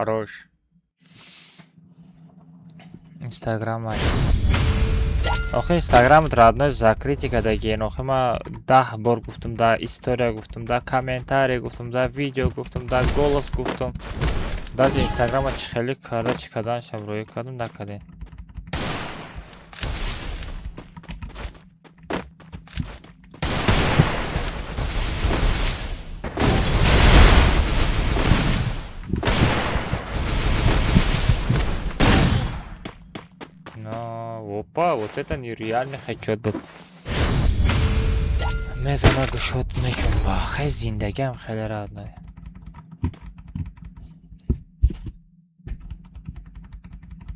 Хорош. Инстаграм. Охи, Инстаграмат родной закрытый кардагиен. Охи, ма 10 бор гуфтум, да история гуфтум, да комментарий гуфтум, да видео гуфтум, да голос гуфтум. Даже Инстаграма чӣ хеле карда, чӣ карданашам рӯя кардум, накардем. Опа, вот это нереальный хедшот буд. Мезана гушод меҷунба. Хай зиндагиам хеле родной.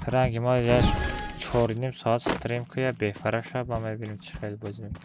Таранги мо як 4.5 соат стрим куя бефара шаб ма мебинем чӣ хел бозӣ мекунем.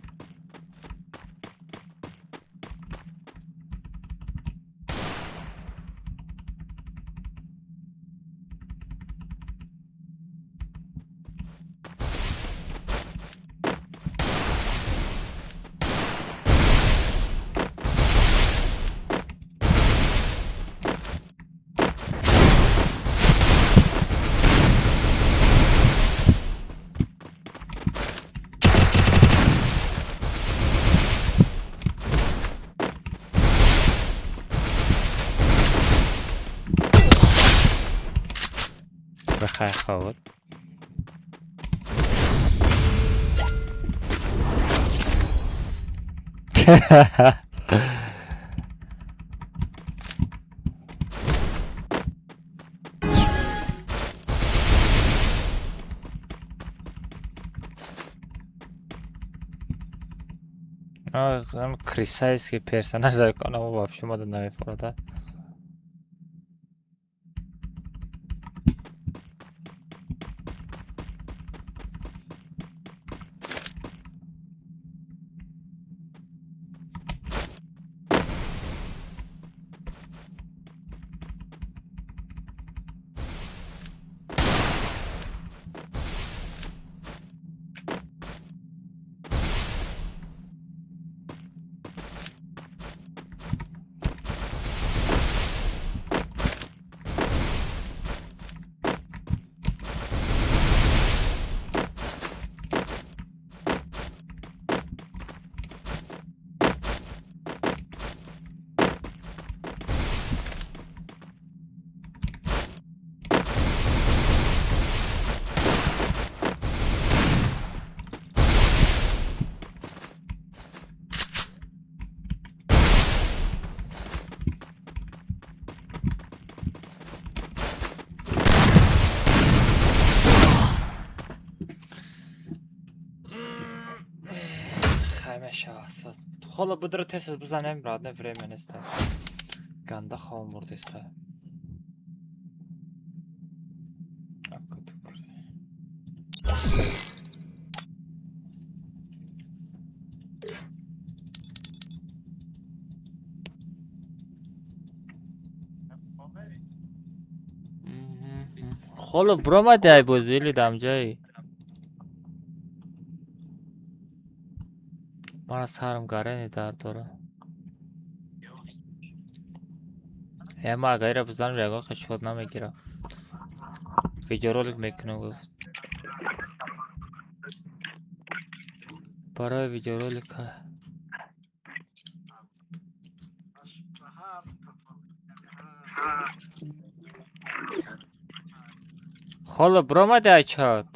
Бихай хавод. Крисайский персонаж дар вообще мода намефурода. Холо будро тез бизанем, родне время неста. Ганда хом бурдеста. Холо бромади ай бозӣ или дамҷаи? Мара сарам гарени дард дора. Е ма агар ира бизанам ягон хел шод намегирам. Видеоролик мекунам гуфт. Барои видеоролика. Холо бромади ай чат.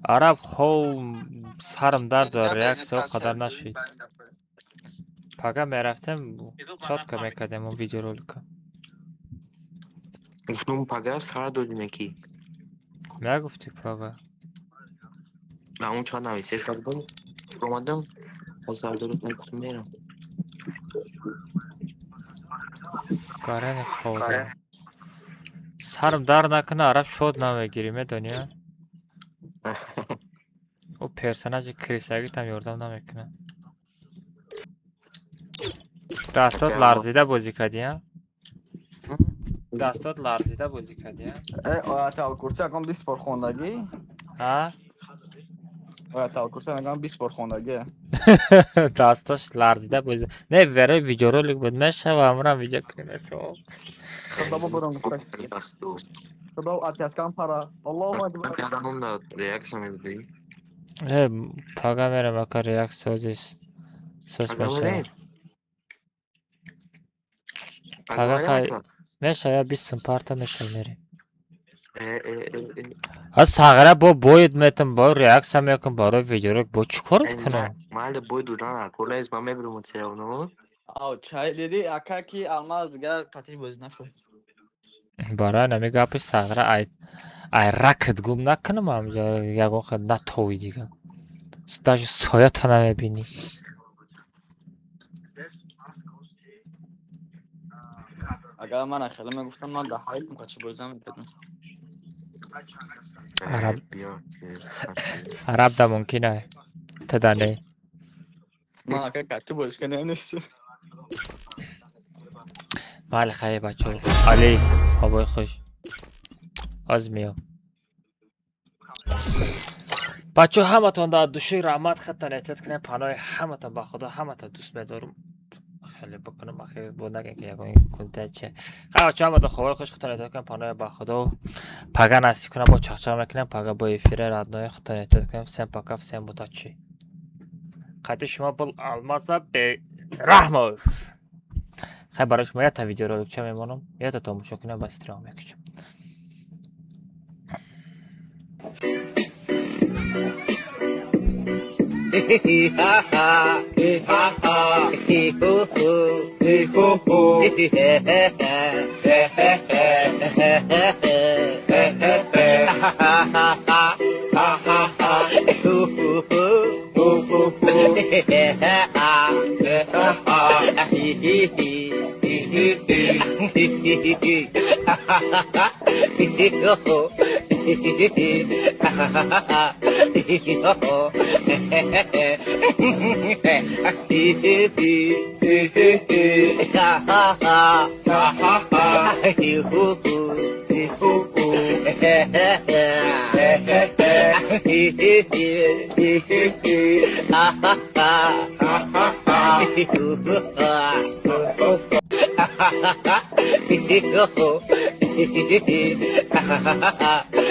Араб хов сарам дард дорад, реаксия қадар нашид. Пага мерафтем, чотка мекардем он видеоролика. Гуфтум пага сар додем яки. Нагуфтӣ пага. На он чанд нависеш кардам. Омадам. Сардорот гуфтум мерам. Гарани хов дорам. Сарам дард накунад, араб шод намегирӣ, медонӣ? О персонажи крисагитам ёрдам намекунад. Дастот ларзида бозӣ кардӣ, а? Дастот ларзида бозӣ кардӣ, а? Э, оятал курси ягон 20 бор хондагӣ? Ҳа? Оятал курси ягон 20 бор хондагӣ. Дасташ ларзида бозӣ. Не, верои видеоролик буд. Мешава, амрам видео кунем, мешава. Худо бубурам гуфта. Худо атяткан пара. Аллоҳу акбар. Ядам реаксия медодӣ. Э, пага мерам ака реаксия озис. Сос мешава. Пага хай мешава, 20 сум парта мешава мерем. Аз сағира бо боид метам, бо реаксия мекунам барои видеоролик, бо чӣ кор кунам? Майли бой додан аколез ман мебирам серавно. Ав чай диди ака ки алмаз дигар қатиш бозӣ нашуд. Барои нами гапи сағира ай ракат гум накунам ҳамҷо ягон хел натовӣ дига. Даже соята намебинӣ. Агар ман хеле мегуфтам ман дар ҳаётам қачи бозӣ намекардам. Араб да мумкин ай. Тада не. Ман ака қачи бозӣ кардам нест. Майли хайр бачаҳо. Али, хобои хуш. Оз меём. Бачаҳо ҳаматон дар души раҳмат хаттан эҳтиёт кунед, паноҳи ҳаматон ба Худо ҳаматон дӯст медорам. Хеле бикунам, ахир бо нагем ки ягон кунта че. Хайр бачаҳо ҳаматон хобои хуш хаттан эҳтиёт кунед, паноҳи ба Худо. Пага насиб кунам бо чақчақ мекунем, пага бо эфири родной хаттан эҳтиёт кунем. Всем пока, всем удачи. Қати шумо бул алмаза бераҳмош. Хайр барои шумо якта видеороликча мемонам, якта тамошо кунем, ба стрим мекушам. Ha ha ha ha he ho ho he ho ho he he he he he he he he ha ha ha ha ha ha ho ho ho ho ho ho he he ha ha ha ha he he he he he he he he ha ha ha he ho ho he he he ha ha ha he ho ho Ha ha ha.